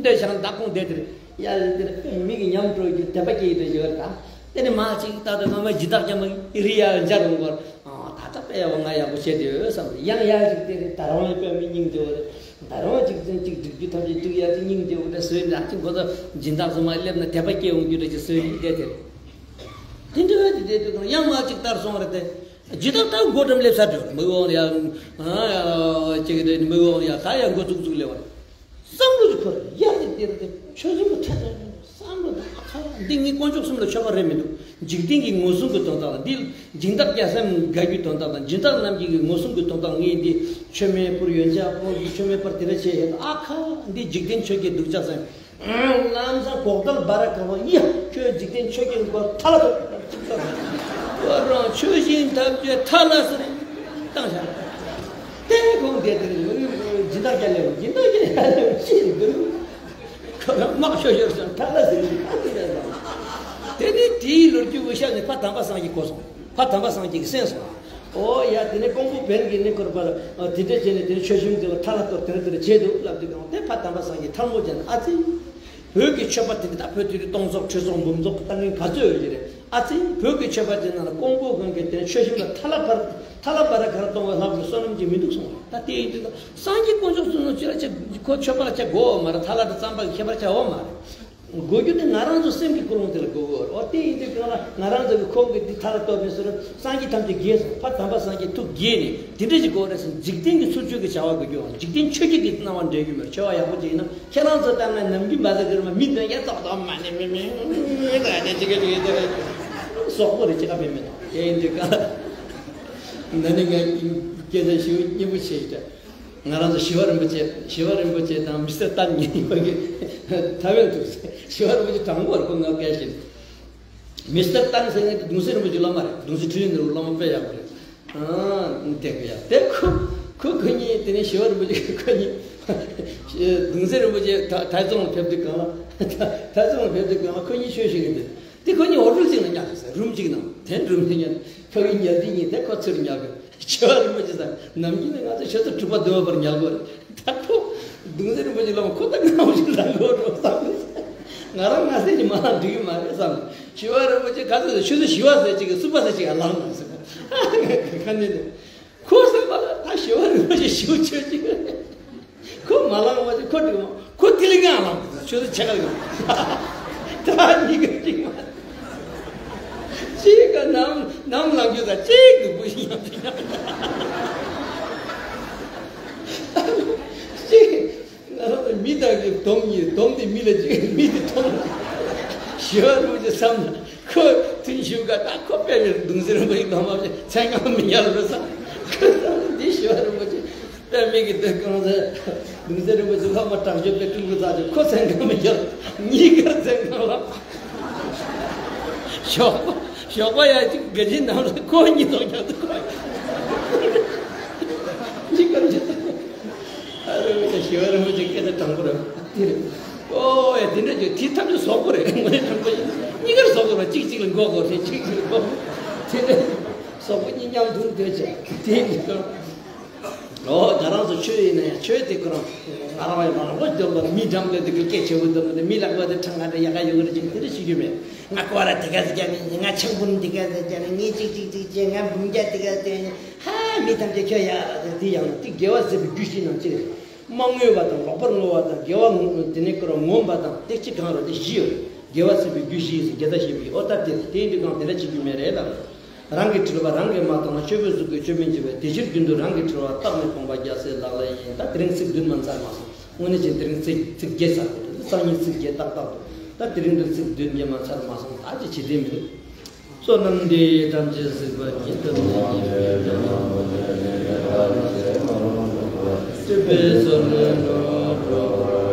འདྲ་བཞག་ན། ད་ཁོང་བསྡད་དེར་ཡ་དེར་དཔེ་མི་གི་ཉམས་འགྲོ་རྒྱུ་དད་པ་སྐྱེ་ཡི་འདྲ་ཞིག་ཡོད་རེད། ད་དེ་ནས་མ་ཅིག་ད་ད་ང་མ་སྦྱིན་བདག་རྒྱ་མ་རི་ཡ་འཇར་འོང་བར། ཨ་ད་ལྟ་དཔེ་ཡག་པོ་ང་ཡག་པོ་བྱས་བསྡད་ཡོད་བསམ། ཡང་ཡར་ཅིག་བལྟས་རེད། ད་རུང་ཡང་དཔེ་མི་སྙིང་རྗེ་བོ་རེད། ད་རུང་ཅིག་ཅིག་སྒྲིག་རྒྱུ་ཐམས་ཅད་སྒྲིག་ཡ་ཅིག་སྙིང་རྗེ་བོ་འདྲ་བཟོས་ནས། ཨ་ཅིག་ཁོ་ཚོ་སྦྱིན་བདག་ཚོ་མར་སླེབས་ན་དད་པ་སྐྱེ་འོང་རྒྱུ་འདྲ་ཅིག་བཟོས་ནས་བསྡད་དེ། དེ་འདྲ་བས་དེ་བསྡད་དུས་ཡང་མ་ཅིག་ལྟར་སོང་བ་རེད་དེ། སྦྱིན་བདག་ད་སྒོ་འགྲམ་སླེབས་ཚར་འགྲོ། མི་འོང་ཡ། ཨ་ཡ་ཅིག་རེད། མི་འོང་ཡ། ད་ཡ་འགོ་ཚུགས་ཚུགས་སླེབས་པ་རེད། བསམ་བློ་ཅིག་འཁོར་ཡ། དེ་དེར་དེ་ཆོས་སེམས་པོ་ཐད་ཐད་བསམ་བློ་དང་ཨ་ཁ་འདི་ངའི་དཀོན་མཆོག་གསུམ་ལ་མཆོད་པ་རེད་མི་འདུག་འཇིག་རྟེན་གྱི་ངོ་སྲུང་གི་དོན་དག་ལ། འདི་སྦྱིན་བདག་རྒྱལ་སྲས་དགའ་རྒྱུའི་དོན་དག་དང་། སྦྱིན་བདག་རྣམས་ཀྱི་ངོ་སྲུང་གི་དོན་དག་ངས་འདི་མཆོད་མེ་ཕུལ། ཡོན་ཆབ་ཕུལ། མཆོད་མེ་སྤར། དེ་འདྲ་བྱས་ཡོད། ཨ་ཁ་འདི་འཇིག་རྟེན་ཆོས་ཀྱི་སྡུག་ཅག་ཟེར། ལམ་སང་གོག་ལྡན་བ་ར་ག་བ་ཡ། ཁྱོད་འཇིག་རྟེན་ཆོས་ཀྱི་མགོ་ཐལ་ལ་ཐོག་ཁོ་རང་ཆོས་བཞིན་ཐབས་ཀྱི་ཐལ་ལ་ཟེར་བཏང་བཞག་དེ་ཁོང་དེ་དེར་སྦྱིན་བདག་རྒྱལ་ལེ། སྦྱིན་བདག་རྒྱལ་ལེ་ཅི་འདུག་ཁོ་རང་དམག་ཤོར་ཤོར་སོང་། ཐལ་ལ་ཟེར་ནས་ཐལ་ཟེར་ནས། དེ་ནས་དེའི་ལོ་རྒྱུས་འུ་ཤག་ནས་ཕ་དམ་པ་སངས་རྒྱས་གོ་སོང་། ཕ་དམ་པ་སངས་རྒྱས་ཀྱིས་གསན་སོང་། ཨོ་ཡ། དེ་ནས་ཀོང་པོ་བོན་གྱི་གནས་སྐོར་པ་ལ་དེ་འདྲ་བྱས་ནས་དེ་ནས་ཆོས་ཞུམ་དེ་ལ་ཐལ་ལ་གཏོར། དེ་འདྲ་དེ་འདྲ་བྱས་འདུག་ལབ་དུས་གང་དེ་ཕ་དམ་པ་སངས་རྒྱས་ཐལ་མོ་སྦྱར་ནས། ཨ་ཙི། བོད་ཀྱི་ཆོས་པ་དེ་འདྲ་ད་བོད་དེ་རིང་སྟོང་ཚོགས་ཁྲི་ཚོགས་འབུམ་ཚོགས་བཏང་མཁན་ག་ཚོད་ཡོད་ཀྱི་རེད། ཨ་ཙི། བོད་ཀྱི་ཆོས་པ་དེ་ནང་ལ་ཀོང་པོ་དགོན་གྱི་དེ་ཆོས་ཞུམ་ལ་ཐལ་ལ་བར་ཐལ་ལ་བར་གར་གཏོང་བའི་ལྷག་པའི་བསོད་ནམས་ཀྱི་མི་འདུག་གསུངས། ད་དེ་ཡིན་དུས་ད་སངས་རྒྱས་དཀོན་མཆོག་གསུམ་ལ་ཅི་ལ་ཅི་ཁོ་ཆོས་པ་ལ་ཅི་དགོས་བ་མ་རེད། ཐལ་ལ་དང་རྩམ་པ་གི་ཁྱད་པར་ཆགས་བ་མ་རེད། དགོས་རྒྱུ་དེ་ང་རང་ཚོ་སེམས་ཀྱི་ཀུན་སློང་དེ་ལ་དགོས་ཀྱི་ཡོད་རེད། འོ་དེ་ཡིན་དུས་གང་ལ་ང་རང་ཚོ་གི་ཁོང་གི་འདི་ཐལ་ལ་གཏོར་མི་ཟེར་རུང་སངས་རྒྱས་ཐམས་ཅད་དགྱེས་སོང་། ཕ་དམ་པ་སངས་རྒྱས་ཐུགས་དགྱེས་ནས་དེ་འདྲ་ཞིག་དགོས་རེད་ཟེར། འཇིག་རྟེན་གྱི་ཚུལ་འཆོས་ཀྱི་བྱ་བ་དགོས་རྒྱུ་འོང་། འཇིག་རྟེན་ཆོས་བརྒྱད་ཀྱི་སྣང་བ་འདྲེན་རྒྱུ་མེད། ཆོས་པ་ཡག་པོ་ཅིག་ཡིན་ན་ཁྱེད་རང་ཚོ་ལྟར་ན་ནམ་རྒྱུན་མ་ཟ་གི་རེད་མ། མི་འདོན་ཡ་ཙོག་ཙོག་མ་ནི་མི་མི་མི་ད་ནི་ཅི་ག་ཅི་ག་ཟོག་པོ་རེད། ཅི་ག་མི་མི་ད་དེ་ཡིན་དུས་གང་ན་ནི་ངས་སྐད་ཆ་ཞུ་སྙིང་པོ་བྱེད་ཀྱི། ང་རང་ཚོ་ཞི་བ་རིན་པོ་ཆེ་ཞི་བ་རིན་པོ་ཆེ་དང་མི་སི་ཊར་ཏན་གཉིས་ཡིན་པ་གི་ཐ་བན་འདུག་ཞི་བ་རིན་པོ་ཆེ་དྲང་པོར་ཁོ་ང་སྐད་བཤད། མི་སི་ཊར་ཏན་ཟེར་མཁན་དེ་གདུང་སྲས་རིན་པོ་ཆེ་བླ་མ་རེད། གདུང་སྲས་ཁྲི་ཡུལ་ནས་བླ་མ་དཔེ་ཡག་པོ་རེད། ཨ་དེ་གི་ཡ་དེ་ཁོ་ཁོ་ཁོ་གཉིས་དེ་ནས་ཞི་བ་རིན་པོ་ཆེ་ཁོ་གཉིས་གདུང་སྲས་རིན་པོ་ཆེ་ཐ་ཐའེ་ཙུང་ལ་ཕེབས་དུས་གང་ལ་ཐའེ་ཙུང་ལ་ཕེབས་དུས་གང་ལ་ཁོ་གཉིས་ཆོས་བཤད་གི་འདུག་དེ་ཁོ་གཉིས་ཧོ་ཊེལ་གཅིག་ལ་ཉལ་ཟེར། རུམ་གཅིག་ནང་དེ་རུམ་དེ་ཉལ། ཕ་གི་ཉལ་དུས་གཉིས་དེ་ཁོ་ཚུར་ཉལ་གི། ཞི་བ་རིན་པོ་ཆེ་ཟེར། ནམ་རྒྱུན་ནས་ང་ཚོ་ཆུ་ཚོད་དྲུག་པ་བདུན་པ་བར་ཉལ་དགོས་རེད། ད་ཁོ་གདུང་སྲས་རིན་པོ་ཆེ་ལ་ཁོ་ད་ང་ཞིག་ལ་འགྲོ་འགྲོ་བསམ་ནས། ང་རང་ང་སེམས་ཀྱི་མ་ལ་འགྲིག་གི་མ་རེད་བསམ་ནས། ཞི་བ་རིན་པོ་ཆེ་ག་ཚོད་ཆུ་ཚོད་བཞི་པ་ཟེར་གཅིག་གི་སུ་པ་ཟེར་གཅིག་ལ་ལངས་ཟེར། ཁ་ནས་ནས། ཁོ་ཟེར་པ་ལ་ད་ཞི་བ་རིན་པོ་ཆེ་ཞིའུ་ཆོས་ཅིག་རེད། ཁོ་མ་ལངས་པ་ཅིག་ཁོ་འགྲིག་མ། ཁོ་ཐིག་ལེ་ཀང་ལངས་ཆུ་ཚོད་ཕྱེད་ཀ་ལ། ད་གཉིས་ཀ་འགྲིག་མ། གཅིག་ག་ནམ་ནམ་ལངས་རྒྱུ་དང་གཅིག་ཏུ་བུ་ཞིག་ཡང་ཅིག་ཡང་གཅིག་ང་རང་ཚོ་མི་དང་གི་སྡོམ་གཉིས་སྡོམ་དེ་མི་ལ་གཅིག་མི་དེ་མཐོང་། ཞི་བ་རིན་པོ་ཆེ་བསམ་ན་ཁོ་ཐུན་ཞུ་ག་ད་ཁོ་དཔེ་མི་གདུང་སྲས་རིན་པོ་ཆེ་གདོང་པ་ཆེ་མཚན་གང་མི་ཉར་རོ་བསམ། ཁོ་བསམ་ན་འདི་ཞི་བ་རིན་པོ་ཆེ་དཔེ་མི་གི་དེ་གང་ཟེར། གདུང་སྲས་རིན་པོ་ཆེ་ལྷག་པ་དྲག་ཤོས་དཔེ་སྤྲུལ་སྐུ་རྩ་ཆེ་ཁོ་མཚན་གང་མི་ཉར། གཉིས་ཀར་མཚན་གང་ལ། ཞོགས་པ་ཞོགས་པ་ཡ་གཅིག་དགེ་ཆེན་ནང་ལ་ཁོ་གཉིས་ཐོག་ཀྱང་ཁོ་གཉིས་ཀར་ཅི་ཐོག་ཨ་རོ་ཞི་བ་རིན་པོ་ཆེ་སྐད་ཆ་དྲང་པོ་རེད། དེ་རེད། ཨོ་ཡ་དེ་འདྲ་བྱས་དེ་ཐམས་ཅད་ཟོག་པོ་རེད། ངོ་ནས་དྲང་པོ་ཡིན། གཉིས་ཀར་ཟོག་པོ་རེད། གཅིག་གཅིག་ལ་མགོ་སྐོར་ཏེ་གཅིག་གཅིག་ལ་མགོ་དེ་འདྲ་ཟོག་པོ་གཉིས་མཉམ་དུ་སྡོད་བྱས་དེ་ཡིན་ཀྱང་། ཨོ་ང་རང་ཚོ་ཆོས་ཡིན་ན་ཡང་ཆོས་དེ་ཁོ་རང་ང་རང་ཡང་རང་ལོ་རྒྱུན་པར་མི་འགྲམ་ལ་དེ་གི་སྐད་ཆེ་བོ་འདོན་ནས་མི་ལག་པ་དེ་ཁྲང་ང་དེ་ཡག་ག་ཡོད་གི་རེད་ཅིག་དེ་འདྲ་ཤེས་རྒྱུ་མེད། ང་ཀོ་ར་དེ་ག་ཟེར་རྒྱ་ནི་ང་ཆང་བུམ་དེ་ག་ཟེར་རྒྱ་ནི་ངས་གཅིག་གཅིག་གཅིག་བྱས་ང་འབུམ་རྒྱ་དེ་ག་ཟེར་ནི། ཧ། མི་ཐམས་ཅད་ཁྱོད་ཡག་ལ་ཟེར། དེ་ཡང་དེ་དགེ་བ་ཟེར་བའི་རྒྱུ་བཞི་ནང་གཅིག་རེད། མ་བསྔོས་པ་དང་ལོག་པར་བསྔོ་བ་དང་དགེ་བ་ངོམ་དེ་ནས་ཀོ་ར་ངོམ་པ་དང་དེ་གཅིག་གང་རུང་དེ་བཞི་ཡོད་རེད། དགེ་བ་ཟེར་བའི་རྒྱུ་བཞི་ཟེར་དགེ་རྩ་ཞེས་པའི་ཨོ་ད་དེ་དེ་འདི་གང་དེ་འདྲ་བྱེད་རྒྱུ་མེད་རེད་ལ། རང་གི་དྲིལ་བ་རང་གིས་མ་བཏང་ན་ཆོས་པའི་གཟུགས་ཀྱིས་ཆོས་མིན་བྱེད་པས། དེ་ཕྱིར་རྒྱུན་དུ་རང་གི་དྲིལ་བ་བཏགས་ནས་ཕོངས་པ་རྒྱལ་སྲས་ལག་ལེན་ཡིན། ད་དེ་རིང་ཚིག་བདུན་མ་ཚར་མ་སོང་། དངོས་གནས་ཀྱི་དེ་རིང་ཚིག་ཚིག་བརྒྱད་ཚར་དགོས་རེད། སང་ཉིན་ཚིག་བརྒྱད་ཏག་ཏག་འདུག་ད་དེ་རིང་དུ་ཚིག་བདུན་བརྒྱད་མ་ཚར་མ་སོང་། ད་ཅི་བྱེད་དེ་མི་འདུག་བསོད་ནམས་འདི་ཡིས་ཐམས་ཅད་གཟིགས་པ་ཉིད། ཐམས་ཅད་ཉིད་ཀྱི་ཕན་བདེ་ལ་འགོད་པའི་ཕྱིར། སྲིད་པའི་མཚོ་ལས་འགྲོ་བ་སྒྲོལ་བར།